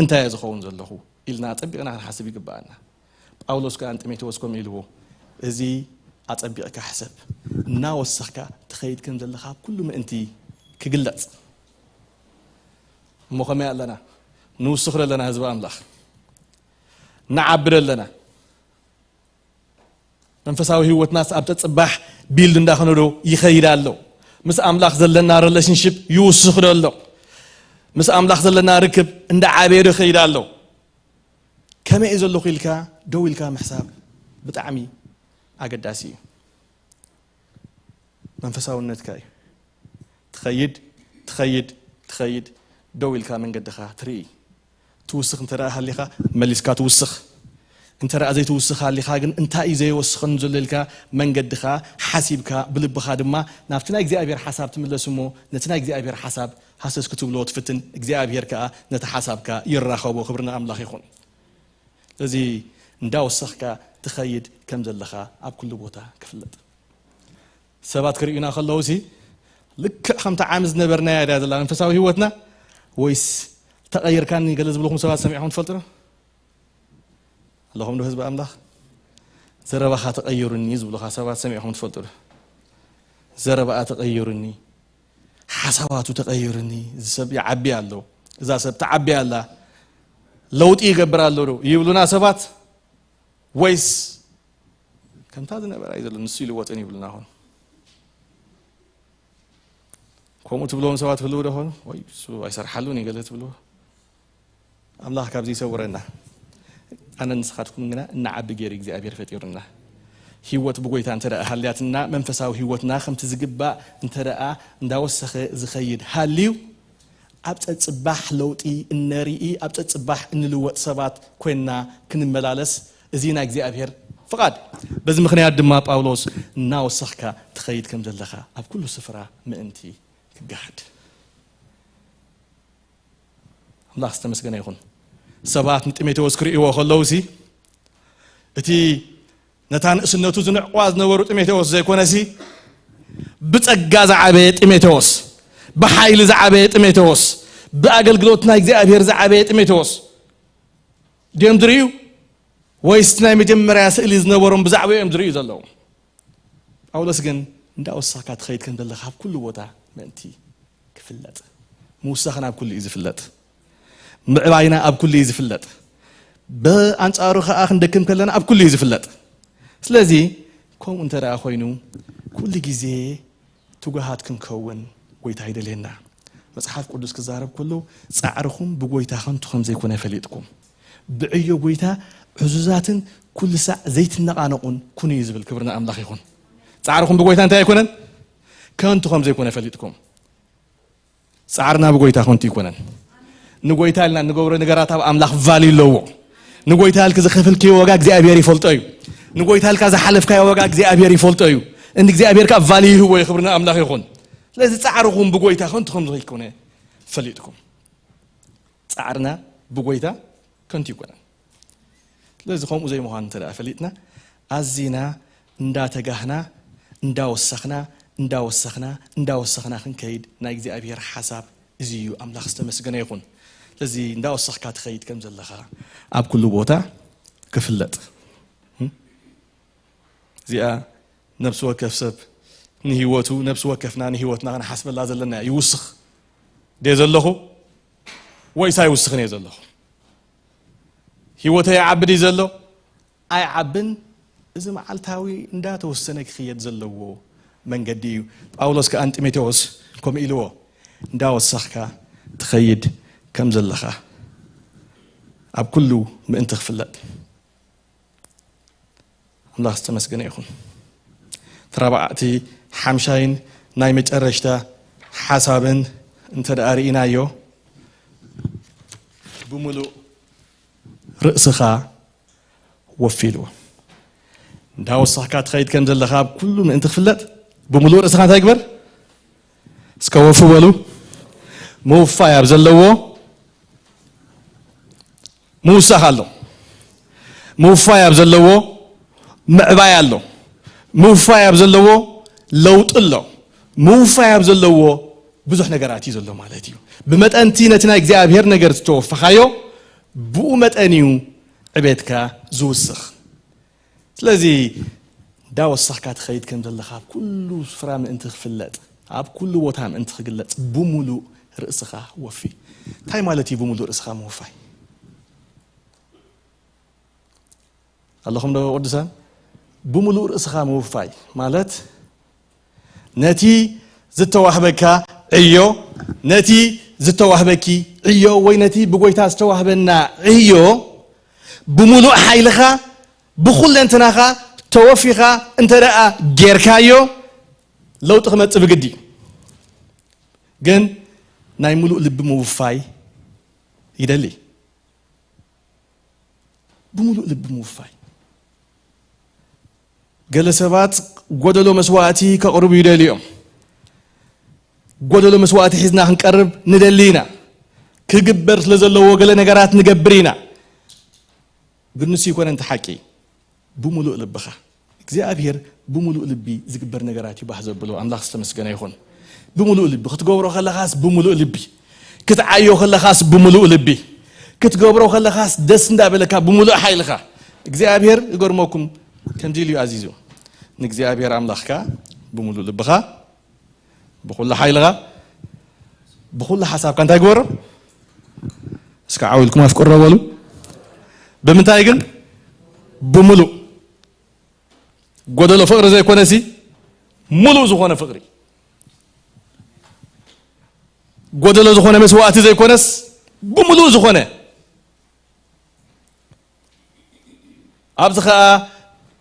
እንታይ እየ ዝኸውን ዘለኹ? ኢልና ኣጸቢቕና ክንሓስብ ይግብኣና። ጳውሎስ ከኣ ንጢሞቴዎስ ከምኡ ኢልዎ፣ እዚ ኣጸቢቕካ ሕሰብ፣ እናወሰኽካ ትኸይድ ከም ዘለኻ ኣብ ኩሉ ምእንቲ ክግለጽ። እሞ ከመይ ኣለና? ንውስኽ ደለና ህዝቢ ኣምላኽ? ንዓቢ ደለና? መንፈሳዊ ህይወትናስ ኣብ ጸጽባሕ ቢልድ እንዳኾነ ዶ ይኸይድ ኣሎ? ምስ ኣምላኽ ዘለና ሪሌሽንሺፕ ይውስኽ ዶ ኣሎ? ምስ ኣምላኽ ዘለና ርክብ እንዳዓበየ ዶ ይኸይድ ኣሎ? ከመይ እየ ዘለኹ ኢልካ ደው ኢልካ ምሕሳብ ብጣዕሚ ኣገዳሲ እዩ። መንፈሳውነትካ እዩ። ትኸይድ፣ ትኸይድ፣ ትኸይድ፣ ደው ኢልካ መንገድኻ ትርኢ። ትውስኽ እንተ ደኣ ሃሊኻ፣ መሊስካ ትውስኽ። እንተ ደኣ ዘይትውስኽ ሃሊኻ ግን፣ እንታይ እዩ ዘይወስኸኒ ዘሎ ኢልካ መንገድኻ ሓሲብካ፣ ብልብኻ ድማ ናብቲ ናይ እግዚኣብሔር ሓሳብ ትምለስ እሞ፣ ነቲ ናይ እግዚኣብሔር ሓሳብ ሃሰስ ክትብሎ ትፍትን፣ እግዚኣብሔር ከኣ ነቲ ሓሳብካ ይራኸቦ። ክብሪ ንኣምላኽ ይኹን። ስለዚ እንዳወሰኽካ ትኸይድ ከም ዘለኻ ኣብ ኩሉ ቦታ ክፍለጥ። ሰባት ክርእዩና ከለዉ ሲ፣ ልክዕ ከምቲ ዓሚ ዝነበርናያ ድያ ዘላ መንፈሳዊ ህይወትና? ወይስ ተቐይርካኒ ገለ ዝብልኹም ሰባት ሰሚዕኹም ትፈልጡ ዶ? ኣለኹም ዶ ህዝቢ ኣምላኽ? ዘረባኻ ተቐይሩኒ ዝብሉኻ ሰባት ሰሚዕኹም ትፈልጡ ዶ? ዘረባኣ ተቐይሩኒ፣ ሓሳባቱ ተቐይሩኒ፣ እዚ ሰብ ይዓቢ ኣሎ፣ እዛ ሰብ ትዓቢ ኣላ፣ ለውጢ ይገብር ኣሎ ዶ ይብሉና ሰባት? ወይስ ከምታ ዝነበረ እዩ ዘሎ፣ ንሱ ይልወጥን ይብሉና ኾኑ? ከምኡ ትብሎም ሰባት ህልው ዶ ኾኑ? ወይ እሱ ኣይሰርሓሉን እዩ ገለ ትብልዎ? ኣምላኽ ካብዚ ይሰውረና። ኣነ ንስኻትኩም ግና እናዓቢ ገይሩ እግዚኣብሔር ፈጢሩና። ህይወት ብጎይታ እንተ ደኣ ሃልያትና፣ መንፈሳዊ ህይወትና ከምቲ ዝግባእ እንተ ደኣ እንዳወሰኸ ዝኸይድ ሃልዩ፣ ኣብ ጸጽባሕ ለውጢ እነርኢ፣ ኣብ ጸጽባሕ እንልወጥ ሰባት ኮይንና ክንመላለስ፣ እዚ ናይ እግዚኣብሔር ፍቓድ። በዚ ምኽንያት ድማ ጳውሎስ እናወሰኽካ ትኸይድ ከም ዘለኻ ኣብ ኩሉ ስፍራ ምእንቲ ክገሃድ። ኣምላኽ ዝተመስገነ ይኹን። ሰባት ንጢሞቴዎስ ክርእይዎ ከለዉ ሲ፣ እቲ ነታ ንእስነቱ ዝንዕቕዋ ዝነበሩ ጢሞቴዎስ ዘይኮነሲ፣ ብጸጋ ዝዓበየ ጢሞቴዎስ፣ ብሓይሊ ዝዓበየ ጢሞቴዎስ፣ ብኣገልግሎት ናይ እግዚኣብሔር ዝዓበየ ጢሞቴዎስ ድዮም ዝርእዩ? ወይስ እቲ ናይ መጀመርያ ስእሊ ዝነበሮም ብዛዕባ እዮም ዝርእዩ ዘለዉ? ጳውሎስ ግን እንዳወሰኽካ ትኸይድ ከም ዘለኻ ኣብ ኩሉ ቦታ ምእንቲ ክፍለጥ፣ ምውሳኽና ኣብ ኩሉ እዩ ዝፍለጥ፣ ምዕባይና ኣብ ኩሉ እዩ ዝፍለጥ፣ ብኣንጻሩ ኸኣ ክንደክም ከለና ኣብ ኩሉ እዩ ዝፍለጥ። ስለዚ ከምኡ እንተ ደኣ ኮይኑ፣ ኩሉ ግዜ ትጉሃት ክንከውን ጎይታ ይደልየና። መጽሓፍ ቅዱስ ክዛረብ ከሎ፣ "ጻዕርኹም ብጎይታ ከንቱ ከም ዘይኮነ ፈሊጥኩም፣ ብዕዮ ጎይታ ዕዙዛትን ኩሉ ሳዕ ዘይትነቓነቑን ኩኑ" እዩ ዝብል። ክብሪ ንኣምላኽ ይኹን። ጻዕርኹም ብጎይታ እንታይ ኣይኮነን? ከንቱ ከም ዘይኮነ ፈሊጥኩም። ጻዕርና ብጎይታ ከንቱ ኣይኮነን። ንጎይታ ኢልና እንገብሮ ነገራት ኣብ ኣምላኽ ቫልዩ ኣለዎ። ንጎይታ ኢልካ ዝኸፈልክዮ ዋጋ እግዚኣብሔር ይፈልጦ እዩ። ንጎይታ ኢልካ ዝሓለፍካዮ ዋጋ እግዚኣብሔር ይፈልጦ እዩ። እንዲ እግዚኣብሔር ከኣ ቫልዩ ይህቦ እዩ። ክብሪ ንኣምላኽ ይኹን። ስለዚ ጻዕርኹም ብጎይታ ከንቱ ከም ዘይኮነ ፈሊጥኩም። ጻዕርና ብጎይታ ከንቱ ኣይኮነን። ስለዚ ከምኡ ዘይምዃኑ እንተ ደኣ ፈሊጥና፣ ኣዚና እንዳተጋህና፣ እንዳወሰኽና፣ እንዳወሰኽና፣ እንዳወሰኽና ክንከይድ ናይ እግዚኣብሔር ሓሳብ እዚ እዩ። ኣምላኽ ዝተመስገነ ይኹን። ስለዚ እንዳወሰኽካ ትኸይድ ከም ዘለኻ ኣብ ኩሉ ቦታ ክፍለጥ። እም? እዚኣ ነፍሲ ወከፍ ሰብ ንህይወቱ፣ ነፍሲ ወከፍና ንህይወትና ክንሓስበላ ዘለና እያ። ይውስኽ ድየ ዘለኹ ወይስ ኣይውስኽን እየ ዘለኹ? ህይወተይ ይዓቢ ድዩ ዘሎ? ኣይዓብን? እዚ መዓልታዊ እንዳተወሰነ ክኽየድ ዘለዎ መንገዲ እዩ። ጳውሎስ ከኣ ንጢሞቴዎስ ከምኡ ኢልዎ፣ እንዳወሰኽካ ትኸይድ ከም ዘለኻ ኣብ ኩሉ ምእንቲ ክፍለጥ። ኣምላኽ ዝተመስገነ ይኹን። ተራባዕቲ ሓምሻይን ናይ መጨረሽታ ሓሳብን እንተ ደኣ ርኢናዮ፣ ብምሉእ ርእስኻ ወፊ ኢልዎ። እንዳወሰኽካ ትኸይድ ከም ዘለኻ ኣብ ኩሉ ምእንቲ ክፍለጥ፣ ብምሉእ ርእስኻ እንታይ ግበር? እስከ ወፊ በሉ። ምውፋይ ኣብ ዘለዎ ምውሳኽ ኣሎ። ምውፋይ ኣብ ዘለዎ ምዕባይ ኣሎ። ምውፋይ ኣብ ዘለዎ ለውጢ ኣሎ። ምውፋይ ኣብ ዘለዎ ብዙሕ ነገራት እዩ ዘሎ ማለት እዩ። ብመጠንቲ ነቲ ናይ እግዚኣብሔር ነገር ዝተወፈኻዮ፣ ብኡ መጠን እዩ ዕቤትካ ዝውስኽ። ስለዚ እንዳወሰኽካ ትኸይድ ከም ዘለኻ ኣብ ኩሉ ስፍራ ምእንቲ ክፍለጥ፣ ኣብ ኩሉ ቦታ ምእንቲ ክግለጽ፣ ብምሉእ ርእስኻ ወፊ። እንታይ ማለት እዩ ብምሉእ ርእስኻ ምውፋይ? ኣለኹም ዶ ቅዱሳን? ብምሉእ ርእስኻ ምውፋይ ማለት ነቲ ዝተዋህበካ ዕዮ፣ ነቲ ዝተዋህበኪ ዕዮ፣ ወይ ነቲ ብጎይታ ዝተዋህበና ዕዮ ብምሉእ ሓይልኻ፣ ብኹለንትናኻ ተወፊኻ እንተ ደኣ ጌርካዮ፣ ለውጢ ክመጽእ ብግዲ እዩ። ግን ናይ ምሉእ ልቢ ምውፋይ ይደሊ። ብምሉእ ልቢ ምውፋይ። ገለ ሰባት ጎደሎ መስዋእቲ ከቕርቡ ይደልዩ እዮም። ጎደሎ መስዋእቲ ሒዝና ክንቀርብ ንደሊ ኢና። ክግበር ስለ ዘለዎ ገለ ነገራት ንገብር ኢና። ግን ንሱ ይኮነ እንተ ሓቂ። ብምሉእ ልብኻ። እግዚኣብሔር ብምሉእ ልቢ ዝግበር ነገራት እዩ ባህ ዘብሎ። ኣምላኽ ዝተመስገነ ይኹን። ብምሉእ ልቢ ክትገብሮ ከለኻስ ብምሉእ ልቢ፣ ክትዓዮ ከለኻስ ብምሉእ ልቢ፣ ክትገብሮ ከለኻስ ደስ እንዳበለካ ብምሉእ ሓይልኻ። እግዚኣብሔር ይገርመኩም ከምዚ ኢሉ እዩ ኣዚዙ። ንእግዚኣብሔር ኣምላኽካ ብምሉእ ልብኻ፣ ብኹሉ ሓይልኻ፣ ብኹሉ ሓሳብካ እንታይ ግበሮ? እስከ ዓው ኢልኩም ኣፍቅሮ በሉ። ብምንታይ ግን? ብምሉእ። ጎደሎ ፍቕሪ ዘይኮነሲ፣ ምሉእ ዝኾነ ፍቕሪ። ጎደሎ ዝኾነ መስዋእቲ ዘይኮነስ፣ ብምሉእ ዝኾነ። ኣብዚ ኸኣ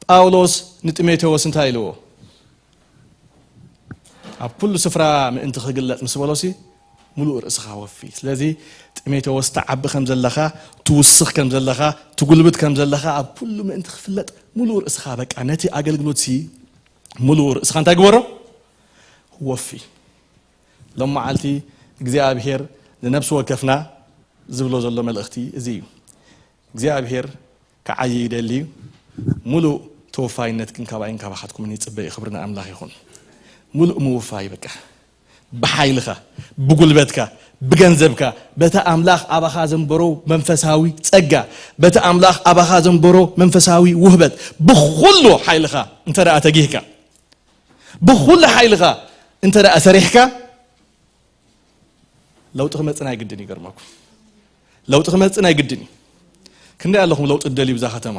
ጳውሎስ ንጢሞቴዎስ እንታይ ኢልዎ? ኣብ ኩሉ ስፍራ ምእንቲ ክግለጽ ምስ በሎሲ፣ ምሉእ ርእስኻ ወፊ። ስለዚ ጢሞቴዎስ ትዓቢ ከም ዘለኻ፣ ትውስኽ ከም ዘለኻ፣ ትጉልብት ከም ዘለኻ፣ ኣብ ኩሉ ምእንቲ ክፍለጥ ምሉእ ርእስኻ፣ በቃ ነቲ ኣገልግሎትሲ ምሉእ ርእስኻ እንታይ ግበሮ? ወፊ። ሎም መዓልቲ እግዚኣብሔር ንነፍሲ ወከፍና ዝብሎ ዘሎ መልእኽቲ እዚ እዩ። እግዚኣብሔር ክዓዪ ይደሊ እዩ። ምሉእ ተወፋይነት ግን ካባይን ካባኻትኩምን ይጽበ እዩ። ክብሪ ንኣምላኽ ይኹን። ምሉእ ምውፋይ በቃ። ብሓይልኻ፣ ብጉልበትካ፣ ብገንዘብካ፣ በቲ ኣምላኽ ኣባኻ ዘንበሮ መንፈሳዊ ጸጋ፣ በቲ ኣምላኽ ኣባኻ ዘንበሮ መንፈሳዊ ውህበት፣ ብኹሉ ሓይልኻ እንተ ደኣ ተጊህካ፣ ብኹሉ ሓይልኻ እንተ ደኣ ሰሪሕካ፣ ለውጢ ክመጽእ ናይ ግድን እዩ። ይገርመኩም። ለውጢ ክመጽእ ናይ ግድን እዩ። ክንደይ ኣለኹም ለውጢ ትደልዩ ብዛ ከተማ?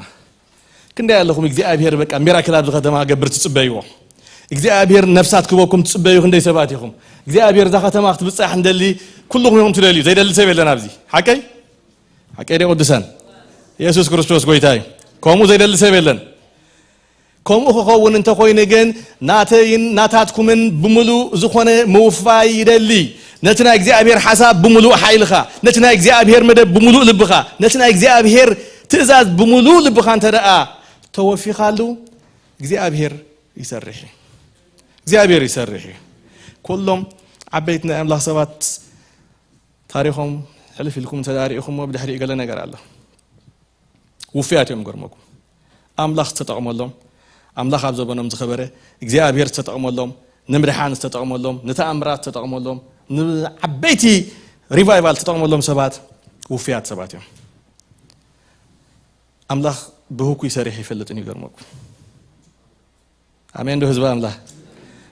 ክንደይ ኣለኹም እግዚኣብሔር በቃ ሚራክል ኣብዚ ከተማ ክገብር ትጽበይዎ? እግዚኣብሔር ነፍሳት ክበኩም ትጽበዩ ክንደይ ሰባት ኢኹም? እግዚኣብሔር እዛ ከተማ ክትብጻሕ እንደሊ ኩልኹም ኢኹም ትደልዩ። ዘይደሊ ሰብ የለን ኣብዚ። ሓቀይ? ሓቀይ ዶ ቅዱሳን? የሱስ ክርስቶስ ጎይታ እዩ። ከምኡ ዘይደሊ ሰብ የለን። ከምኡ ክኸውን እንተኾይኑ ግን፣ ናተይን ናታትኩምን ብምሉእ ዝኾነ ምውፋይ ይደሊ። ነቲ ናይ እግዚኣብሔር ሓሳብ ብምሉእ ሓይልኻ፣ ነቲ ናይ እግዚኣብሔር መደብ ብምሉእ ልብኻ፣ ነቲ ናይ እግዚኣብሔር ትእዛዝ ብምሉእ ልብኻ እንተ ደኣ ተወፊኻሉ፣ እግዚኣብሔር ይሰርሕ እዩ። እግዚኣብሔር ይሰርሕ እዩ። ኩሎም ዓበይቲ ናይ ኣምላኽ ሰባት ታሪኾም ሕልፍ ኢልኩም እንተ ደኣ ርኢኹሞ፣ ብድሕሪኡ ገለ ነገር ኣሎ። ውፉያት እዮም፣ ገርመኩም። ኣምላኽ ዝተጠቕመሎም፣ ኣምላኽ ኣብ ዘበኖም ዝኸበረ እግዚኣብሔር ዝተጠቕመሎም፣ ንምድሓን ዝተጠቕመሎም፣ ንተኣምራት ዝተጠቕመሎም፣ ንዓበይቲ ሪቫይቫል ዝተጠቕመሎም ሰባት ውፉያት ሰባት እዮም። ኣምላኽ ብህኩይ ሰሪሑ ይፈልጥን እዩ፣ ገርመኩም። ኣሜን ዶ ህዝቢ ኣምላኽ?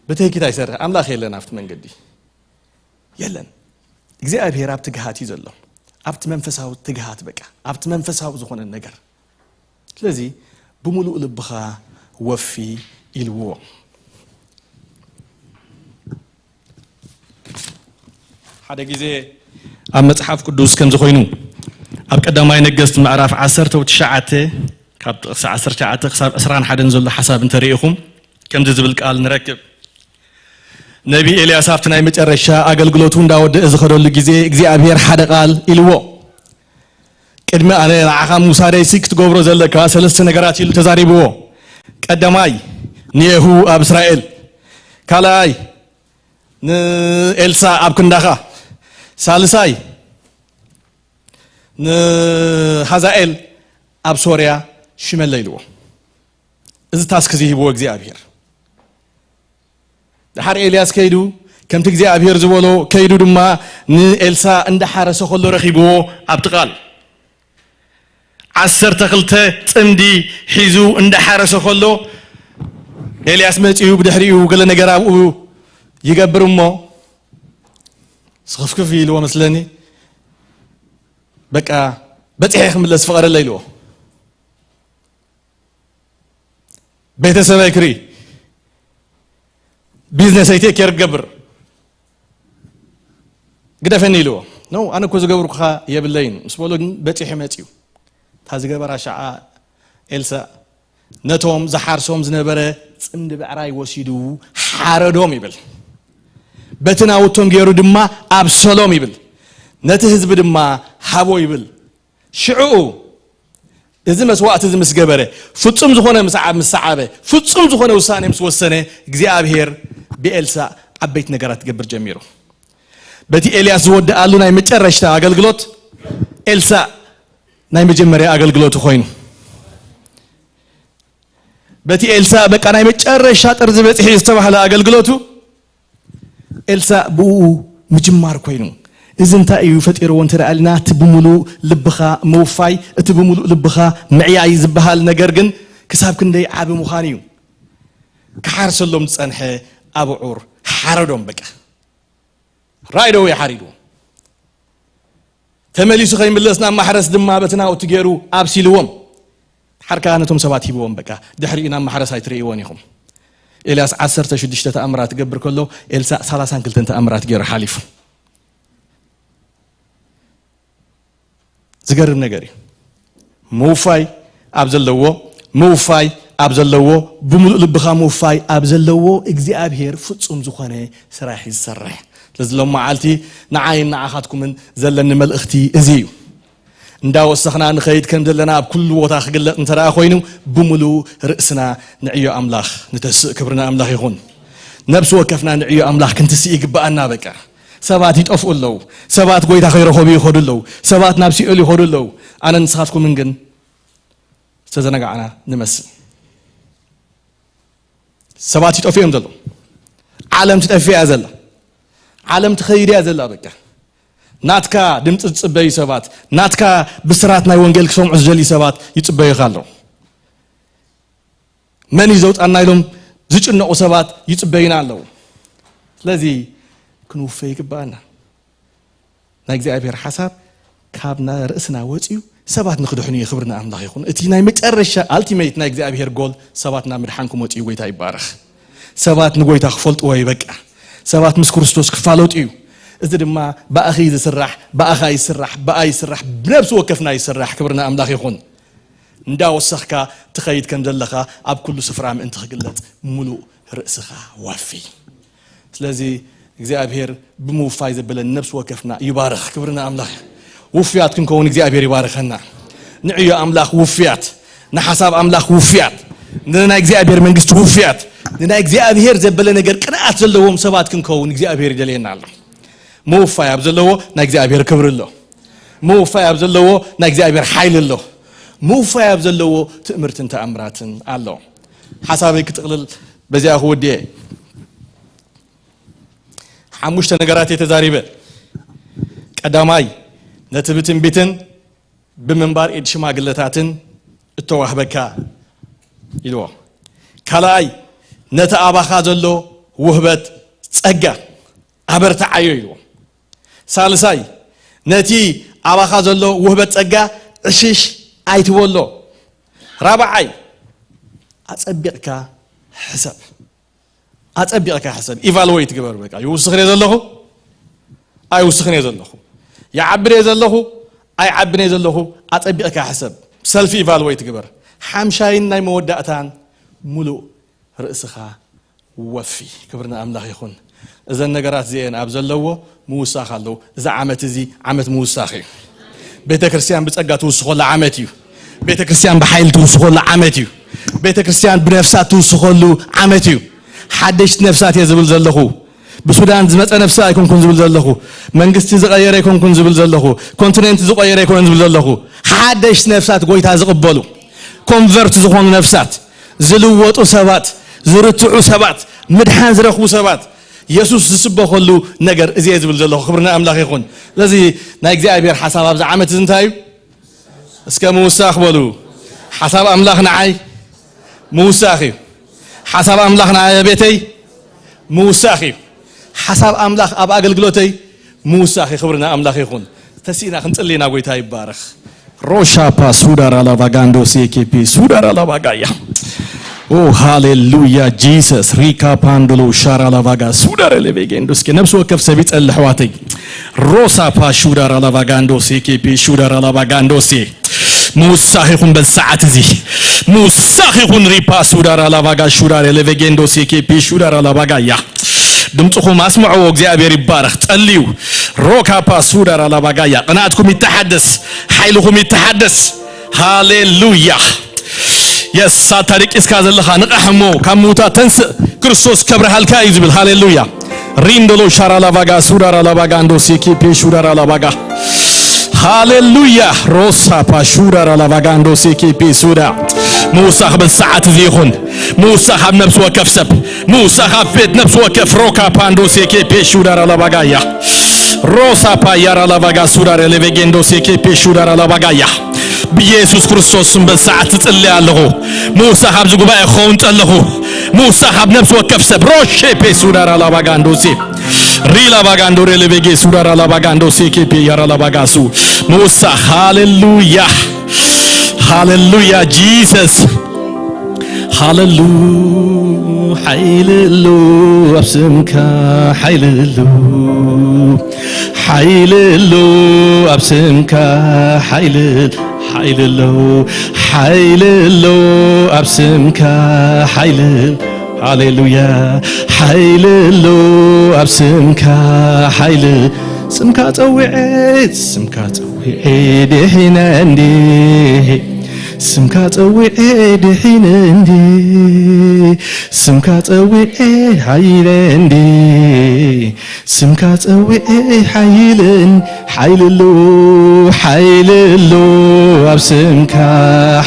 ብትህኪት ኣይሰርሕ ኣምላኽ የለን ኣብቲ መንገዲ። የለን። እግዚኣብሔር ኣብ ትግሃት እዩ ዘሎ። ኣብቲ መንፈሳዊ ትግሃት በቃ። ኣብቲ መንፈሳዊ ዝኾነ ነገር። ስለዚ ብምሉእ ልብኻ ወፊ ኢልዎ። ሓደ ግዜ ኣብ መጽሓፍ ቅዱስ ከምዚ ኮይኑ፣ ኣብ ቀዳማይ ነገስት ምዕራፍ ዓሰርተ ትሽዓተ ካብ ጥቕሲ ዓሰርተ ትሽዓተ ክሳብ ዕስራን ሓደን ዘሎ ሓሳብ እንተርኢኹም ከምዚ ዝብል ቃል ንረክብ። ነቢ ኤልያስ ኣብቲ ናይ መጨረሻ ኣገልግሎቱ እንዳወደአ ዝኸደሉ ግዜ እግዚኣብሔር ሓደ ቃል ኢልዎ። ቅድሚ ኣነ ንዓኻ ምውሳደይሲ ክትገብሮ ዘለካ ሰለስተ ነገራት ኢሉ ተዛሪብዎ። ቀዳማይ ንየሁ ኣብ እስራኤል፣ ካልኣይ ንኤልሳ ኣብ ክንዳኻ፣ ሳልሳይ ንሃዛኤል ኣብ ሶርያ ሽመለ ኢልዎ። እዚ ታስክ እዚ ሂብዎ እግዚኣብሔር። ድሓር ኤልያስ ከይዱ ከምቲ እግዚኣብሔር ዝበሎ ከይዱ ድማ ንኤልሳ እንዳሓረሰ ከሎ ረኺብዎ። ኣብቲ ቃል ዓሰርተ ክልተ ጽምዲ ሒዙ እንዳሓረሰ ከሎ ኤልያስ መጺኡ ብድሕሪኡ ገለ ነገር ኣብኡ ይገብር እሞ ስኽፍክፍ ኢልዎ መስለኒ። በቃ በጺሐ ክምለስ ፍቐደለ ኢልዎ። ቤተሰበይ ክርኢ፣ ቢዝነሰይ ቴክ ኬር ክገብር ግደፈኒ ኢልዎ። ኖ ኣነ እኮ ዝገብርኩኻ የብለይን ምስ በሎ ግን በጺሑ መጺኡ። እታ ዝገበራ ሸዓ ኤልሳ ነቶም ዝሓርሶም ዝነበረ ጽምዲ ብዕራይ ወሲዱ ሓረዶም ይብል። በቲ ናውቶም ገይሩ ድማ ኣብሰሎም ይብል። ነቲ ህዝቢ ድማ ሃቦ ይብል። ሽዕኡ እዚ መስዋእቲ እዚ ምስ ገበረ፣ ፍጹም ዝኾነ ምስ ዓ-፣ ምስ ሰዓበ፣ ፍጹም ዝኾነ ውሳኔ ምስ ወሰነ፣ እግዚኣብሔር ብኤልሳዕ ዓበይቲ ነገራት ክገብር ጀሚሩ። በቲ ኤልያስ ዝወድኣሉ ናይ መጨረሽታ ኣገልግሎት፣ ኤልሳዕ ናይ መጀመርያ ኣገልግሎቱ ኮይኑ። በቲ ኤልሳዕ በቃ ናይ መጨረሻ ጥርዚ በጺሑ ዝተባህለ ኣገልግሎቱ፣ ኤልሳዕ ብኡ ምጅማር ኮይኑ። እዚ እንታይ እዩ ፈጢርዎ እንተ ደኣ ኢልና፣ እቲ ብምሉእ ልብኻ ምውፋይ፣ እቲ ብምሉእ ልብኻ ምዕያይ ዝበሃል ነገር ግን ክሳብ ክንደይ ዓቢ ምዃን እዩ። ክሓርሰሎም ዝጸንሐ ኣብዑር ሓረዶም በቃ። ራይት ኣወይ ሓሪድዎም። ተመሊሱ ከይምለስ ናብ ማሕረስ ድማ በቲ ናውቲ ገይሩ ኣብሲልዎም። ሓርካ ነቶም ሰባት ሂብዎም በቃ። ድሕሪኡ ናብ ማሕረስ ኣይትርእይዎን ኢኹም። ኤልያስ ዓሰርተ ሽዱሽተ ተኣምራት ክገብር ከሎ፣ ኤልሳዕ ሰላሳን ክልተን ተኣምራት ገይሩ ሓሊፉ። ዝገርም ነገር እዩ። ምውፋይ ኣብ ዘለዎ፣ ምውፋይ ኣብ ዘለዎ፣ ብምሉእ ልብኻ ምውፋይ ኣብ ዘለዎ እግዚኣብሔር ፍጹም ዝኾነ ስራሕ እዩ ዝሰርሕ። ስለዚ ሎም መዓልቲ ንዓይን ንዓኻትኩምን ዘለኒ መልእኽቲ እዚ እዩ። እንዳወሰኽና ንኸይድ ከም ዘለና ኣብ ኩሉ ቦታ ክግለጽ እንተ ደኣ ኮይኑ፣ ብምሉእ ርእስና ንዕዮ ኣምላኽ ንተስእ። ክብሪ ንኣምላኽ ይኹን። ነብሲ ወከፍና ንዕዮ ኣምላኽ ክንትስእ ይግብኣና። በቃ ሰባት ይጠፍኡ ኣለዉ። ሰባት ጎይታ ከይረኸቡ ይኸዱ ኣለዉ። ሰባት ናብ ሲኦል ይኸዱ ኣለዉ። ኣነ ንስኻትኩምን ግን ዝተዘናጋዕና ንመስል። ሰባት ይጠፍኡ እዮም ዘለዉ። ዓለም ትጠፍእ እያ ዘላ። ዓለም ትኸይድ እያ ዘላ። በቃ ናትካ ድምፂ ዝፅበዩ ሰባት፣ ናትካ ብስራት ናይ ወንጌል ክሰምዑ ዝደልዩ ሰባት ይፅበዩኻ ኣለዉ። መን እዩ ዘውፃና ኢሎም ዝጭነቑ ሰባት ይፅበዩና ኣለዉ። ስለዚ ክንውፈ ይግብኣና። ናይ እግዚኣብሔር ሓሳብ ካብ ና-፣ ርእስና ወፂኡ ሰባት ንክድሕኑ እዩ። ክብሪ ንኣምላኽ ይኹን። እቲ ናይ መጨረሻ ኣልቲሜት ናይ እግዚኣብሔር ጎል ሰባት ናብ ምድሓን ክመፁ እዩ። ጎይታ ይባረኽ። ሰባት ንጎይታ ክፈልጥዎ እዩ። በቃ ሰባት ምስ ክርስቶስ ክፋለጡ እዩ። እዚ ድማ ብኣኺ ዝስራሕ፣ ብኣኻ ይስራሕ፣ ብኣ ይስራሕ፣ ብነብሲ ወከፍና ይስራሕ። ክብሪ ንኣምላኽ ይኹን። እንዳወሰኽካ ትኸይድ ከም ዘለኻ ኣብ ኩሉ ስፍራ ምእንቲ ክግለጽ ምሉእ ርእስኻ ወፊ። ስለዚ እግዚኣብሔር ብምውፋይ ዘበለን ነብሲ ወከፍና ይባርኽ። ክብሪ ንኣምላኽ። ውፉያት ክንከውን እግዚኣብሔር ይባርኸና። ንዕዮ ኣምላኽ ውፉያት፣ ንሓሳብ ኣምላኽ ውፉያት፣ ንናይ እግዚኣብሔር መንግስቲ ውፉያት፣ ንናይ እግዚኣብሔር ዘበለ ነገር ቅንኣት ዘለዎም ሰባት ክንከውን እግዚኣብሔር ይደልየና ኣሎ። ምውፋይ ኣብ ዘለዎ ናይ እግዚኣብሔር ክብሪ ኣሎ። ምውፋይ ኣብ ዘለዎ ናይ እግዚኣብሔር ሓይሊ ኣሎ። ምውፋይ ኣብ ዘለዎ ትእምርትን ተኣምራትን ኣሎ። ሓሳበይ ክጥቕልል በዚኣ ክውድየ። ሓሙሽተ ነገራት እየ ተዛሪበ። ቀዳማይ፣ ነቲ ብትንቢትን ብምንባር ኢድ ሽማግለታትን እተዋህበካ ኢልዎ። ካልኣይ፣ ነቲ ኣባኻ ዘሎ ውህበት ጸጋ ኣበርትዓዮ ኢልዎ። ሳልሳይ፣ ነቲ ኣባኻ ዘሎ ውህበት ጸጋ ዕሽሽ ኣይትበሎ። ራብዓይ፣ ኣጸቢቕካ ሕሰብ። ኣጸቢቕካ ሕሰብ። ኢቫሉዌት ግበር። በቃ ይውስኽ ርየ ዘለኹ። ኣይውስኽን እየ ዘለኹ፣ ይዓብን እየ ዘለኹ፣ ኣይዓብን እየ ዘለኹ። ኣጸቢቕካ ሕሰብ፣ ሰልፊ ኢቫሉዌት ግበር። ሓምሻይን ናይ መወዳእታን ሙሉእ ርእስኻ ወፊ። ክብሪ ንኣምላኽ ይኹን። እዘን ነገራት እዚአን ኣብ ዘለዎ ምውሳኽ ኣለዉ። እዚ ዓመት እዚ ዓመት ምውሳኽ እዩ። ቤተ ክርስቲያን ብጸጋ ትውስኸሉ ዓመት እዩ። ቤተ ክርስቲያን ብሓይሊ ትውስኸሉ ዓመት እዩ። ቤተ ክርስቲያን ብነፍሳት ትውስኸሉ ዓመት እዩ። ሓደሽቲ ነፍሳት እየ ዝብል ዘለኹ። ብሱዳን ዝመጸ ነፍሲ ኣይኮንኩን ዝብል ዘለኹ። መንግስቲ ዝቐየረ ኣይኮንኩን ዝብል ዘለኹ። ኮንቲኔንት ዝቐየረ ኣይኮነን ዝብል ዘለኹ። ሓደሽቲ ነፍሳት ጎይታ ዝቕበሉ፣ ኮንቨርት ዝኾኑ ነፍሳት፣ ዝልወጡ ሰባት፣ ዝርትዑ ሰባት፣ ምድሓን ዝረኽቡ ሰባት፣ የሱስ ዝስበኸሉ ነገር እዚ እየ ዝብል ዘለኹ። ክብሪ ንኣምላኽ ይኹን። ስለዚ ናይ እግዚኣብሔር ሓሳብ ኣብዚ ዓመት እዚ እንታይ እዩ? እስከ ምውሳኽ በሉ። ሓሳብ ኣምላኽ ንዓይ ምውሳኽ እዩ። ሓሳብ ኣምላኽ ንዓይ ኣብ ቤተይ ምውሳኽ እዩ። ሓሳብ ኣምላኽ ኣብ ኣገልግሎተይ ምውሳኽ እዩ። ክብሪ ንኣምላኽ ይኹን። ተሲእና ክንጽሊ ኢና። ጎይታ ይባረኽ። ሮሻፓ ሱዳራ ላቫጋንዶ ሴኬፔ ሱዳራ ላቫጋያ። ኦ ሃሌሉያ ጂሰስ። ሪካ ፓንዶሎ ሻራ ላቫጋ ሱዳረ ሌቬጌንዶ። እስኪ ነፍሲ ወከፍ ሰብ ይጸሊ ኣሕዋተይ። ሮሳፓ ሹዳራ ላቫጋንዶ ሴኬፔ ሹዳራ ላቫጋንዶ ሴ። ምውሳኽ ይኹን በዚ ሰዓት እዚ። ምውሳኽ ይኹን። ሪፓ ሱዳራ ላቫጋ ሹዳረ ሌቬጌንዶ ሴኬፔ ሹዳራ ላቫጋያ። ድምፅኹም ኣስምዕዎ። እግዚኣብሔር ይባረኽ። ጸልዩ። ሮካፓ ሱዳራ ላባጋያ። ቅንኣትኩም ይተሓደስ፣ ሓይልኹም ይተሓደስ። ሃሌሉያ። የስ፣ ሳታ ደቂስካ ዘለኻ ንቕሕ እሞ ካብ ምዉታት ተንስእ፣ ክርስቶስ ከብርሃልካ እዩ ዝብል። ሃሌሉያ። ሪንዶሎ ሻራ ላባጋ ሱዳራ ላባጋ እንዶ ሴኬፔ ሹዳራ ላባጋ። ሃሌሉያ። ሮሳ ፓ ሹዳራ ላባጋ እንዶ ሴኬፔ ሱዳ። ምውሳኽ በዚ ሰዓት እዚ ይኹን። ምውሳኽ ኣብ ነፍሲ ወከፍ ሰብ፣ ምውሳኽ ኣብ ቤት ነፍሲ ወከፍ። ሮካ ፓንዶ ሴኬ ፔ ሹዳራ ላባጋያ። ሮሳ ፓያራ ላባጋ ሱዳረ ሌቬጌንዶ ሴኬ ፔ ሹዳራ ላባጋያ። ብኢየሱስ ክርስቶስ ስም በዚ ሰዓት እጽሊ ኣለኹ። ምውሳኽ ኣብዚ ጉባኤ ክኸውን ጸለኹ። ምውሳኽ ኣብ ነፍሲ ወከፍ ሰብ። ሮሼ ፔ ሱዳራ ላባጋ እንዶ ሴ ሪላ ባጋ እንዶ ሬ ሌቬጌ ሱዳራ ላባጋ እንዶ ሴኬ ፔ ያራ ላባጋ ሱ። ምውሳኽ። ሃሌሉያ። ሃሌሉያ ጂሰስ። ሃሌሉ። ሓይሊ ኣሎ ኣብ ስምካ፣ ሓይሊ ኣሎ። ሓይሊ ኣሎ ኣብ ስምካ፣ ሓይሊ፣ ሓይሊ ኣሎ። ሓይሊ ኣሎ ኣብ ስምካ፣ ሓይሊ። ሃሌሉያ። ሓይሊ ኣሎ ኣብ ስምካ፣ ሓይሊ። ስምካ ጸዊዐ፣ ስምካ ጸዊዐ ድሒነ እንዴ፣ ስምካ ጸዊዐ ድሒነ እንዴ፣ ስምካ ጸዊዐ ሓይለ እንዴ፣ ስምካ ጸዊዐ ሓይለ እን-፣ ሓይሊ ኣሎ፣ ሓይሊ ኣሎ ኣብ ስምካ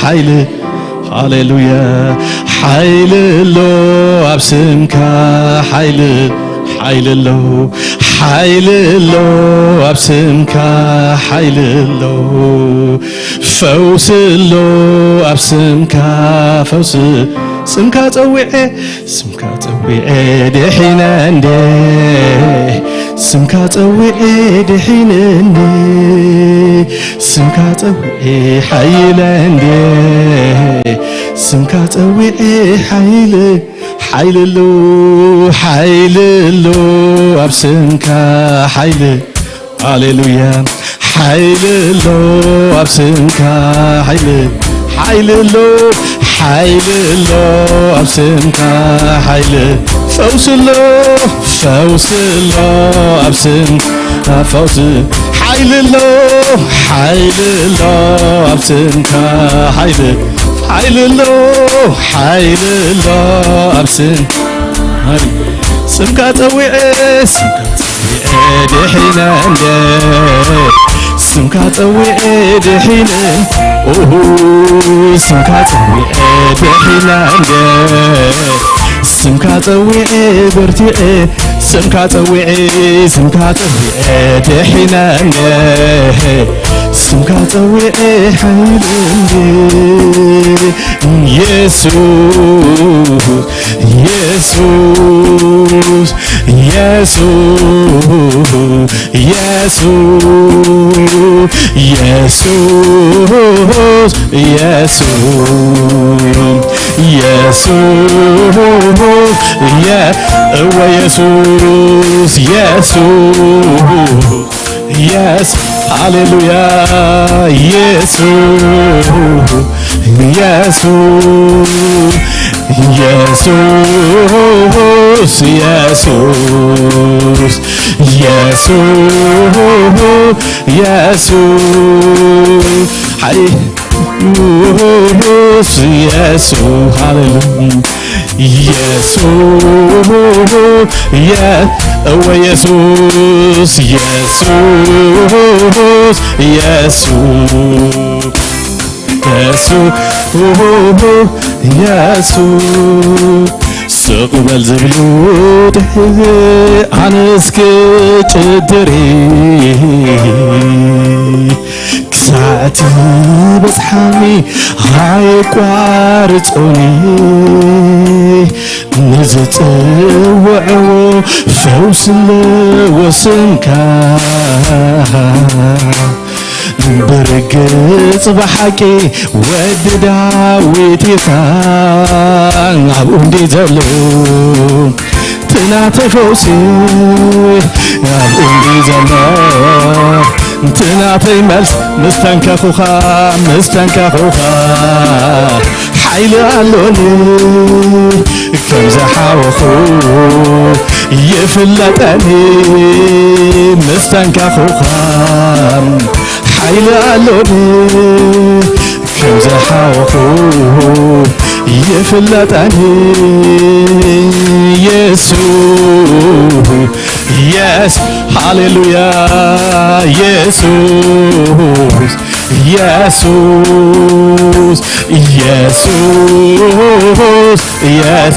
ሓይሊ። ሃሌሉያ። ሓይሊ ኣሎ ኣብ ስምካ ሓይሊ፣ ሓይሊ ኣሎ፣ ሓይሊ ኣሎ ኣብ ስምካ ሓይሊ ኣሎ። ፈውሲ ኣሎ ኣብ ስምካ ፈውሲ። ስምካ ጸዊዐ፣ ስምካ ጸዊዐ ድሒነ እንዴ፣ ስምካ ጸዊዐ ድሒነ እንዴ፣ ስምካ ጸዊዐ ሓይለ እንዴ፣ ስምካ ጸዊዐ ሓይለ። ሓይሊ ኣሎ፣ ሓይሊ ኣሎ ኣብ ስምካ ሓይሊ። ሃሌሉያ። ሓይሊ ኣሎ ኣብ ስምካ ሓይሊ፣ ሓይሊ ኣሎ፣ ሓይሊ ኣሎ ኣብ ስምካ ሓይሊ። ፈውሲ ኣሎ፣ ፈውሲ ኣሎ ኣብ ስምካ ፈውሲ። ሓይሊ ኣሎ፣ ሓይሊ ኣሎ ኣብ ስምካ ሓይሊ፣ ሓይሊ ኣሎ፣ ሓይሊ ኣሎ ኣብ ስም-፣ ሓይሊ። ስምካ ጸዊዐ፣ ስምካ ጸዊዐ ድሒነ እንዴ፣ ስምካ ጸዊዐ ድሒነ፣ ኦሁ፣ ስምካ ጸዊዐ ድሒነ እንዴ፣ ስምካ ጸዊዐ በርቲዐ፣ ስምካ ጸዊዐ፣ ስምካ ጸዊዐ ድሒነ እንዴ፣ ስምካ ጸዊዐ ሓይሊ እንዴ፣ ኢየሱስ፣ ኢየሱስ፣ ኢየሱስ፣ ኢየሱስ፣ ኢየሱስ፣ ኢየሱስ። ኢየሱስ፣ የ-፣ እወ ኢየሱስ፣ ኢየሱስ፣ ኢየሱስ፣ ሃሌሉያ፣ ኢየሱስ፣ ኢየሱስ፣ ኢየሱስ፣ ኢየሱስ፣ ኢየሱስ፣ ኢየሱስ፣ ሃይ ኢየሱስ፣ ኢየሱስ፣ ሃሌሉያ። ኢየሱስ፣ የ-፣ እወ ኢየሱስ፣ ኢየሱስ፣ ኢየሱስ፣ ኢየሱስ፣ ኢየሱስ፣ ስቕ በል ዝብሉ ኣነስ ክጭድሪ ክሳዕ ትበጽሓኒ ኣይቋርጾኒ። ንዝጽውዕዎ ፈውሲ ለወሰንካ፣ ብርግጽ ብሓቂ ወዲ ዳዊት ኢኻ። ኣብኡ እንዲ ዘሎ እቲ ናተይ ፈውሲ፣ ኣብኡ እንዲ ዘሎ እቲ ናተይ መልስ፣ ምስ ተንከኹኻ፣ ምስ ተንከኹኻ ሓይሊ ኣሎኒ፣ ከም ዝሓወኹ ይፍለጠኒ፣ ምስ ተንከኹኻ ሓይሊ ኣሎኒ፣ ከም ዝሓወኹ ይፍለጠኒ። ኢየሱስ፣ ኢየሱስ፣ ሃሌሉያ፣ ኢየሱስ፣ ኢየሱስ፣ ኢየሱስ፣ ኢየሱስ፣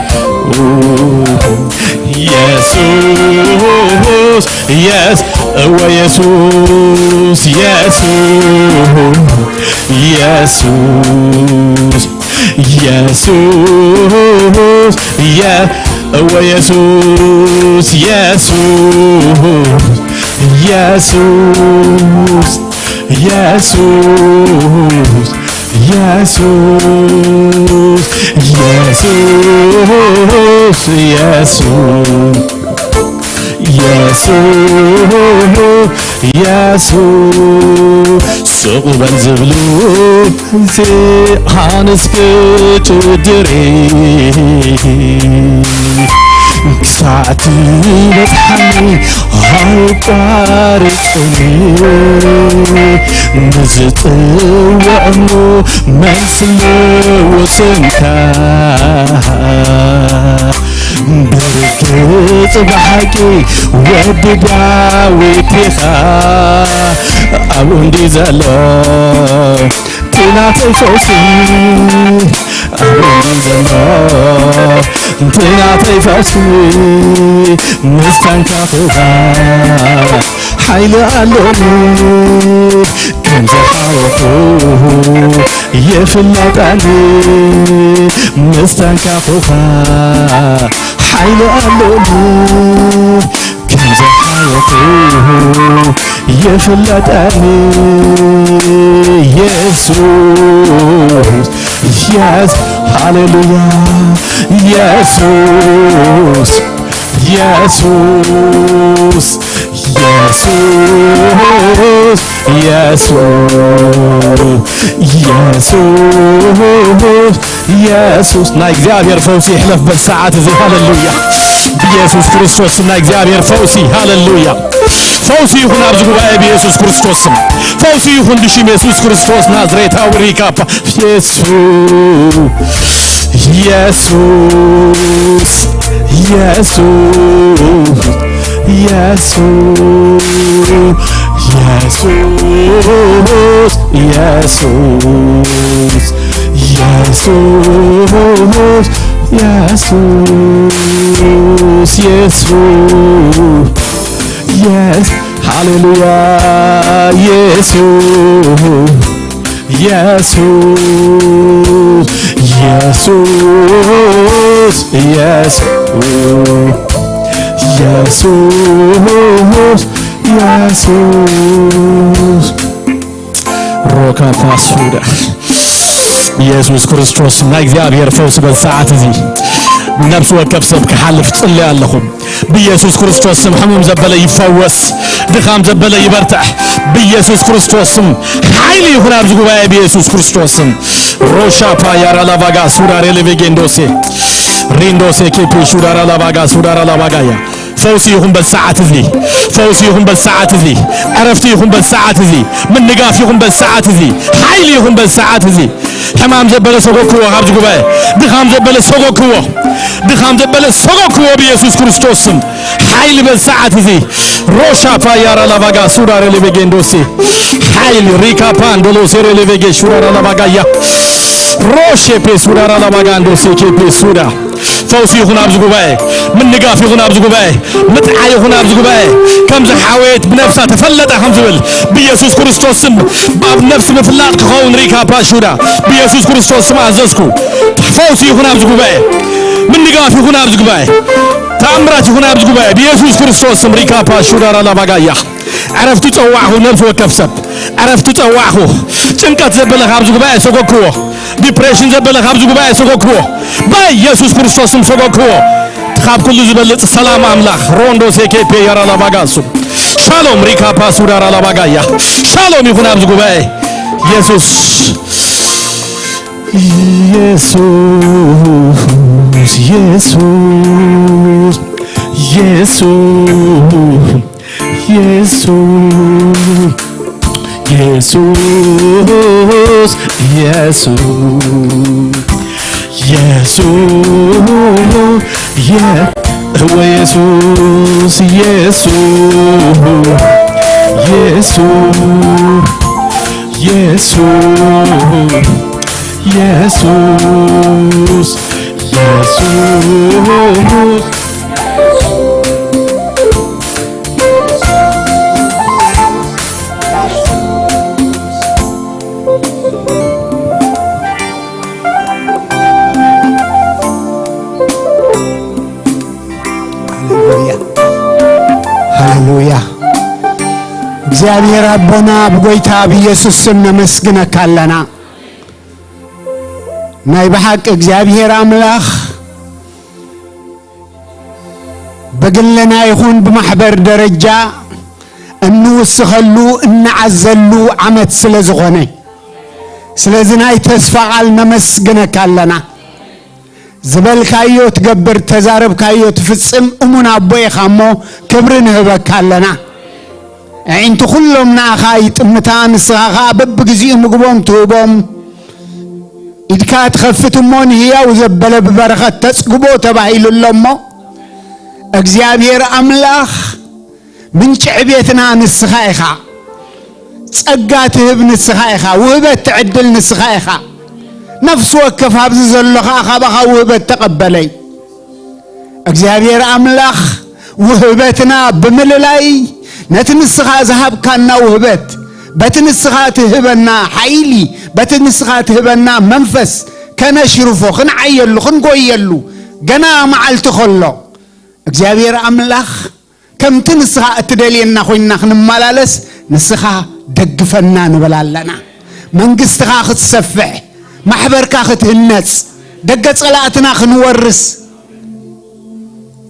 ኢየሱስ፣ ኢየሱስ፣ እወ ኢየሱስ፣ ኢየሱስ፣ ኢየሱስ፣ ኢየሱስ፣ የ-፣ እወ ኢየሱስ፣ ኢየሱስ፣ ኢየሱስ፣ ኢየሱስ፣ ኢየሱስ፣ ኢየሱስ፣ ኢየሱስ፣ ኢየሱስ፣ ኢየሱስ፣ ስቕ በል ዝብሉ እዚ ኣነስ ክጭድሪ ክሳዕ ትበጽሓኒ ኣይቋርጽኒ። ንዝጽውዕዎ መልሲ ለወሰንካ፣ ብርግጽ ብሓቂ ወዲ ዳዊት ኢኻ። ኣብኡ እንዲ ዘሎ እቲ ናተይ ፈውሲ፣ ኣብኡ እንዲ ዘሎ እቲ ናተይ ፈውሲ፣ ምስ ተንከኹኻ ሓይሊ ኣሎኒ፣ ከም ዝሓወኹ ይፍለጠኒ፣ ምስ ተንከኹኻ ሓይሊ ኣሎኒ፣ ከም ዝሓወኹ ይፍለጠኒ። ኢየሱስ፣ ኢየሱስ፣ ሃሌሉያ፣ ኢየሱስ፣ ኢየሱስ፣ ኢየሱስ፣ ኢየሱስ፣ ኢየሱስ፣ ኢየሱስ። ናይ እግዚኣብሔር ፈውሲ ይሕለፍ በዚ ሰዓት እዚ። ሃሌሉያ። ብኢየሱስ ክርስቶስ ናይ እግዚኣብሔር ፈውሲ። ሃሌሉያ። ፈውሲ ይኹን ኣብዚ ጉባኤ ብኢየሱስ ክርስቶስ ስም። ፈውሲ ይኹን ብሽም ኢየሱስ ክርስቶስ ናዝሬታዊ ሪካፓ። ኢየሱስ፣ ኢየሱስ፣ ኢየሱስ፣ ኢየሱስ፣ ኢየሱስ፣ ኢየሱስ፣ ኢየሱስ፣ ኢየሱስ፣ ኢየሱስ፣ ኢየሱስ፣ ሃሌሉያ፣ ኢየሱስ፣ ኢየሱስ፣ ኢየሱስ፣ ኢየሱስ፣ ኢየሱስ፣ ኢየሱስ፣ ሮካ ፋሱዳ ኢየሱስ ክርስቶስ ናይ እግዚኣብሔር ፈውሲ በዚ ሰዓት እዚ ነፍሲ ወከፍ ሰብ ክሓልፍ ጽልይ ኣለኹ። ብኢየሱስ ክርስቶስ ስም ሕሙም ዘበለ ይፈወስ፣ ድኻም ዘበለ ይበርትዕ። ብኢየሱስ ክርስቶስ ስም ሓይሊ ይኹን ኣብዚ ጉባኤ ብኢየሱስ ክርስቶስ ስም። ሮሻ ፓያራ ላቫጋ ሱዳሬ ሌቬጌንዶሴ ሪንዶሴ ኬፔ ሹዳራ ላቫጋ ሱዳራ ላቫጋያ። ፈውሲ ይኹን በዚ ሰዓት እዚ፣ ፈውሲ ይኹን በዚ ሰዓት እዚ፣ ዕረፍቲ ይኹን በዚ ሰዓት እዚ፣ ምንጋፍ ይኹን በዚ ሰዓት እዚ፣ ሓይሊ ይኹን በዚ ሰዓት እዚ። ሕማም ዘበለ ሰጎክዎ ካብዚ ጉባኤ፣ ድኻም ዘበለ ሰጎክዎ፣ ድኻም ዘበለ ሰጎክዎ ብኢየሱስ ክርስቶስ ስም። ሓይሊ በዚ ሰዓት እዚ ሮሻ ፓያራ ላቫጋ ሱዳረ ሌቬጌንዶሴ ሓይሊ ሪካ ፓንዶሎሴ ሌቬጌ ሹዳራ ላቫጋያ ሮሼ ፔ ሱዳራ ላቫጋንዶሴ ኬ ፔ ሱዳ ፈውሲ ይኹን ኣብዚ ጉባኤ፣ ምንጋፍ ይኹን ኣብዚ ጉባኤ፣ ምጥዓይ ይኹን ኣብዚ ጉባኤ። ከምዚ ሓወየት ብነፍሳ ተፈለጠ ከም ዝብል ብኢየሱስ ክርስቶስ ስም ኣብ ነፍሲ ምፍላጥ ክኸውን ሪካ ፓሹዳ ብኢየሱስ ክርስቶስ ስም ኣዘዝኩ። ፈውሲ ይኹን ኣብዚ ጉባኤ፣ ምንጋፍ ይኹን ኣብዚ ጉባኤ፣ ተኣምራት ይኹን ኣብዚ ጉባኤ ብኢየሱስ ክርስቶስ ስም ሪካ ፓሹዳ ራላባጋያ። ዕረፍቲ ጸዋዕኹ ነፍሲ ወከፍ ሰብ፣ ዕረፍቲ ጸዋዕኹ። ጭንቀት ዘበለ ካብዚ ጉባኤ ሰጎግክዎ። ዲፕሬሽን ዘበለ ካብዚ ጉባኤ ሰጎግክዎ። ብኢየሱስ ክርስቶስ ስም ሰጎግክዎ። ካብ ኩሉ ዝበልጽ ሰላም ኣምላኽ ሮንዶ ሴኬፔ ያራላባጋሱ ሻሎም ሪካ ፓሱዳ ራላባጋያ ሻሎም ይኹን ኣብዚ ጉባኤ። ኢየሱስ ኢየሱስ ኢየሱስ ኢየሱስ ኢየሱስ ኢየሱስ ኢየሱስ ኢየሱስ የ- እወ ኢየሱስ ኢየሱስ ኢየሱስ ኢየሱስ ኢየሱስ ኢየሱስ ሃሌሉያ። ሃሌሉያ። እግዚኣብሔር ኣቦና ብጎይታ ብኢየሱስ ስም ነመስግነካ ኣለና። ናይ ብሓቂ እግዚኣብሔር ኣምላኽ ብግልና ይኹን ብማሕበር ደረጃ እንውስኸሉ፣ እንዓዘሉ ዓመት ስለ ዝኾነ፣ ስለዚ ናይ ተስፋ ቃል ነመስግነካ ኣለና። ዝበልካዮ ትገብር፣ ተዛረብካዮ ትፍጽም እሙን ኣቦ ኢኻ እሞ ክብሪ ንህበካ ኣለና። ኣዒንቲ ኩሎም ንኣኻ ይጥምታ፣ ንስኻ ኸኣ በብግዜኡ ምግቦም ትህቦም። ኢድካ ትኸፍት እሞ ንህያው ዘበለ ብበረኸት ተጽግቦ ተባሂሉ ኣሎ እሞ፣ እግዚኣብሔር ኣምላኽ ምንጪ ዕቤትና ንስኻ ኢኻ። ጸጋ ትህብ ንስኻ ኢኻ። ውህበት ትዕድል ንስኻ ኢኻ። ነፍሲ ወከፍ ኣብዚ ዘሎ ኸኣ ካባኻ ውህበት ተቐበለይ። እግዚኣብሔር ኣምላኽ ውህበትና ብምልላይ ነቲ ንስኻ ዝሃብካና ውህበት፣ በቲ ንስኻ ትህበና ሓይሊ፣ በቲ ንስኻ ትህበና መንፈስ ከነሽርፎ፣ ክንዓየሉ፣ ክንጎየሉ፣ ገና መዓልቲ ከሎ እግዚኣብሔር ኣምላኽ ከምቲ ንስኻ እትደልየና ኮይንና ክንመላለስ ንስኻ ደግፈና ንብል ኣለና። መንግስትኻ ክትሰፍሕ፣ ማሕበርካ ክትህነጽ፣ ደገ ጸላእትና ክንወርስ፣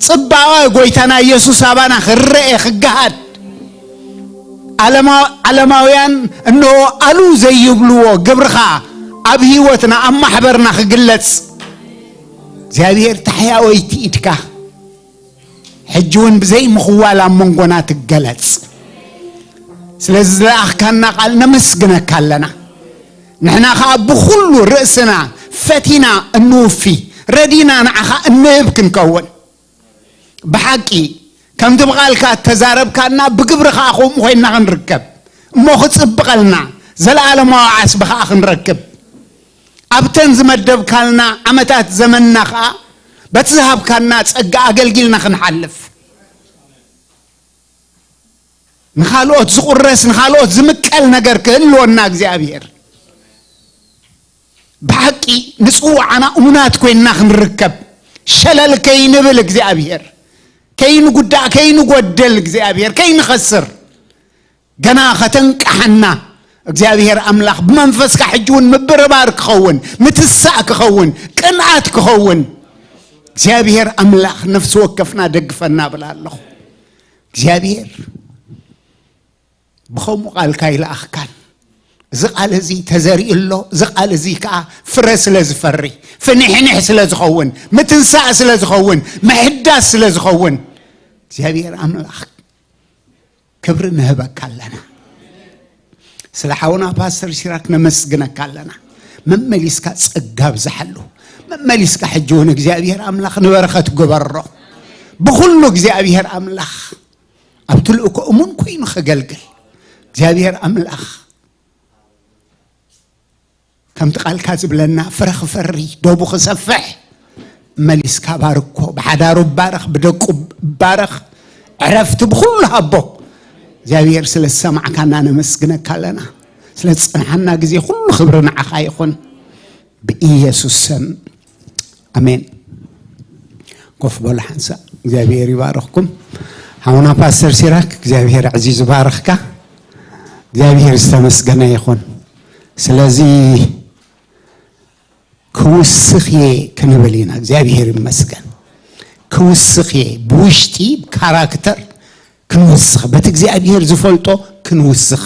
ጽባቐ ጎይታና ኢየሱስ ኣባና ክረኤ ክገሃድ፣ ዓለማ-፣ ዓለማውያን እንሆ ኣሉ ዘይብልዎ ግብርኻ ኣብ ህይወትና ኣብ ማሕበርና ክግለጽ እግዚኣብሔር ታሕያወይቲ ኢድካ ሕጂ እውን ብዘይ ምኽዋል ኣብ መንጎና ትገለጽ። ስለዚ ዝለኣኽካና ቃል ነመስግነካ ኣለና። ንሕና ኸኣ ብኹሉ ርእስና ፈቲና እንውፊ፣ ረዲና ንዓኻ እንህብ ክንከውን። ብሓቂ ከምቲ ብቓልካ እተዛረብካና ብግብሪ ኸኣ ከምኡ ኮይንና ክንርከብ እሞ ክጽብቐልና ዘለኣለማዊ ዓስቢ ኸኣ ክንረክብ ኣብተን ዝመደብካልና ዓመታት ዘመንና ኸኣ በቲ ዝሃብካና ጸጋ ኣገልጊልና ክንሓልፍ ንኻልኦት ዝቑረስ ንኻልኦት ዝምቀል ነገር ክህልወና እግዚኣብሔር ብሓቂ ንጽዋዓና እሙናት ኮይንና ክንርከብ ሸለል ከይንብል እግዚኣብሔር ከይንጉዳእ ከይንጎደል እግዚኣብሔር ከይንኸስር ገና ከተንቅሓና እግዚኣብሔር ኣምላኽ ብመንፈስካ ሕጂ እውን ምብርባር ክኸውን፣ ምትሳእ ክኸውን፣ ቅንኣት ክኸውን እግዚኣብሔር ኣምላኽ ነፍሲ ወከፍና ደግፈና እብል ኣለኹ። እግዚኣብሔር ብኸምኡ ቃልካ ይልኣኽካን። እዚ ቃል እዚ ተዘሪኡ ኣሎ። እዚ ቃል እዚ ከዓ ፍረ ስለ ዝፈሪ፣ ፍንሕንሕ ስለ ዝኸውን፣ ምትንሳእ ስለ ዝኸውን፣ ምሕዳስ ስለ ዝኸውን እግዚኣብሔር ኣምላኽ ክብሪ ንህበካ ኣለና። ስለ ሓውና ፓስተር ሲራክ ነመስግነካ ኣለና። መመሊስካ ጸጋ ብዝሓሉ፣ መመሊስካ ሕጂ እውን እግዚኣብሔር ኣምላኽ ንበረኸት ግበሮ። ብኹሉ እግዚኣብሔር ኣምላኽ ኣብቲ ልእኮ እሙን ኮይኑ ከገልግል እግዚኣብሔር ኣምላኽ ከምቲ ቃልካ ዝብለና ፍረ ክፈሪ፣ ዶቡ ክሰፍሕ መሊስካ ባርኮ። ብሓዳሩ ባረኽ፣ ብደቁ ባረኽ፣ ዕረፍቲ ብኹሉ ሃቦ። እግዚኣብሔር ስለ ዝሰማዕካና ነመስግነካ ኣለና። ስለ ዝጸንሓና ግዜ ኩሉ ክብሪ ንዓኻ ይኹን። ብኢየሱስ ስም ኣሜን። ኮፍ በሉ ሓንሳእ። እግዚኣብሔር ይባርኽኩም። ሓውና ፓስተር ሲራክ እግዚኣብሔር ኣዕዚዙ ባረኽካ። እግዚኣብሔር ዝተመስገነ ይኹን። ስለዚ ክውስኽ እየ ክንብል ኢና። እግዚኣብሔር ይመስገን። ክውስኽ እየ፣ ብውሽጢ ካራክተር ክንውስኽ፣ በቲ እግዚኣብሔር ዝፈልጦ ክንውስኽ፣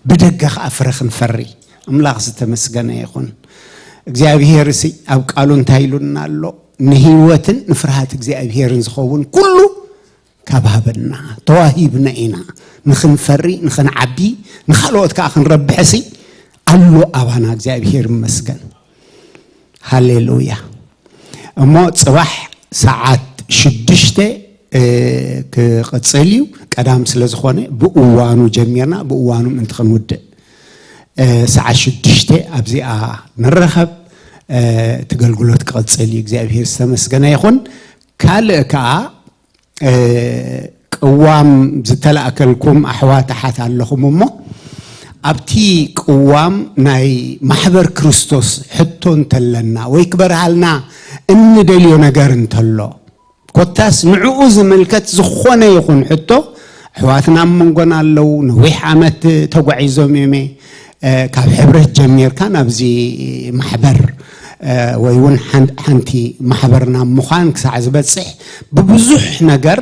ብደገ ኸዓ ፍረ ክንፈሪ። ኣምላኽ ዝተመስገነ ይኹን። እግዚኣብሔር ሲ ኣብ ቃሉ እንታይ ኢሉና ኣሎ? ንህይወትን ንፍርሃት እግዚኣብሔርን ዝኸውን ኩሉ ካብ ሃበና። ተዋሂብና ኢና ንኽንፈሪ፣ ንኽንዓቢ፣ ንኻልኦት ከዓ ክንረብሕሲ ኣሎ ኣባና። እግዚኣብሔር ይመስገን። ሃሌሉያ። እሞ ጽባሕ ሰዓት ሽዱሽተ ክቕጽል እዩ። ቀዳም ስለ ዝኾነ ብእዋኑ ጀሚርና ብእዋኑ ምእንቲ ክንውድእ ሰዓት ሽዱሽተ ኣብዚኣ ንረኸብ። እቲ ገልግሎት ክቕጽል እዩ። እግዚኣብሔር ዝተመስገነ ይኹን። ካልእ ከዓ ቅዋም ዝተላእከልኩም ኣሕዋት ኣሓት ኣለኹም እሞ ኣብቲ ቅዋም ናይ ማሕበር ክርስቶስ ሕቶ እንተለና ወይ ክበርሃልና እንደልዮ ነገር እንተሎ ኮታስ ንዕኡ ዝምልከት ዝኾነ ይኹን ሕቶ ኣሕዋትና ኣብ መንጎና ኣለዉ። ነዊሕ ዓመት ተጓዒዞም እዮም። ካብ ሕብረት ጀሚርካ ናብዚ ማሕበር ወይ እውን ሓንቲ ማሕበር ናብ ምዃን ክሳዕ ዝበፅሕ ብብዙሕ ነገር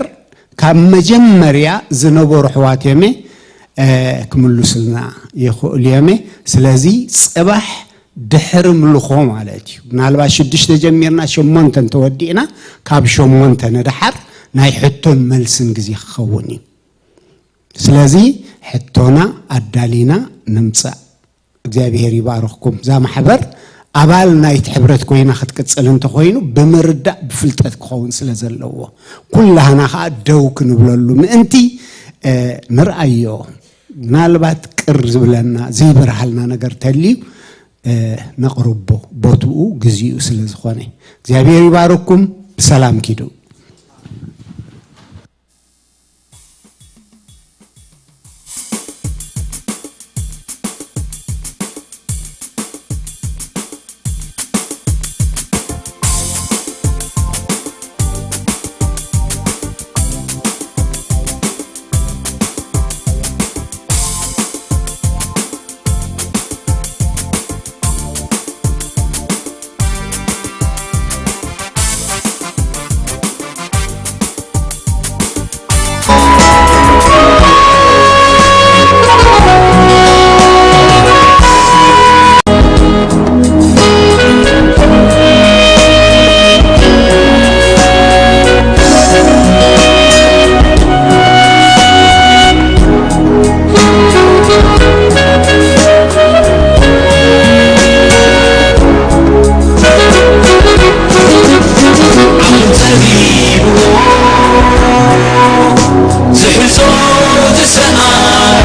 ካብ መጀመርያ ዝነበሩ ኣሕዋት እዮም ክምልሱልና ይኽእሉ እዮም። ስለዚ ፅባሕ ድሕሪ ምልኾ ማለት እዩ። ምናልባት ሽዱሽተ ጀሚርና ሸሞንተ እንተወዲእና ካብ ሸሞንተ ንድሓር ናይ ሕቶን መልስን ግዜ ክኸውን እዩ። ስለዚ ሕቶና ኣዳሊና ንምጻእ። እግዚኣብሔር ይባርኽኩም። እዛ ማሕበር ኣባል ናይቲ ሕብረት ኮይና ክትቅጽል እንተኾይኑ ብምርዳእ ብፍልጠት ክኸውን ስለ ዘለዎ ኩላህና ከዓ ደው ክንብለሉ ምእንቲ ንርኣዮ። ምናልባት ቅር ዝብለና ዘይበርሃልና ነገር ተልዩ ነቕርቦ ቦትኡ ግዜኡ ስለ ዝኾነ እግዚኣብሔር ይባርኩም። ብሰላም ኪዱ።